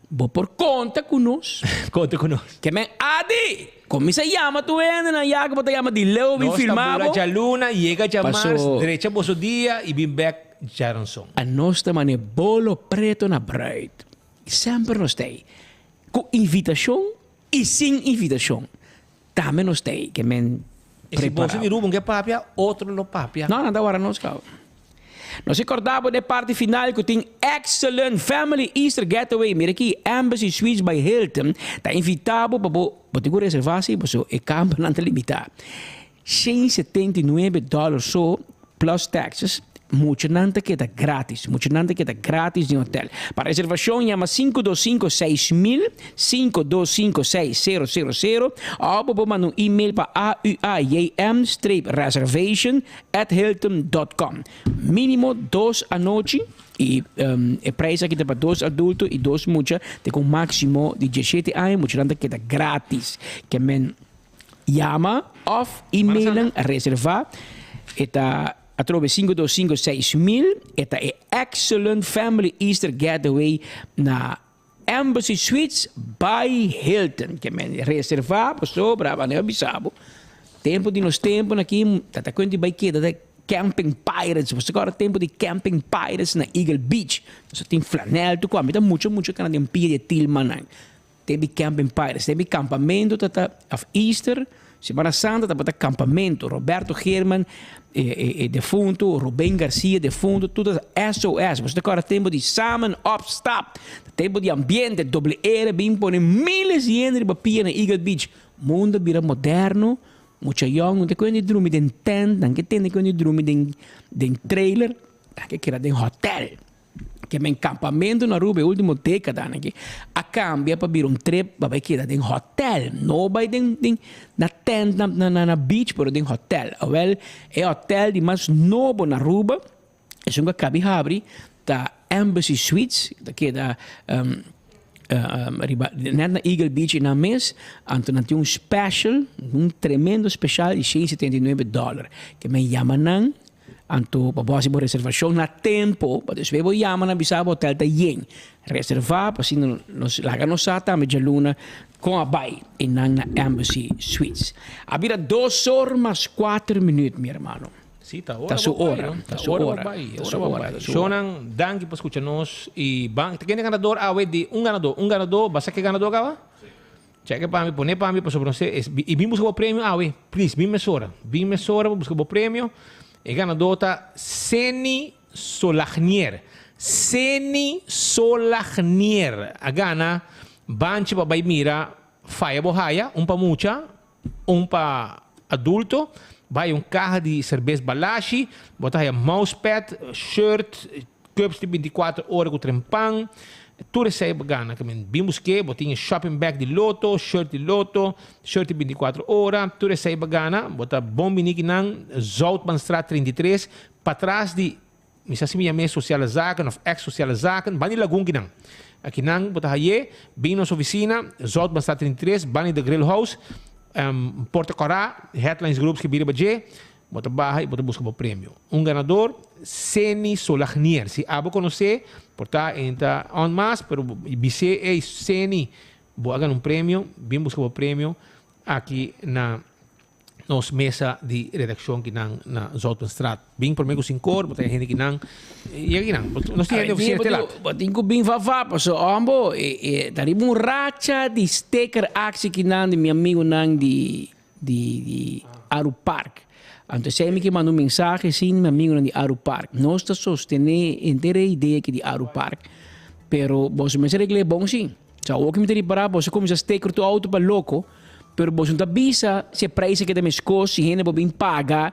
bo por konta ku nos. Konta ku nos. Ke men Adi! Kuminsa yama tur hendenan ya ku bo ta yama di leu bin Nos ta firma bula bo. djaluna, yega djamars, Paso. drecha boso dia i bin bek. Djaranson. Anos ta mane bolo preto na bruid. Semper nos ta ei. Ku invitashon i sin invitashon. Tambe nos ta ei. Ke men E si boso prepará. di Ruben ke papia, otro lo papia. No, nan ta wara nos kaba. Nos a kòrda bo den e parti final ku tin Excellent Family Easter Getaway. Mira aki, Embassy Suites by Hilton ta invitá bo pa bo, bo tin ku reservá si, pasobra e kambernan ta limitá. 179 dòler so plus taxes. Muchanan ta keda gratis. Muchanan ta keda gratis den hotel. Pa reservacion yama 525 6000, 525 6000, of bo por manda un email pa auajm-reservation at hilton dot com. Minimo dos anochi y e prijs aki ta pa dos adulto y dos mucha te cu un maximo di diesshete aña. Muchanan ta keda gratis. Ke men yama of emailen reserva. E ta. Atrobe 525 6000 e ta e excellent family Easter getaway na Embassy Suites by Hilton. Ke men reserva pasobra bo a bisa bo tempo di nos tempo na ki ta ta kuent di bai keda ta Camping Pirates. Bo sa kòrda tempo di Camping Pirates na Eagle Beach. Nos a tin flanel tur kua. Mi ta mucha mucha kana den pia di e tilmannan. Tempo di Camping Pirates, tempo di campamento ta ta of Easter, Semana Santa tabata campamento. Roberto Geerman e e defunto, Ruben Garcia defunto, tur ta SOS. Boso ta kòrda tempo di Samen Op Stap, tempo di ambiente, doble R bin pone miles di hende riba pia na Eagle Beach. Mundo a bira moderno, mucha yòn no ta kende drumi den tent, nan ke tende kende drumi den den trailer, nan ke keda den hotel. Ke men kampamentu na Aruba e ultimo dekadanan aki a kambia pa bira un trip pa bai keda den hotel, no bai den den na tent na na na beach pero den hotel. Awel e hotel di mas nobo na Aruba esun ku a kabi habri ta Embassy Suites ta keda riba net na Eagle Beach i nan mes anto nan tin un special un tremendo special di shen 79 dollar ke men yama nan. Anto pa bo hasi bo reservashon na tempo, pa despues bo yama nan bisa bo hotel ta yen. Reserva pa asina nos laga nos sa tambe djaluna kon a bai e nan na Embassy Suites. A bira dos or mas kuater minuut mi hermano. Sí, ta ora Ta su bo bai, ora, no? ta su ora bo ora, bai, ta su ora bo ora, bai. ta su ora. Shownan, danki pa skucha nos i ban. Ta kende ganador awe di un ganador, un ganador, basa ke ganador kaba? Cheke pa mi, pone pa mi pasobra no se i bin buska bo premio awe. Please, bin mesora. Bin mesora pa buska bo premio. E ganadó ta Seni Solagnier. Seni Solagnier a gana banchi pa bai mira Faya Bo Haya, un pa mucha, un pa adulto. Bai un kaha di serbes Balashi, bo ta haya mousepad, shirt, Cups di 24 ora cu trempan. Tur esey bo gana. Ke men bin buske, bo tin e shopping bag di Lotto, shirt di Lotto, shirt di 24 ora. Tur esey bo gana. Bo ta bon bini kinan, Zoutmanstraat 33, patras di, mi sa si mi yam'e Sociale Zaken of ex Sociale Zaken, ban di Lagun kinan. Akinan bo ta haye, bin nos oficina, Zoutmanstraat 33, ban di The Grill House, Porta Cora, Headlines Group skibi riba dje. Bo ta baha i bo ta buska bo premio. Un ganador, Seni Solagnier. Si abo konosé, por ta e ta on mas, pero bis'é, ey Seni, bo a gana un premio, bin buska bo premio aki na nos mesa di redakshon kinan na Zoutmanstraat. Bin promé ku sinkor, bo ta hende kinan yega kinan. Nos tin hende ofisina te lat. Bo tin ku bin vavá, pasobra ombo e ta riba un racha di steker aksi kinan di mi amigunan di di Aru Park. Anto esei mi ke manda un mensahe sin mi amigonan di Aru Park. Nos ta sostené henter e idea aki di Aru Park, pero boso mester regl'é bon si. Sa awor ku mi ta ripará boso kuminsá steker tur outo pa loko, pero boso no ta bisa si e prijs a keda meskos, si hende por bin paga.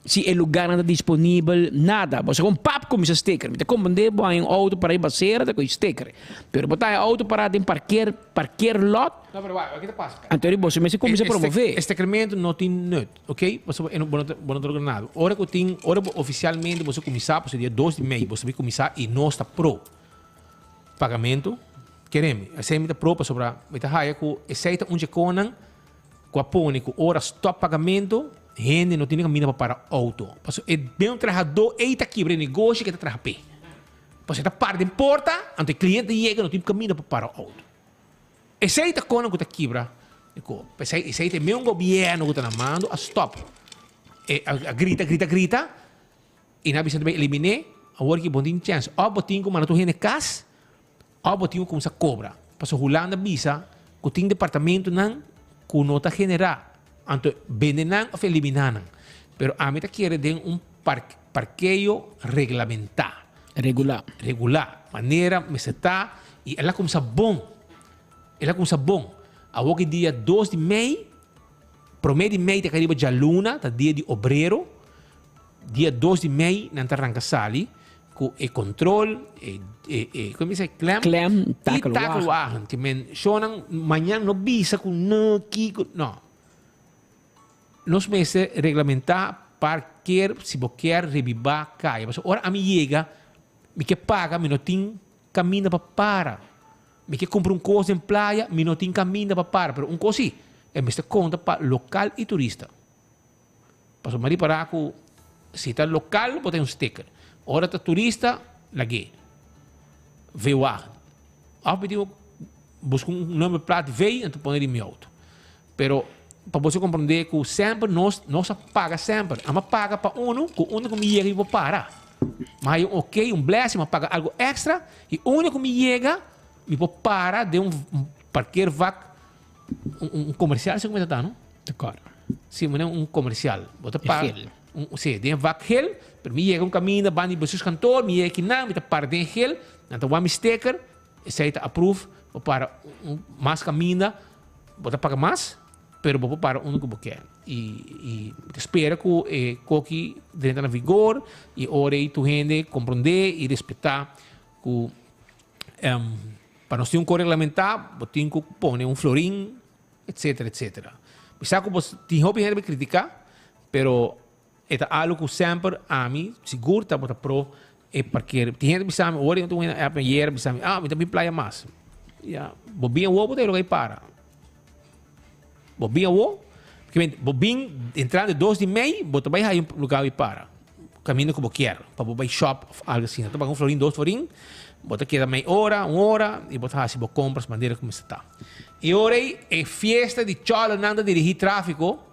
Si e lugarnan ta disponibel, nada. Bo sa kon pap kuminsá sticker. Mi ta komprendé bo haña un outo para riba sera ta ku e sticker. Pero bo ta haña outo pará den parker, parker lot. No, pero wak, wak ta pasa? Anto ri boso mester kuminsá promové. E stickermento no tin nut, ok? Pasobra e no, bo no ta, bo no ta logra nada. Ora ku tin, ora bo ofisialmente boso kuminsá, pasobra dia dos di mei boso ta bin kuminsá i nos ta pro pagamento. Kere mi, esei mi ta pro pasobra mi ta haya ku esei ta un dje konan Ku a pone ku ora stòp pagamento, hende no tin kaminda pa para outo. Pasobra e den un trahadó ei ta kibra e negoshi ku e ta traha p'e. Pasobra e ta para den porta, anto e kliente yega no tin kaminda pa para outo. Esei ta konan ku ta kibra e ko. P'esei esei ta e meun gobièrnu ku ta na mando a stòp. E a grita grita grita i nan a bisa nan ta bai eliminé. Awor ki bo tin chèns. Òf bo tin ku manda tur hende kas. Òf bo tin ku kuminsá kobra. Pasobra Hulanda bisa ku tin departamentunan ku no ta generá, anto bende nan òf eliminá nan. Pero ami ta kere den un parkeo reglamentá. Regulá. Regulá. Manera mester ta i el a kuminsá bon. El a kuminsá bon. Awor ki dia dos di mei, promé di mei ta kai riba djaluna, ta dia di obrero. Dia 2 di mei nan ta ranka sali ku e kontrol, e e e kon mi bisa klem? Klem, i takelwagen. Takelwagen. Ke men shownan mañan no bisa ku no kiko, no. Nos mester reglamentá parker si bo kier rebibá kaya. Pasobra ora ami yega mi ke paga mi no tin kaminda pa para. Mi ke kumpra un kos den playa mi no tin kaminda pa para. Pero un kos si, e mester konta pa lokal i turista. Pasobra mi a ripará ku si ta lokal bo ta un sticker. Ora ta turista lag'é. V-wagen. Òf mi tin ku buska un nummerplaat V en ta pone den mi outo. Pero pa boso comprende cu semper nos nos a paga semper. Ama paga pa uno cu uno cu mi yega mi por para. Ma hay un ok, un blessing, ma paga algo extra y uno cu mi yega mi por para den un parkeervak, un, un comercial, así como ta, no? De acuerdo. Sí, meneer, un comercial. Bo ta para, Geel. un, sí, den vak geel, pero mi yega un camino, ban di bestuurskantoor, mi yega kinan, mi ta para den geel, nan ta wak mi sticker, Esei ta approve, bo para un mas caminda, bo ta paga mas, pero bo por para unda cu bo kier. Y, y mi ta spera cu e koki drenta na vigor y ora ei tur hende comprende y respeta cu pa nos tin un cor reglamenta, bo tin cu pone un florin, etcetera, etcetera. Mi sa cu bo tin hopi hende pa critica, pero E ta algo cu semper ami sigur tabata pro e parkeer. Tin hende bisa mi, ora tin un hende app ayer bisa mi, ah, mi ta bin playa mas. Ya, bo bin awo bo ta loke para. Bo bin awo, bo bin entrando dos di mei, bo ta bai haya un lugar di para. Caminda cu bo kier, pa bo bai shop of algo asina. Ta paga un florin, dos florin, bo ta keda mei ora, un ora, y bo ta haci bo compras manera cu mester ta. Y ora ei, e fiesta di cholonan ta dirigi trafico.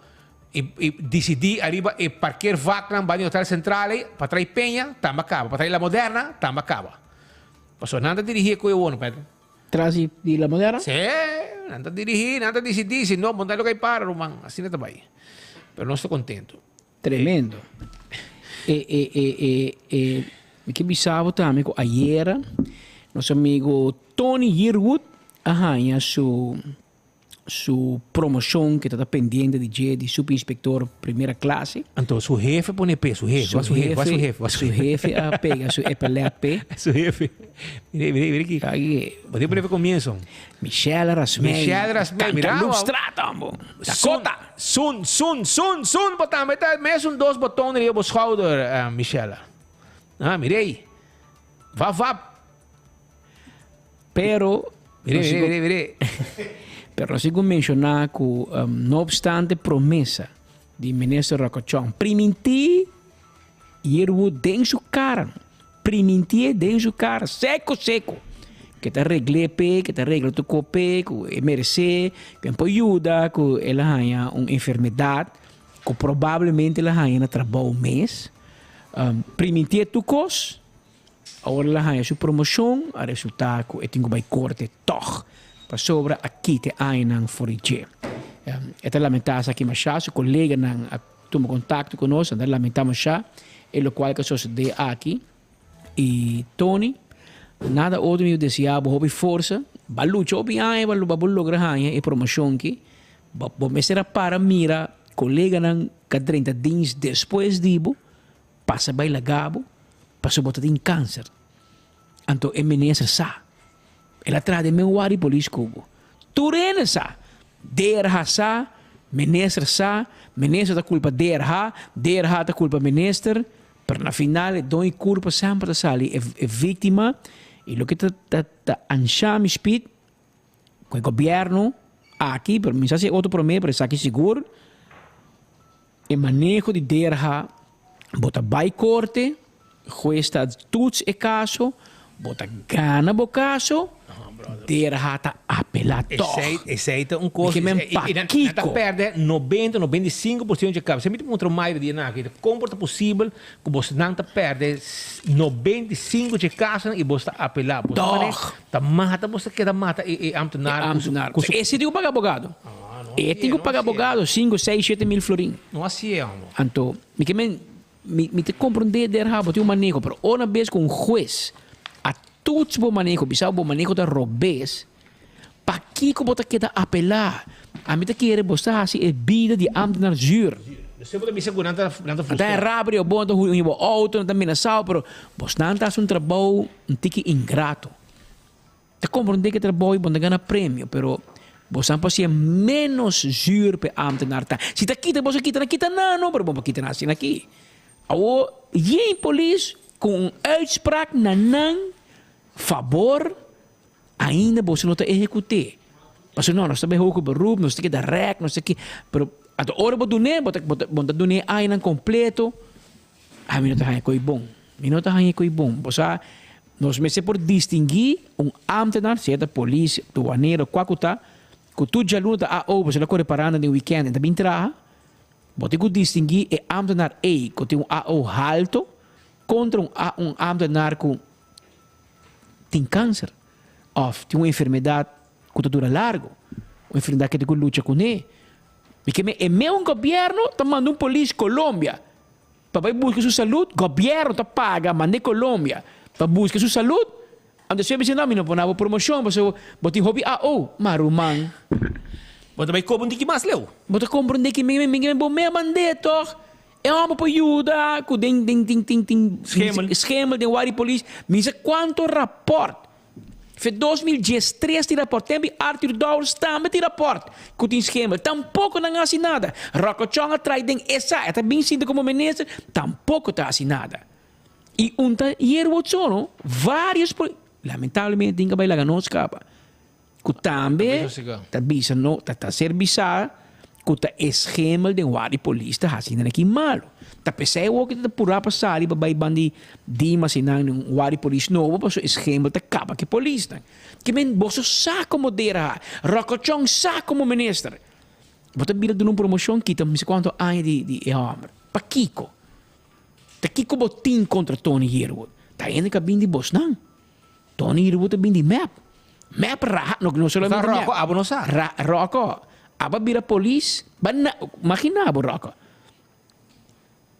I i disidí ariba e parkeervaknan banda di Hotel Central ei, pa trae Peña, tamba kaba. Pa trae La Moderna, tamba kaba. Pasobra nan ta dirigí e koe wono, Pedro. Tras di di La Moderna? Sí, nan ta dirigí, nan ta disidí. Si no, bo no ta loke para, ruman. Asina ta bai. Pero nos ta kontentu. Tremendo. E e e e e mi ke bisa bo tambe ku ayera nos amigo Tony Yearwood a haña su su promocion que ta pendiente di dje di subinspector primera clase. Anto su hefe pone pe, su hefe, su hefe, su hefe, su hefe a pega su epalet pe. Su hefe. Mire, mire, mire aquí. Aquí. Bo tin pone comienzo. Michelle Rasmey. Michelle Rasmey, mira. Loopstraat, ambo. Dakota. Sun, sun, sun, sun, bo tambe ta mes un dos boton riba bo schouder, uh, Michelle. Ah, mire ahí. Va, va. Pero, Mire, mire, mire, mire. Pero nos sigo menciona cu um, no obstante promesa di minister Rocochon, primintí Yearwood den su cara, primintí den su cara, seco, seco, que ta regle pe, que ta regla tu kope, cu e merece, que por ayuda, cu el a haña un enfermedad, cu probablemente el a haña na trabou mes. Um, primintí tu cos, Awor el a haña su promoshon, a resultá ku e tin ku bai korte tòg, pasobra a kita e añanan for di dje. E ta lamentá esaki mashá, su koleganan a tuma kontakto ku nos, nan ta lamentá mashá e lokual ku a sosodé aki. I Tony, nada otro mi deseá bo hopi forsa, bo a lucha hopi aña pa bo logra haña e promoshon aki, bo mester a para mira koleganan ku a drenta dins despues di bo, Pasa bai laga bo pasobra bo ta tin kanser. Anto e minister sa. El a traha den men wari polis ku bo. Tur hende sa. DRH sa, minister sa, minister ta kulpa DRH, DRH ta kulpa minister, pero na final e don e kurpa semper ta sali e e viktima i loke ta ta ta ansha mi spit ku e gobièrnu aki, pero mi sa si e otro promé pero esaki sigur. E maneho di DRH, bo ta bai korte, hues ta toets e kaso, bo ta gana bo kaso, DRH ta apelá tòg. Esei ta un kos, Di ke men i nan ta pakiko? pèrdè nobenta, 95% dje kaso. Esei mi ta puntra Mayra di nan aki, kon por ta posibel ku bosnan ta pèrdè 95 dje kasonan i bos ta apelá? Bos ta mane Tòg! ta mata, bos ta keda mata e ambtenaar E ku su, ambtenaar. ku su. Ese tin ku paga abogado. E tin ku paga abogado sinku, seis, shete mil florin. No asi e homber. Anto, mi ke men, mi, mi ta komprondé der ha bo tin un maneho, pero ora bes ku un hues a toets bo maneho, bisa bo maneho ta robes, pakiko bo ta keda apelá? Ami ta kere bo sa hasi e bida di ambtenaar zuur. Despues bo ta bisa ku nan ta nan ta Nan ta frustrá. rabia bo, nan ta hui bo auto, nan ta menasá bo, pero bosnan ta hasi un trabou un tiki ingrato. Ta komprondé ku e trabou ei bo no ta gana premio, pero bosnan por hasié ménos zuur pa e ámtenar ta. Si ta kita boso kita, nan kita nan no, pero bo por kita nan asina aki. Awor yen polis ku un uitspraak na nan fabor ainda boso no ta ehekut'é. Pasobra no, nos ta bai hoger beroep, nos ta keda rèk, nos ta ke, pero anto ora bo dun'é bo ta bo ta dun'é añanan kompleto. Ai mi no ta haña ko'i bon. Mi no ta haña ko'i bon. Bo sa, nos mester por distinguí un ámtenar, sea ta polis, duanero, kua ku ta, ku tur djaluna ta AO, pasobra el a kore paranda den wikènt, e ta bin traha. Bo tin ku distinguí e ámtenar ei ku tin un AO halto kontra un un ámtenar ku tin kanser òf tin un enfermedat ku ta dura largu, un enfermedat ke tin ku lucha kuné. Mi ke men e meun gobièrnu ta manda un polis Colombia pa bai buska su salud, gobièrnu ta paga mand'é Colombia pa buska su salud, anto esei bisa no mi no por na bo promoshon pasobra bo tin hopi AO, ma ruman. Bo ta bai koba un tiki mas leu. Bo ta komprondé ki mi mi bo mea mand'é tòg, e hòmber por yuda ku den den tin tin tin Schemel. schemel den wari polis, mi sa kuantu rapòrt Fe 2013 tin raport, tempi Arthur Dowers tambe tin raport ku tin schemel. Tampoko nan a hasi nada. Rocco Chong a trai den esa, e ta bin sinta komo minister, tampoko ta hasi nada. I un ta yerbo tsono, varios po, lamentablemente tin ka bai laga nos kaba. Ku tambe ta bisa no, ta ta ser bisa ku ta e schemel den wak di polis ta hasi nan aki malu. Ta p'esei awor ki ta purá pa sali pa bai ban di Dimas i nan den wak di polis nobo pasobra e schemel ta kaba ku e polisnan. Ke men boso sa komo dera Rocco Chong sa komo minister. Bo ta bira duna un promoshon kita mester kuantu aña di di e hòmber. Pakiko? Ta kiko bo tin kontra Tony Yearwood? Ta hende ku a bin di bosnan. Tony Yearwood a bin di mep. Mep raha, no, no solamente Sa mep. Rocco, abo no sa. Ra, Rocco, abo a bira polis, ba na, magina bo Rocco.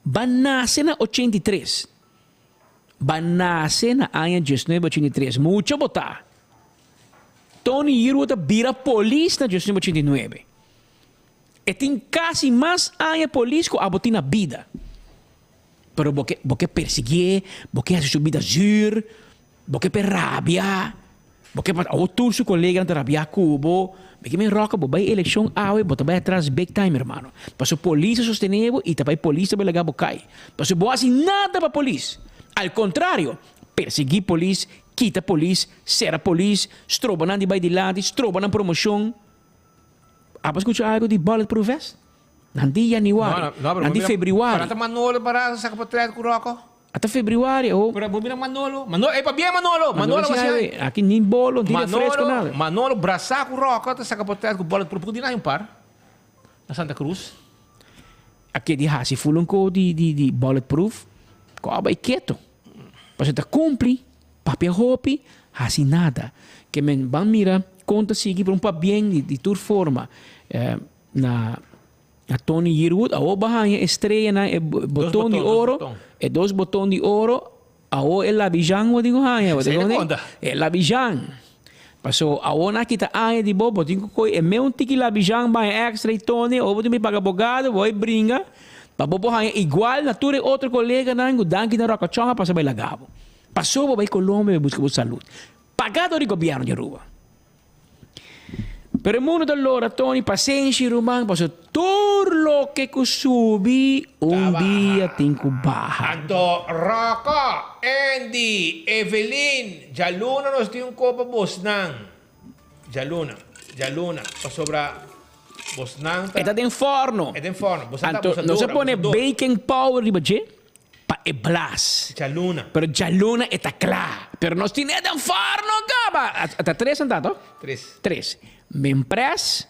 Ba nase na 83. Ba nase na aña 1983. Mucha bo ta. Tony Yearwood a bira polis na 1989. E tin kasi mas aña polis ku abo tin na bida. Pero bo ke bo ke persiguié, bo ke hasi su bida zuur, bo ke p'e rabia, bo ke pa awor tur su koleganan ta rabia ku bo. Mi ke men Rocco, bo bai elekshon awe, bo ta bai atras big time hermano. Pasobra polis a sostené bo i ta bai polis ta bai laga bo kai. Pasobra bo hasi nada pa polis. Al kontrario, persiguí polis, kita polis, sera polis, stroba nan di bai dilanti, stroba nan promoshon. Abo a skucha algu di bulletproof vest? Nan di januari, nan di februari. Pero ata Manolo para saca portret cu Rocco. Ata februari oh. Pero bo mira Manolo, Manolo, ey pabia Manolo, Manolo Manolo si aki ni bolo, ni refresco nada. Manolo brasa cu Rocco ta saca portret cu bulletproof, por di nan un par na Santa Cruz. Aki di haci full un co di di di bulletproof, cu a bay keto. Pasobra ta cumpli, papia hopi, haci nada. Ke men ban mira con ta sigui, pero un pabien di di tur forma. Na na Tony Yearwood awor bo haña e streanan e boton di oro e dos boton di oro awor e labijan bo tin ku haña bo ta konde e labijan paso awor nan a kita aña di bo bo tin ku kohe e meun tiki labijan baña extra i Tony awor bo tin ku paga abogado bo a bringa pa bo por haña igual na tur e otro koleganan ku danki na Ròkòchòn a pasa bai laga bo paso bo bai Colombia bai buska bo salud paga dor di gobièrnu di Aruba. Pero e mundo ta lora Tony pasenshi ruman pasobra tur loke ku subi un dia tin ku baha. Anto Rocco, Andy, Evelyn, djaluna nos tin un kopa bosnan. Djaluna, djaluna, pasobra bosnan ta. E ta den forno. E den forno. Bosnan ta Anto bosa nos a dora, pone bosa dora. baking powder riba dje. Pa e blas. Djaluna. Pero djaluna e ta kla. Pero nos tin e den forno kaba. Ta tres nan ta to? Tres. Tres. Minpres.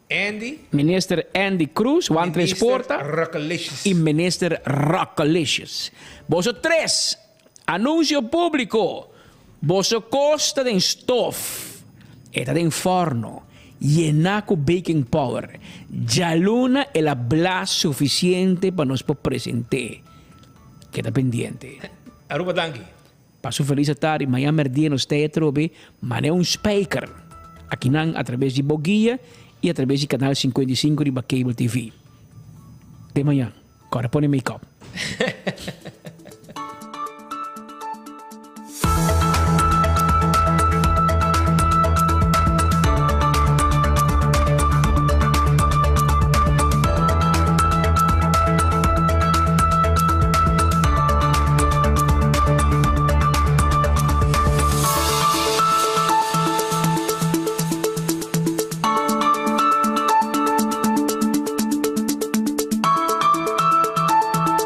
Andy. Minister Andy Cruz, wan tres porta. Minister Rockalicious. I Minister Rockalicious. Boso tres. Anuncio publico. Boso kos ta den stof. E ta den forno. Yená ku baking powder. Djaluna el a bla sufisiente pa nos por present'é. Keda pendiente. Aruba danki. Pasa un felis atardi. Mañan merdia nos ta atrobe mane un spijker. Akinan atrabes di Boguia i atrabes di Kanal 55 riba Cable TV. Te mañan. Kòrda pone make-up.